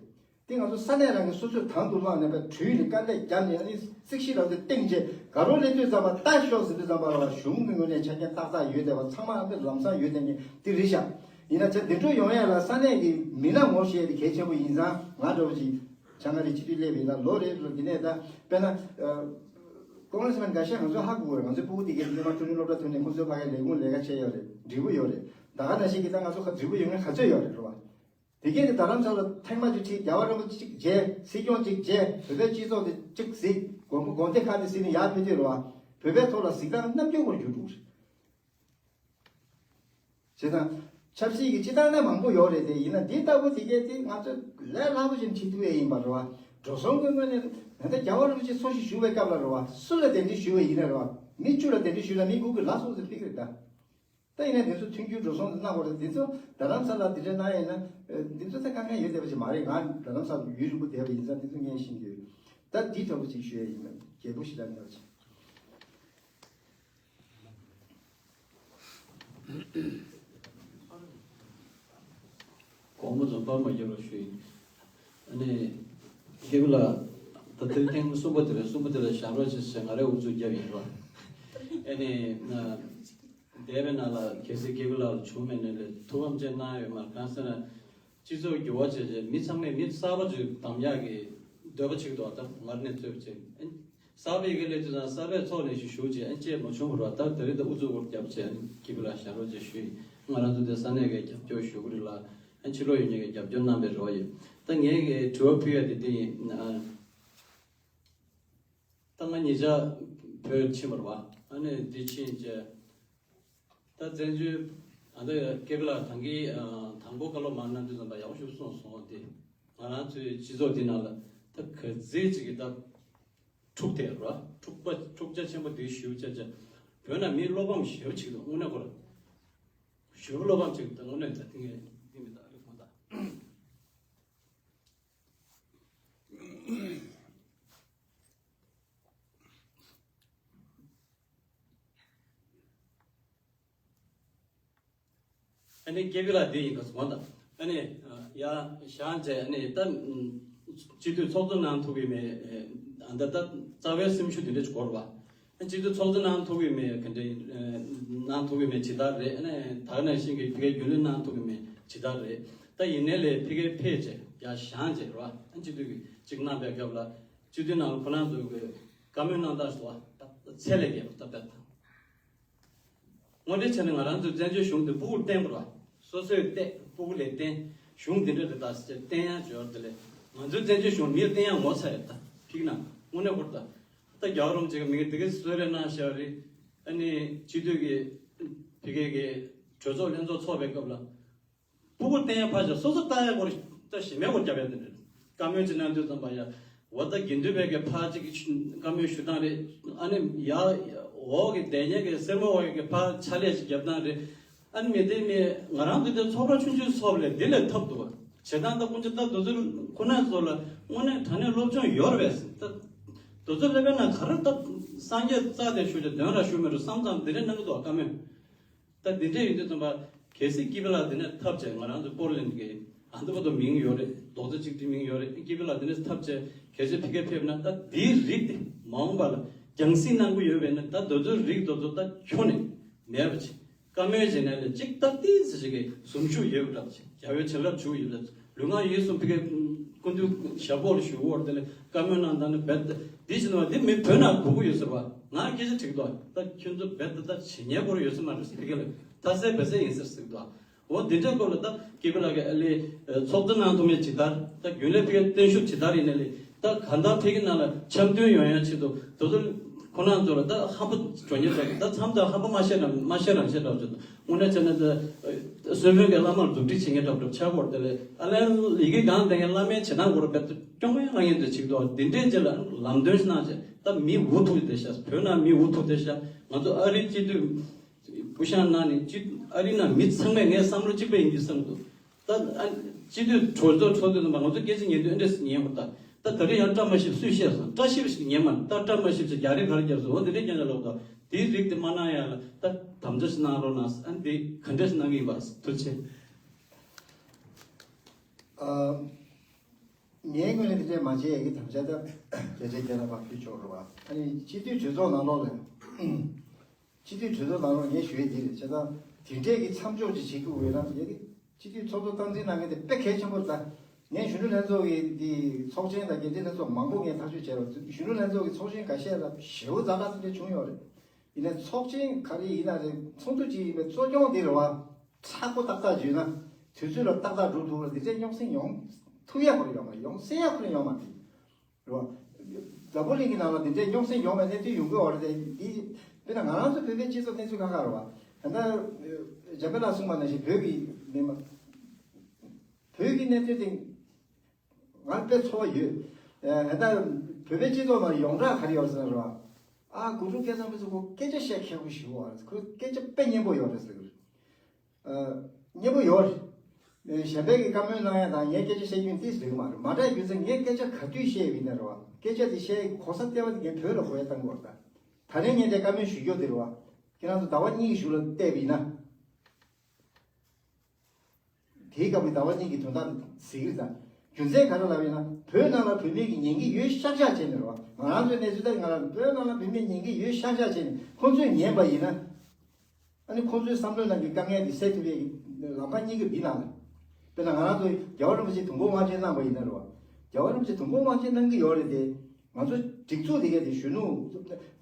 དེ་ང་ཚོ་ས་གནས་རང་གིས་སོ་སོས་དང་དུ་བླངས་ནས་པ་གྲོས་ནས་དཀའ་ལས་བརྒྱབ་ནས། ཨ་ནི་རྩིག་གཞི་རང་ཚོས་བཏིང་བྱས་ག་རོ་སླེབས་དུས་ཙམ་པ། ལྟ་ཤོག་ཟེར་དུས་ཙམ་པ་ལ་བ་གཞུང་གི་ངོས་ནས་ཆ་རྐྱེན་ཏག་ཏག་ཡོད་བསྡད་པ། ཚང་མ་ཨ་ནི་ལམ་སང་ཡོད་བསྡད་མཁན་དེ་རེད་ཤག་ཡིན་ན་ཆ་འདི་འགྲོ་ཡོང་ཡ་ལ་ས་གནས་ཀྱི་མི་སྣ་ངོ་ཤེས་ཡ་དེ་གལ་ཆེན་པོ་ཡིན་ཙང་། ང་འདྲ་བོ་ཅིག་བྱང་ཨ་རིའི་སྤྱི་འཐུས་སླེབས་ཡིན་ན་ལོ་རེ་ལ་འདི་ནས། ད་དཔེར་ན་ཨ་ཀོང་རེ་སི་མན་འགའ་ཤས་ང་ཚོ་ཧ་གོ་གི་རེད། ང་ཚོའི་སྤུ་གུ་དེ་གས་སྔོན་མ་ཀྲུའུ་ལིན་སློབ་གྲྭ་ཐོན་ནས་ཁོང་ཚོའི་ཕ་གིར་ལས་ཁུངས་ལས་ཀ་བྱས་ཡོད་རེད། འབྲས་བུ་ཡོད་རེད། ད་ག་ནང་བཞིན་གྱི་ད་ང་ཚོ་ཁ་འབྲས་བུ་ཡོད་མཁན་ག་ཚོད་ཡོད་རེད། རེད་བ། དེ་གས་དེ་རྡ་རམ་ས་ལ་ཐེངས་མ་གཅིག་ཁྲིད། རྒྱལ་བ་རིན་པོ་ཆེ་གཅིག་མཇལ། སྲིད་སྐྱོང་གཅིག་མཇལ། བོད་པའི་སྤྱི་ཚོགས་དེ་གཅིག་གཟིགས། དགོན་པ་དགོན་སྡེ་ཁག་དེ་གཟིགས་ནས་ཡར་ཕེབས་དུས་རེད་བ། བོད་པའི་ཐོག་ལ་གཟིགས་སྟངས་རྣམ་འགྱུར་བར་གྱུར་འགྲོ་གི་རེད། བྱས་ཙང་ཆབ་སྲིད་ཀྱི་སྤྱི་བཏང་ན་མང་པོ་ཡོད་རེད་དེ། ཡིན་ན་འདི་ལྟ་བུ་དེ་གས་དེ་ང་ཚོ་ལས་སླ་པོ་ཞིག་ཁྲིད་ཐུབ་ཡས་ཡིན་པ་རེད་བ། འགྲོ་སོང་གི་ངོས་ནས་ད་ལྟ་རྒྱལ་བ་རིན་པོ་ཆེ་འཚོ་ཞིང་བཞུགས་པའི་སྐབས་ལ་རེད་བ། སུ་ལ་གདན་འདྲེན་ཞུས་པ་ཡིན་ན་རེད་བ། མི་བཅུ་ལ་གདན་འདྲེན་ཞུས་ན་མི་དགུ་གིས་ལག་སོང་ཟེར་ཕེབས་ཀྱི་རེད་ད། ད་ཡིན་ན་འདི་ཚོ་མཐུན་འགྱུར་འགྲོ་སོང་དེ་གནང་དགོས་རེད། འདི་ཚོ་རྡ་རམ་ས་ལ་འདི་འདྲ་གནང་ཡིན་ན། ཨ་འདི་ཚོ་ད་དཀའ་ངལ་ཡོད་བསྡད་པ་ཞིག་མ་རེད། ང་རྡ་རམ་ས་ལ་ཡུན་རིང་པོ་བསྡད་པ་ཡིན་ཙང་འདི་ཚོ་ངས་ཤེས་ཀྱི་ཡོད། ད་འདི་ལྟ་བུ་ཅིག་ཞུ་ཡས་ཡིན་ན་རྒྱལ་པོ་ཞེ་དྲག་གནང་བ་ཅིག་དགོང་མོ་ཚོ་པར་མ་བརྒྱབ་རོགས་ཞུ་ཡིན། ཨ་ནི་སྐྱེ་བུ་ལགས། ད་དེ་རིང་ཐེངས་གསུམ་པ་དེ་རེད། གསུམ་པ་དེ་ལ་བཞག་རོགས་བྱེད་ཟེར་ང་རས་ཨུ་ཚུགས་བརྒྱབ་ཡིན་པ། ཨ་ནི་ང་འདས་པའི་ནང་ལ་གལ་སྲིད་སྐྱེ་བུ་ལགས་ལ་བྱུང་མེད་ནའི་ལས་ཐུགས་ཕམ་ཅན་གནང་ཡོད་མ་རེད། གང་ཟེར་ན། སྤྱི་ཚོགས་འགྱུར་བ་བྱས་རྗེས་མི་ཚང་མས་མི་གསར་པ་ཚོའི་གདམ་ཡག་གི་འདོད་པ་ཆེ་གི་འདུག་ད་ང་རང་ནས་ཚོད་བྱས། གསར་པའི་ཡི་གེ་སླེབས་དུས་ཙང་གསར་པའི་ཚོགས་ནས་ཞིག་ཞུགས་བྱས། ཨ་ཅེས་མ་བྱུང་བ་རེད་བ། ད་དེ་རིང་ད་ཨུ་ཚུགས་སྐོར་བརྒྱབ་བྱས། ཨ་ནི་སྐྱེ་བུ་ལགས་བཞག་རོགས་བྱེད་ཞུ་ཡིན། ང་རང་ཚོ་དེ་ས་གནས་ཀྱི་རྒྱབ་སྐྱོར་ཞུ་གི་རེད་ལ། ཕྱི་ལོགས་ཡོད་མཁན་གྱི་རྒྱབ་སྐྱོར་གནང་པའི་རེ་བ་ཡོད། ད་ངས་དྲི་བ་ཕུལ་ཡ་དེ་འདི་ཡིན། ད་ང་ཉེ་ཆར་བོད་ཕྱིན་པ་རེད་བ། ཨ་ནི་འདི་ཕྱིན་རྗེས་ད་བཙན་བྱོལ་ཨ་ད་ཀེ་པི་ལ་དང་གི་དང་པོ་བཀའ་སློབ་མར་གནང་དུས་ཙམ་པ་ཡག་པོ་ཞིག་གསུངས་སོང་། དེ་ང་རང་ཚོའི་སྤྱི་ཚོགས་འདི་ནང་ལ་ད་ག་ཚད་ཅིག་གི་ད་འཁྲུག་དེ་ར་འཁྲུག་པ་འཁྲུག་ཆ་ཆེན་པོ་དེ་ཞེ་པོ་ཆགས་ཆགས། བོད་ནང་མི་བློ་ཕམ་ཞེ་པོ་ཅིག་འདུག་དངོས་གནས་ཁོ་ར་ཞེ་པོ་བློ་ཕམ་ཅིག་འདུག་དངོས་གནས་ད་དེ་ངས་དེ་མི་ད་ཨ་ལེ་ཁོང་ད། ཨ་ནི་ཀེ་པི་ལ་དེ་ཡིན་པ་སོང་ད། ཨ་ནི་ཡ་བཞག་བྱས་ཨ་ནི་ད་སྤྱི་འཐུས་ཚོགས་གཙོ་གནང་ཐུབ་ཀྱི་མེད། ཨ་ད་ད་རྩ་བའི་སེམས་ཤུགས་དེ་འདྲ་ཅིག་འཁོར་བ། ཨ་སྤྱི་འཐུས་ཚོགས་གཙོ་གནང་ཐུབ་ཀྱི་མེད་ག་འདྲ་ཡིན། གནང་ཐུབ་ཀྱི་མེད་ཇི་ལྟར་རེད། ཨ་ནི་ད་ག་ནང་བཞིན་གྱི་ཕ་གིའི་རྒྱུན་ལས་གནང་ཐུབ་ཀྱི་མེད་ཇི་ལྟར་རེད། ད་ཡིན་ནའི་ལས་ཕ་གིར་ཕེབས་བྱས་ཡ་བཞག་བྱས་རེད་བ། ཨ་སྤྱི་འཐུས་ཀྱི་ཅིག་གནང་པའི་སྐབས་ལ་སྤྱི་འཐུས་ནང་ཁོ་རང་ཚོ་གི་བཀའ་མོལ་གནང་སྟངས་སུ་བ་ད་ཚད་ལས་བརྒལ་བ་ད་བེད། དངོས་འབྲེལ་བྱས་ན་ང་རང་ཚོའི་བཙན་བྱོལ་གཞུང་དེ་སྤུ་གུར་བསྟན་དགོས་ར། སོ་སོས་བལྟས་སྤུ་གུ་ལས་བསྟན། གཞུང་འདི་འདྲ་རེད་ད་ཟེར་བསྟན་ཡ་འབྱོར་དེ་ལས་ང་ཚོའི་བཙན་བྱོལ་གཞུང་མིར་བསྟན་ཡ་ངོ་ཚ་ཡོད་ད་ཕིག་ན་དངོས་གནས་ཁོར་ད། ད་རྒྱལ་བ་རིན་པོ་ཆེ་གི་མི་གི་དེ་གའི་གསོལ་རས་གནང་བཞག་རེད། ཨ་ནི་སྤྱི་འཐུས་ཀྱི་ཕ་གི་གི་གྲོས་ཚོགས་ལྷན་ཚོགས་ཚོགས་པའི་སྐབས་ལ། སྤུ་གུ་བསྟན་ཡ་ཕར་བཞག་སོ་སོ་ལྟ་ཡ་སྐོར་ད་ཞེ་མེད་སྐོར་རྒྱབ་ཡ་དེ་རེད། བཀའ་མོལ་ཅིག་གནང་དུས་ཙམ་པ་ཡ། འོ་ད་དགེ་འདུན་པའི་གི་ཕར་ཅིག་བཀའ་མོལ་ཞུ་སྟངས་རེད། ཨ་ནི་ཡ་འོག་གི་སྡེ་གཉན་གི་སེར་མོ་འོག་གི་ཕར་ཕྱག་ལས་ཅིག་རྒྱབ་སྟངས་རེད། ཨ་ནི་མི་དེ་མི་ང་རང་ཚོ་དེ་ཚོགས་པ་ཆུང་ཆུང་ཚོགས་ལས་འདི་ལས་ཐབས་འདུག་བ། བྱེད་སྟངས་ད་ཀུན་སྤྱོད་ད་དུ་ཚོད་ཁོ་ན་ཚོ་ལ་དངོས་གནས་དྲང་གནས་སློབ་སྦྱོང་ཡོད་རེད་པས། ད་དུ་ཚོད་སླེབས་པའི་ནང་ག་རེ་ད་སངས་རྒྱས་རྩ་དེ་ཞུ་ཅིག་དོན་ར་ཞུ་མི་རུ་བསམ་ཙམ་འདི་འདྲས་གནང་གི་འདུག་བ་བཀའ་མོལ། ད་འདི་འདྲས་ཡིན་དུས་ཙམ་པ་གལ་སྲིད་ཀི་པི་ལ་འདི་ནས་ཐབས་བྱས་ང་རང་ཚོ་པོར་ལེན་གི་ཨ་མདོ་པ་དོ་མིང་ཡོད་རེད། རྡོག་རྩ་གཅིག་སྒྲིལ་མིང་ཡོད་རེད། ཀི་པི་ལ་འདི་ནས་ཐབས་བྱས་གལ་སྲིད་ཕ་གིར་ཕེབས་ན་ད་འདིའི་རིགས་དེ་མ་འོངས་པ་ལ་རྒྱང་སྲིང་གནང་གི་ཡོད་པས་ན་ད་དོ་ཚོད་རིགས་དོ་ཚོད་ད་ཁྱོན་ནས་མེད་པ་ཅིག་བཀའ་མོལ་བྱས་ནས་ལས་གཅིག་ཏག་ཏིག་ཟེར་ཞིག་གི་ཟུར་ཞུགས་ཡོད་པ་འདྲ་ཅིག་རྒྱལ་བའི་བྱིན་རླབས་བྱུང་ཡོད་ལ་ལུས་ངག་ཡིད་གསུམ་ཕ་གིའི་སྐུ་མདུན་ཞབས་འོག་ལ་བཞུགས་འོར་དེ་ལས་བཀའ་མོལ་གནང་སྟངས་ནི་རྦད་དེ་འདི་བཞིན་བ་འདི་མི་བོད་ནང་གོ་གི་ཡོད་ཟེར་བ་ང་སྐད་ཆ་དྲིས་འདུག་ད་ཁྱོད་ཚོ་རྦད་དེ་ད་བྱེད་ཉན་སྐོར་ཡོད་ས་མ་རེད་ཟེར་ཕ་གི་ལ་ད་སེ་བེ་སེ་ཡིན་ཟེར་ཟེར་འདུག་འོ་འདི་འདྲའི་སྐོར་ལ་ད་ཀི་པི་ལ་གི་ཨ་ལེ་ཚོགས་གཙོ་གནང་ཐུབ་མེད་ཇི་ལྟར་ད་རྒྱུན་ལས་ཕ་གིའི་བརྟན་བཞུགས་ཇི་ལྟར་ཡིན་ནའི་ལས། ད་གང་ལྟར་ཕ་གི་ནང་ལ་འཆམ་མཐུན་ཡོང་ཡ་ཆེད་དུ་དེ་ཚོ་ཁོ་རང་ཚོ་ལ་ད་ཧམ་པ་འཇོག་ཉེན་འདུག་ད་མཚམས་དང་ཧམ་པ་མ་བཤད་ན་མ་བཤད་རང་བཤད་འདྲ་བོ་ཆེད་དུ་དངོས་གནས་བྱས་ན་ད་གསོལ་དཔོན་གྱི་བླ་མར་མཛུབ་ཁྲིད་བྱེད་མཁན་འདྲ་བོ་ཆགས་ཀྱི་ཡོད་རེད། དེ་ལས་ཨ་ལན་ཡི་གེ་གང་ལྡན་མཁན་བླ་མའི་བྱེད་སྟངས་སྐོར་རྦད་དེ་སྐྱོ་མོའི་ལང་ཡན་དུ་ཆིག་ཏོ་འདི་འདྲའི་རྗེས་ལ་ལམ་སྟོན་ཞིག་གནང་བྱས་ད་མི་འུ་ཐུག་བསྡད་ཤག་བོད་ནང་མི་འུ་ཐུག་བསྡད་ཤག་ང་ཚོ་ཨ་རིའི་སྤྱི་འཐུས་སྐུ་བཞེངས་གནང་ནས་སྤྱི་ཨ་རི་ནང་མི་ཚང་མས་ངའི་བསམ་བློ་གཅིག་པ་ཡིན་གྱི་བསམ་འདུག་ད་ཨ་སྤྱི་འཐུས་གྲོས་ཚོགས་འཚོགས་དུས་ཙམ་པ་ང་ཚོ་སྐད་ཆ་ཉན་དུས་ཨེ་འདྲས་ཉན་པ་ད། ད་ད་རེས་ཡང་བཀྲ་མ་ཤིས་སུས་བཤད་སོང་། བཀྲ་ཤིས་ཤིག་ཉན་མ་ད་བཀྲ་མ་ཤིས་ཤིག་རྒྱ་རིགས་ག་རེ་རྒྱབ་སོང་འོ་འདི་འདྲས་ཀྱང་ལབ་ད་དེའི་རིགས་དེ་མ་གནང་ཡ་ལ་ད་དམ་བཅའ་ཞིག་གནང་རོགས་གནང་ཨ་འདི་ག་འདྲས་ཞིག་གནང་གི་ཡིན་པ་ཐུགས་རྗེ་ཆེ། ཨ། ངའི་ངོས་ནས་དེ་འདྲས་མ་བྱེད་ཡ་གི་དམ་བཅའ་ད་རྒྱ་ཆེ་རྒྱ་ལ་བ་ཕུལ་ཆོག་རོགས་ཨ་ནི་སྤྱི་འཐུས་གྲོས་ཚོགས་ནང་ལོགས་ལ། སྤྱི་འཐུས་གྲོས་ཚོགས་ནང་ལོགས་ངས་ཞུ་ཡས་འདི་རེད་བྱས་ཙང་དེ་འདྲས་ཀྱི་མཚམས་འཇོག་ཅིག་བྱེད་དགོས་ཡོད་ན་ཡ་གི་སྤྱི་འཐུས་ཚོགས་གཙོ་སྟངས་འཛིན་གནང་མཁན་དེ་དཔེ་གལ་ཆེན་པོ་རེད་ད། ངས་གཞོན་ནུ་ལྷན་ཚོགས་ཀྱི་འདི་ཚོགས་ཆེན་དང་འགན་འཛིན་ལྷན་ཚོགས་མང་པོ་ངས་ཐག་གཅོད་བྱས་རོགས་གཞོན་ནུ་ལྷན་ཚོགས་ཀྱི་ཚོགས་ཆེན་ཁ་ཤས་ལ་ཞེ་པོ་ཛ་དྲག་དེ་འདྲས་བྱུང་ཡོད་རེད། ཡིན་ནའི་ཚོགས་ཆེན་ག་རེ་ཡིན་ན་རེད་ཚོགས་འདུ་ཅིག་ཡིན་པའི་གཙོ་སྐྱོང་འདི་རེད་བ། མཚར་པོ་ཏག་ཏག་བརྗོད་ན་དུས་ཚོད་ལ་ཏག་ཏག་འགྲོ་ཐུབ་ལ་འདི་འདྲས་རྙོག་ཟིང་ཡོང་ཐུབ་ཡ་ཁོ་རང་ཡོད་མ་རེད། ཡོང་སྲིད་ཡ་ཁོ་རང་ཡོད་མ་རེད། རེད་བ། འཛམ་བུ་གླིང་གི་ནང་ལ་འདི་འདྲའི་རྙོག་ཟིང་ཡོང་བའི་གནས་ཚུལ་ཡོང་གི་ཡོད་རེད་དེ། འདི་དཔེར་ན་ང་རང་ཚོ་བོད་པའི་སྤྱི་ཚོགས་གནས་ཚུལ་ཁག་ཁག་རེད་བ། ད་ལྟ་འཇམ་དཔལ་ལགས་གསུངས་པ་ནང་བཞིན་བོད་ཀྱི་མི་མང་བོད་ཀྱི་གནས་ཚུལ་དེ་ང་དཔེ་ཚོར་བ་ཡོད། ད་ལྟ་བོད་པའི་སྤྱི་ཚོགས་ནང་ཡོངས་གྲགས་ག་རེ་ཡོད་ཟེར་ན་རེད་བ། ཨ་དགུ་ཕྲུག་སྐལ་བཟང་ཕུན་ཚོགས་ཁོ་སྐད་ཆ་བཤད་མཁས་པོ་ཞིག་ཡོད་རེད། ཁོའི་སྐད་ཆ་དཔེ་སྙན་པོ་ཡོད་རེད་ཟེར་གི་རེད། ཨ། སྙན་པོ་ཡོད་རེད། གཞན་པའི་གི་བཀའ་མོལ་གནང་ཡ་དང་ངའི་སྐད་ཆ་བཤད་རྒྱུ་ཏིས་རེད་མ་རེད། མ་འདྲ་རྒྱུ་མཚན་ངས་སྐད་ཆ་ག་དུས་བཤད་ཡིན་ན་རེད་བ། སྐད་ཆ་དེ་བཤད་ཡི་གོ་ས་ལྟེ་བ་དེ་ངས་བོད་ལ་གོ་ཡ་བཏང་དགོས་རེད་ད། ད་རེས་ངས་དེ་བཀའ་མོལ་ཞུ་རྒྱུ་དེ་རེད་བ། ཁྱེད་རང་ཚོ་ཟླ་བ་གཉིས་ཀྱི་གཞུག་ལ་བལྟས་པ་ཡིན་ན། དེའི་སྐབས་ཀྱི་ཟླ་བ་གཉིས་ཀྱི་དོན་དག་གཟིགས་རེད་ད། རྒྱུ་མཚན་ག་རེ་ལབ་ཡིན་ན་བོད་ནང་ལ་བོད་མི་གི་ཉན་གི་ཡོད་ཤག་ཤག་བྱས་ནས་རེད་བ། ང་རང་ཚོའི་གནས་ཚུལ་ལྟར་ང་རང་བོད་ནང་ལ་བོད་མི་ཉན་གི་ཡོད་ཤག་ཤག་བྱས་ནས་ཁོང་ཚོས་ཉན་པ་ཡིན་ན། ཨ་ནི་ཁོང་ཚོའི་བསམ་བློའི་ནང་གི་དཀའ་ངལ་འདི་སེལ་ཐུབ་པའི་ལམ་ཁ་གཉིས་ཀ་འདི་ནང་ལ། དཔེར་ན་ང་རང་ཚོ་རྒྱལ་བ་རིན་པོ་ཆེ་དུས་འཁོར་དབང་ཆེན་གནང་པ་ཡིན་ན་རེད་བ། རྒྱལ་བ་རིན་པོ་ཆེ་དུས་འཁོར་དབང་ཆེན་གནང་གི་ཡོད་རེད་དེ། ང་ཚོ་སྒྲིག་འཛུགས་དེ་ག་དེ་གཞོན་ནུ་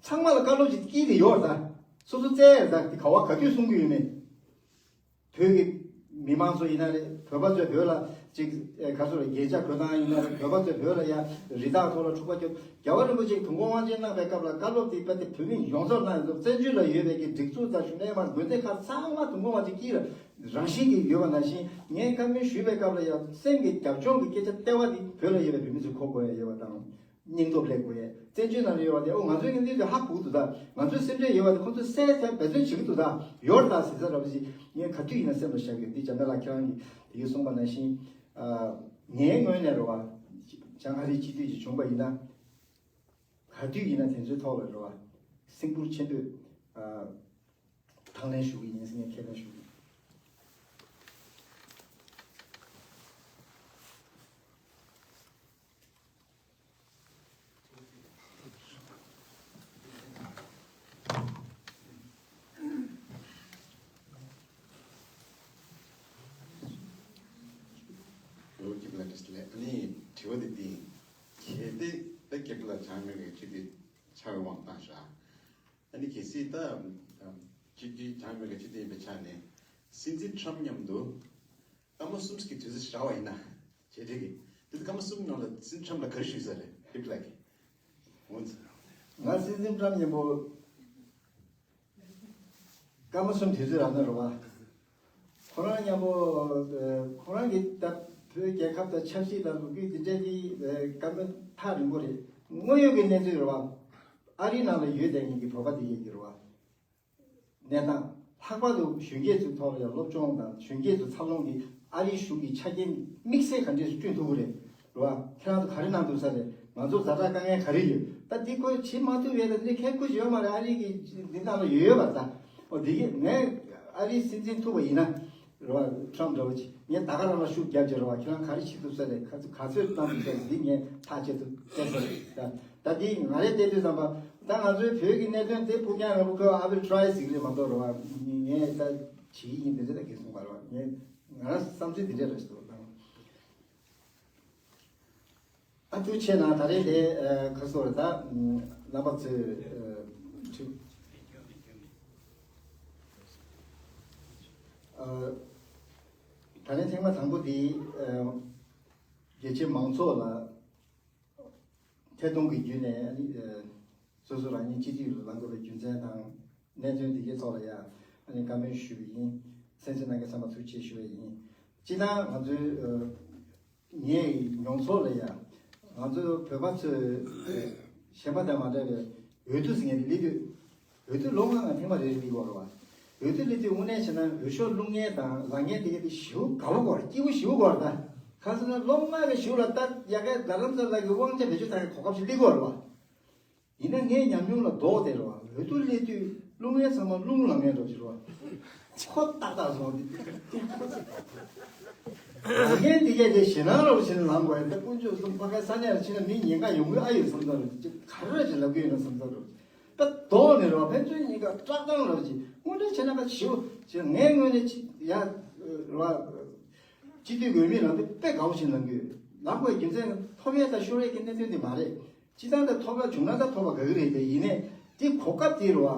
ཚང་མ་ལ་བཀའ་སློབ་ཅིག་སྐྱིད་དེ་ཡོད་རེད་ད། སོ་སོ་བཙལ་ཡ་རེད་ད་དེ་ག་བ་ག་དུས་གསུང་གི་ཡོད་མེད། བོད་ཀྱི་ མི་མང་ཚོ་ཡིན་ན་རེད། བོད་པ་ཚོས་བོད་ལ་ཅིག་ཨེ་ག་ཚོད་རེད། རྒྱན་ཆ་གོན་སྟངས་ཡིན་ན་རེད། བོད་པ་ཚོས་བོད་ལ་ཡ་རི་དྭགས་ཐོག་ལ་འཁྲུག་པ་རྒྱབ། རྒྱལ་བ་རིན་པོ་ཆེས་དུས་འཁོར་དབང་ཆེན་གནང་པའི་སྐབས་ལ་བཀའ་སློབ་དེ་དཔེ་དེ་བོད་མི་ཡོངས་རྫོགས་གནང་ཡོད་སྐབས། བཙན་བྱོལ་ལ་ཡོད་པའི་གི་སྒྲིག་འཛུགས་དང་གཞུང་འབྲེལ་མ་དགོན་སྡེ་ཁག་ཚང་མ་དུས་འཁོར་དབང་ཆེན་དཀྱིལ་ལ་རང་བཞིན་གྱིས་ཡོད་པ་ནང་བཞིན། ངས་བཀའ་མོལ་ཞུས་པའི་སྐབས་ལ་ཡང་སེམས་ཀྱི་རྒྱབ་ལྗོངས་ཀྱི་སྐད་ཆ་ལྟེ་བ་དེ་བོད་ལ་ཡོད་པའི་བོད་མི་ཚོས་གོ་དགོས་ཡ་ཡོད་པ་དང་། སྙིང་སྟོབས་སླེབས་དགོས་ཡ། བཙན་བྱོལ་ནང་ལ་ཡོད་པ་དེ། ཨོ་ང་ཚོའི་གི་གནས་ཚུལ་ཧ་གོ་གི་འདུག་ད། ང་ཚོའི་སེམས་ཁྲལ་ཡོད་པ་དེ་ཁོང་ཚོས་སེལ་ཐབས་འབད་བརྩོན་བྱེད་ཀྱི་འདུག་ད། ཡོད་ད་ཟེར་ས་འདྲ་པོ་ཞིག་ངས་ག་དུས་ཡིན་ན་སེམས་ལ་བཞག་གི་ཡོད། འདི་འཇམ་དཔལ་ལགས་ཁྱེད་རང་གིས་དེ་གའི་གསུངས་པ་ནང་བཞིན། ཨ་ངའི་ངོས་ནས་རེད་བ། བྱང་ཨ་རིའི་སྤྱི་འཐུས་ཅིག་བྱུང་པ་ཡིན་ན། ག་དུས་ཡིན་ན་དེ་ཚོའི་ཐོག་ལ་རེད་བ། སེམས་ཁུར་ཆེན་པོས་ཨ་དང་ལེན་ཞུ་གི་ཡིན་ཟེར་ངས་ཁས་ལེན་ཞུ་གི་ཡིན། ཨོ་ཁྱེད་ལ་དྲིས་ལེ། ཨ་ནི་དྲི་བ་འདི་འདི་གལ་ཏེ་ད་སྐྱབས་ལ་བྱང་མེད་པའི་ཆོས་དེ་ཆགས་པའི་དབང་བཏང་ཤག་ཨ་ནི་གལ་སྲིད་ད་སྤྱི་འཐུས་བྱང་མེད་པའི་ཆོས་དེ་ཡིན་པའི་ཆ་ནས་སྲིད་འཛིན་ཁྲམ་མཉམ་དུ་སྐར་མ་གསུམ་གྱི་དུས་ཚོད་བཞག་པ་ཡིན་ན། བྱེད་འབྲེལ་གྱི་དེ་སྐར་མ་གསུམ་ནང་ལ་སྲིད་འཛིན་ཁྲམ་ལ་ག་རེ་ཞུས་ས་རེད། ཕིབ་ལགས་ཀྱིས། འོང་ཙང་། ང་སྲིད་འཛིན་ཁྲམ་མཉམ་པོ་སྐར་མ་གསུམ་དུས་ཚོད་རག་ན་རེད་བ། ཁོ་རང་མཉམ་པོ་ཨ་ཁོ་རང་གི་ད་བོད་རྒྱལ་ཁབ་དང་ཆབ་སྲིད་དང་ལོ་རྒྱུས་དེ་འདྲ་གི་ཨ་བཀའ་མོལ་ཐག་རིང་པོ་རེད། དངོས་ཡོད་ཀྱི་གནས་ཚུལ་རེད་བ། ཨ་རིའི་ནང་ལ་ཡོད་བསྡད་མཁན་གྱི་བོད་པ་དེ་ཡས་ཀྱི་རེད་བ། གནས་སྟངས། ལྷག་པར་དུ་གཞོན་སྐྱེས་ཚོའི་ཐོག་ལ་ཡང་སློབ་སྦྱོང་དང་གཞོན་སྐྱེས་ཚོ་འཚར་ལོངས་ཀྱི་ཨ་རིའི་གཞུང་གི་ཆ་རྐྱེན་དམིགས་བསལ་ག་འདྲས་སུ་བསྐྲུན་ཐུབ་ཀྱི་རེད། རེད་བ། ཁྱེད་རང་ཚོ་ག་རེ་གནང་ཐུབ་ས་རེད། ང་ཚོ་ཛ་དྲག་དཀའ་ངལ་ག་རེ་ཡོད། ད་འདི་ཁོས་བྱེད་མ་ཐུབ་ཡས་ད་འདི་ཁྱད་ཁུར་ཡོད་མ་རེད། ཨ་རི་གི་འདི་ནང་ལ་ཡོད་ཡོད་པ་ད། ཨོ་འདི་གི་ངས་ཨ་རིའི་སྲིད་འཛིན་ཐུབ་པ་ཡིན་ན། རེད་བ། ཁྲམ་འདྲ་བོ་ཅིག་ངས་ད་ག་རང་ལ་ཤུགས་རྒྱབ་ཀྱི་རེད་བ། ཁྱེད་རང་ག་རེ་བྱེད་ཐུབ་ས་རེད། ག་ཚོད་ག་ཚོད་གནང་ཐུབ་ས་རེད། འདི་ངས་ཐག་བཅད་ཐུབ་བཅད་ས་རེད་ད། ད་འདི་ང་རས་བལྟས་དུས་ཙམ་པ་ད་ང་ཚོའི་བོད་ཀྱི་གནད་དོན་དེ་ཕུགས་རྒྱང་རིང་པོ་ཁོས་I will try ཟེར་གི་རེད་མ་གཏོགས་རེད་བ། ངས་ད་བྱེད་ཀྱི་ཡིན་དེ་འདྲ་ད་གས་གསུངས་པ་རེད་བ། ངས་ང་རང་བསམ་ཚུལ་འདི་འདྲ་རེད་ཟེར་བ་དང་། ཨ་ཐུགས་ཆེ་གནང་། ད་རེས་དེ་ཨ་ཁ་སོ་རེ་ད་རྣམ་པ་ཚོས་ཨ་ཁྲིད། ཨ་ད་རེས་ཐེངས་མ་དང་པོ་འདི་ཨ་རྒྱལ་སྤྱིའི་མང་ཚོགས་ལ་ཐད་གཏོང་གི་བརྒྱུད་ནས་ཨ་ནི་ཨ་སོ་སོ་རང་ཉིད་སྤྱི་འཐུས་ལ་ལངས་དགོས་པའི་རྒྱུ་མཚན་དང་གནད་དོན་འདི་གའི་ཐོག་ལ་ཡང་ཨ་ནི་བཀའ་མོལ་ཞུས་པ་ཡིན། གསན་གཟིགས་གནང་མཁན་ཚང་མ་ཐུགས་རྗེ་ཆེ་ཞུ་བ་ཡིན། སྤྱིར་བཏང་ང་ཚོའི་ཨ་ངའི་མྱོང་ཚོར་ལ་ཡང་། ང་ཚོ་བོད་པ་ཚོས་གཞན་པ་དང་མ་འདྲ་བའི་འོས་བསྡུ་ཟེར་མཁན་དེ་སླེབས་དུས། འོས་བསྡུ་ལོ་ལྔ་ལྔ་ཐེངས་མ་རེ་རེ་སླེབས་ཀྱི་ཡོད་རེད་བ། འོས་བསྡུ་སླེབས་དུས་དངོས་གནས་བྱས་ན་འོས་ཤོག་བླུག་མཁན་དང་ལངས་མཁན་དེ་ག་དེ་ཞེ་པོ་དགའ་པོ་དགོས་རེད། སྐྱིད་པོ་ཞེ་པོ་དགོས་རེད་ད། གང་ཟེར་ན་ལོ་ལྔ་གི་གཞུག་ལ་ད་ཡ་གི་རྡ་རམ་ས་ལ་གི་དབང་ཆ་བེད་སྤྱོད་བཏང་གི་གོ་སྐབས་ཤིག་སླེབས་ཀྱི་ཡོད་རེད་བ། ཡིན་ན་ངའི་ཉམས་མྱོང་ལ་ལྡོག་སྟེ་རེད་བ། འོས་བསྡུ་སླེབས་དུས་བླུག་མཁན་ཚང་མ་རླུང་ལངས་མཁན་འདྲ་ཞིག་རེད་བ། ཁོ་ཏག་ཏག་སོང་། ལངས་མཁན་འདི་གས་དེ་ཞེད་སྣང་རོགས་བྱས་ནས་ལངས་དགོས་ཡ། ད་དཀོན་མཆོག་གསུམ། ཕ་གའི་ས་གནས་ལ་ཕྱིན་ན་མི་ཉེན་ཁ་ཡོང་གི་ཨ་ཡོད་བསམ་ས་རེད། ཅིག་ག་རེ་ཅིག་ལབ་གི་ཡོད་ན་བསམ་ས་རེད། ད་ལྡོག་ནས་རེད་བ། ཕན་ཚུན་གཉིས་ཀ་བཀྲག་མདངས་རོགས་བྱས། དངོས་འབྲེལ་བྱས་ན་ཁ་ཞེ་པོ་ཅིག་ངའི་ངོས་ནས་ཅིག་ཡ་རེད་བ། སྤྱི་འཐུས་འོས་མི་ལངས་དུས་དཔེ་དགའ་པོ་བྱས་ནས་ལངས་གི་ཡོད། ལངས་དགོས་རྒྱུ་མཚན་ཐོབ་ཡས་དང་ཤོར་ཡས་ཀྱི་གནད་དོན་དེ་མ་རེད། སྤྱིར་བཏང་ད་ཐོབ་པ་བྱུང་ན་ད་ཐོབ་པ་དགའ་གི་རེད་དེ། ཡིན་ནའི་དེ་གོ་སྐབས་དེ་རེད་བ།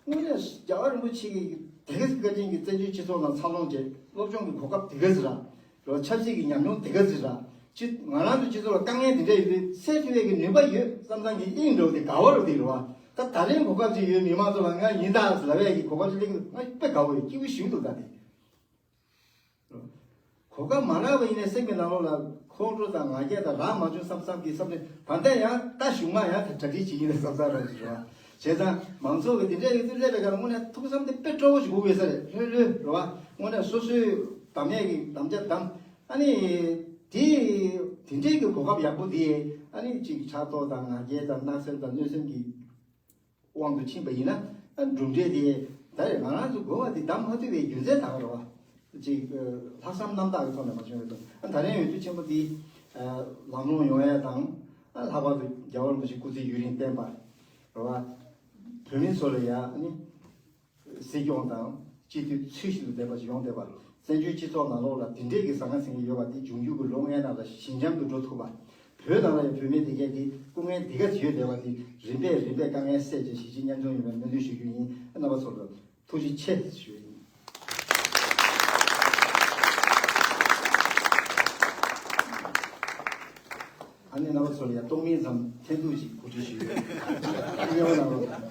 དངོས་གནས་རྒྱལ་བ་རིན་པོ་ཆེ་གིས་དེ་ག་ཚོད་བཀའ་དྲིན་གྱིས་བཙན་བྱོལ་སྤྱི་ཚོགས་ནང་འཚར་ལོངས་བྱས། སློབ་སྦྱོང་གི་གོ་སྐབས་དེ་ག་ཚོད་རག་རེད་བ། ཆབ་སྲིད་ཀྱི་ཉམས་མྱོང་དེ་ག་ཚོད་རག་སྤྱི་ང་རང་ཚོའི་སྤྱི་ཚོགས་ལ་དཀའ་ངལ་དེ་འདྲ་ཡོད་དུས་སེལ་ཐུབ་ཡས་ཀྱི་ནུས་པ་ཡོད་བསམ་བསམ་གྱི་དབྱིངས་འགྲོ་དེ་དགའ་བ་རུ་དེ་རེད་བ། ད་ད་ལན་གོ་སྐབས་ཅིག་ཡོད། མི་མང་ཚོ་ལ་ང་ཡིན་ད་ཟེར་ལབ་ཡས་ཀྱི་གོ་སྐབས་ཅིག་སླེབས་ཀྱི་འདུག་ང་དཔེ་དགའ་བོ་ཡོད། སྐྱིད་པོ་ཞེ་པོ་འདུག་ད་དེ། གོ་སྐབས་མ་རག་པ་ཡིན་ནའི་སེམས་ཀྱི་ནང་ལོགས་ལ་ཁོང་ཁྲོ་དང་ང་རྒྱལ་དང་རག་མ་བྱུང་བསམ་བསམ་གྱི་བསམ་ནས། ད་ལྟ་ཡང་ད་གཞུག་མ་ཡང་ད་གྲ་སྒྲིག་བྱེད་ཀྱི་ཡིན་ན་བསམ་བསམ་རང་ཞིག་རེད་བ། བྱས་ཙང་མང་ཚོགས་ཀྱི་དེ་འདྲ་ཡོད་དུས་སླེབས་པའི་སྒང་ལ་དངོས་གནས་ཐུགས་བསམ་དེ་དཔེ་སྤྲོ་པོ་ཞིག་འགུག་ཡོད་ས་རེད། ལྷོད་ལྷོད་རེད་བ། དངོས་གནས་སོ་སོའི་གདམ་ཡས་ཀྱི་དམ་བཅའ་བསྡམས། ཨ་ནི་དེ་དེ་འདྲའི་གི་གོ་སྐབས་ཡག་པོ་དེ། ཨ་ནི་ཅིག་ཕྲག་དོག་དང་ང་རྒྱལ་དང་བརྣབ་སེམས་དང་གནོད་སེམས་ཀྱི་དབང་དུ་ཕྱིན་པ་ཡིན་ན། ཨ་གྲུབ་འབྲས་དེ་ད་རེས་ང་རང་ཚོ་དགོས་པ་དེ་བདམས་མ་ཐུབ་པའི་རྒྱུ་མཚན་ད་ག་རེད་བ། ཅིག་ལྷག་བསམ་རྣམ་དག་གི་ཐོག་ནས་མ་བྱུང་བའི་དོན། ཨ་ད་རེས་འོས་བསྡུ་ཆེན་པོ་འདི་ལམ་ལྷོང་ཡོང་ཡ་དང་། ཨ་ལྷག་པར་དུ་རྒྱལ་བ་རིན་པོ་ཆེ་སྐུ་ཚེ་ཡུན་རིང་བརྟན་པ་རེད་བ། བོད་མི་ཚོ་ལ་ཡ་ཨ་ནི་སྲིད་སྐྱོང་དང་སྤྱི་འཐུས་ཚུལ་བཞིན་དུ་བསྡད་པ་ཞིག་ཡོང་བསྡད་པ། བཙན་བྱོལ་སྤྱི་ཚོགས་ནང་ལོགས་ལ་དེ་འདྲས་ཀྱི་ཟང་ངེ་ཟིང་ངེ་ཡོད་པ་དེ་འབྱུང་འགྱུར་གྱི་ལོ་ལྔའི་ནང་ལ་ཞི་འཇམ་དུ་འགྲོ་ཐུབ་པ། བོད་ནང་ལ་ཡང་བོད་མི་དེ་གས་དེ་སྐུ་ངལ་འདི་ག་ཡོད་བསྡད་པ་དེ་རིམ་པས་རིམ་པས་དཀའ་ངལ་སེལ་བྱས་གཞིས་བྱེས་མཉམ་འཛོམས་ཡོང་བའི་སྨོན་འདུན་ཞུ་རྒྱུ་ཡིན། རྣམ་པ་ཚོ་ལ་ཐུགས་རྗེ་ཆེ་ཞུ་ཡ་ཡིན། ཨ་ནི་རྣམ་པ་ཚོ་ལ་ཡང་གཏོང་མིན་ཙམ་འཐེན་ཐུག་ཅིག་གོ་སྒྲིག་ཞུས་ཡོད། ཉེ་བ་རྣམ་པ།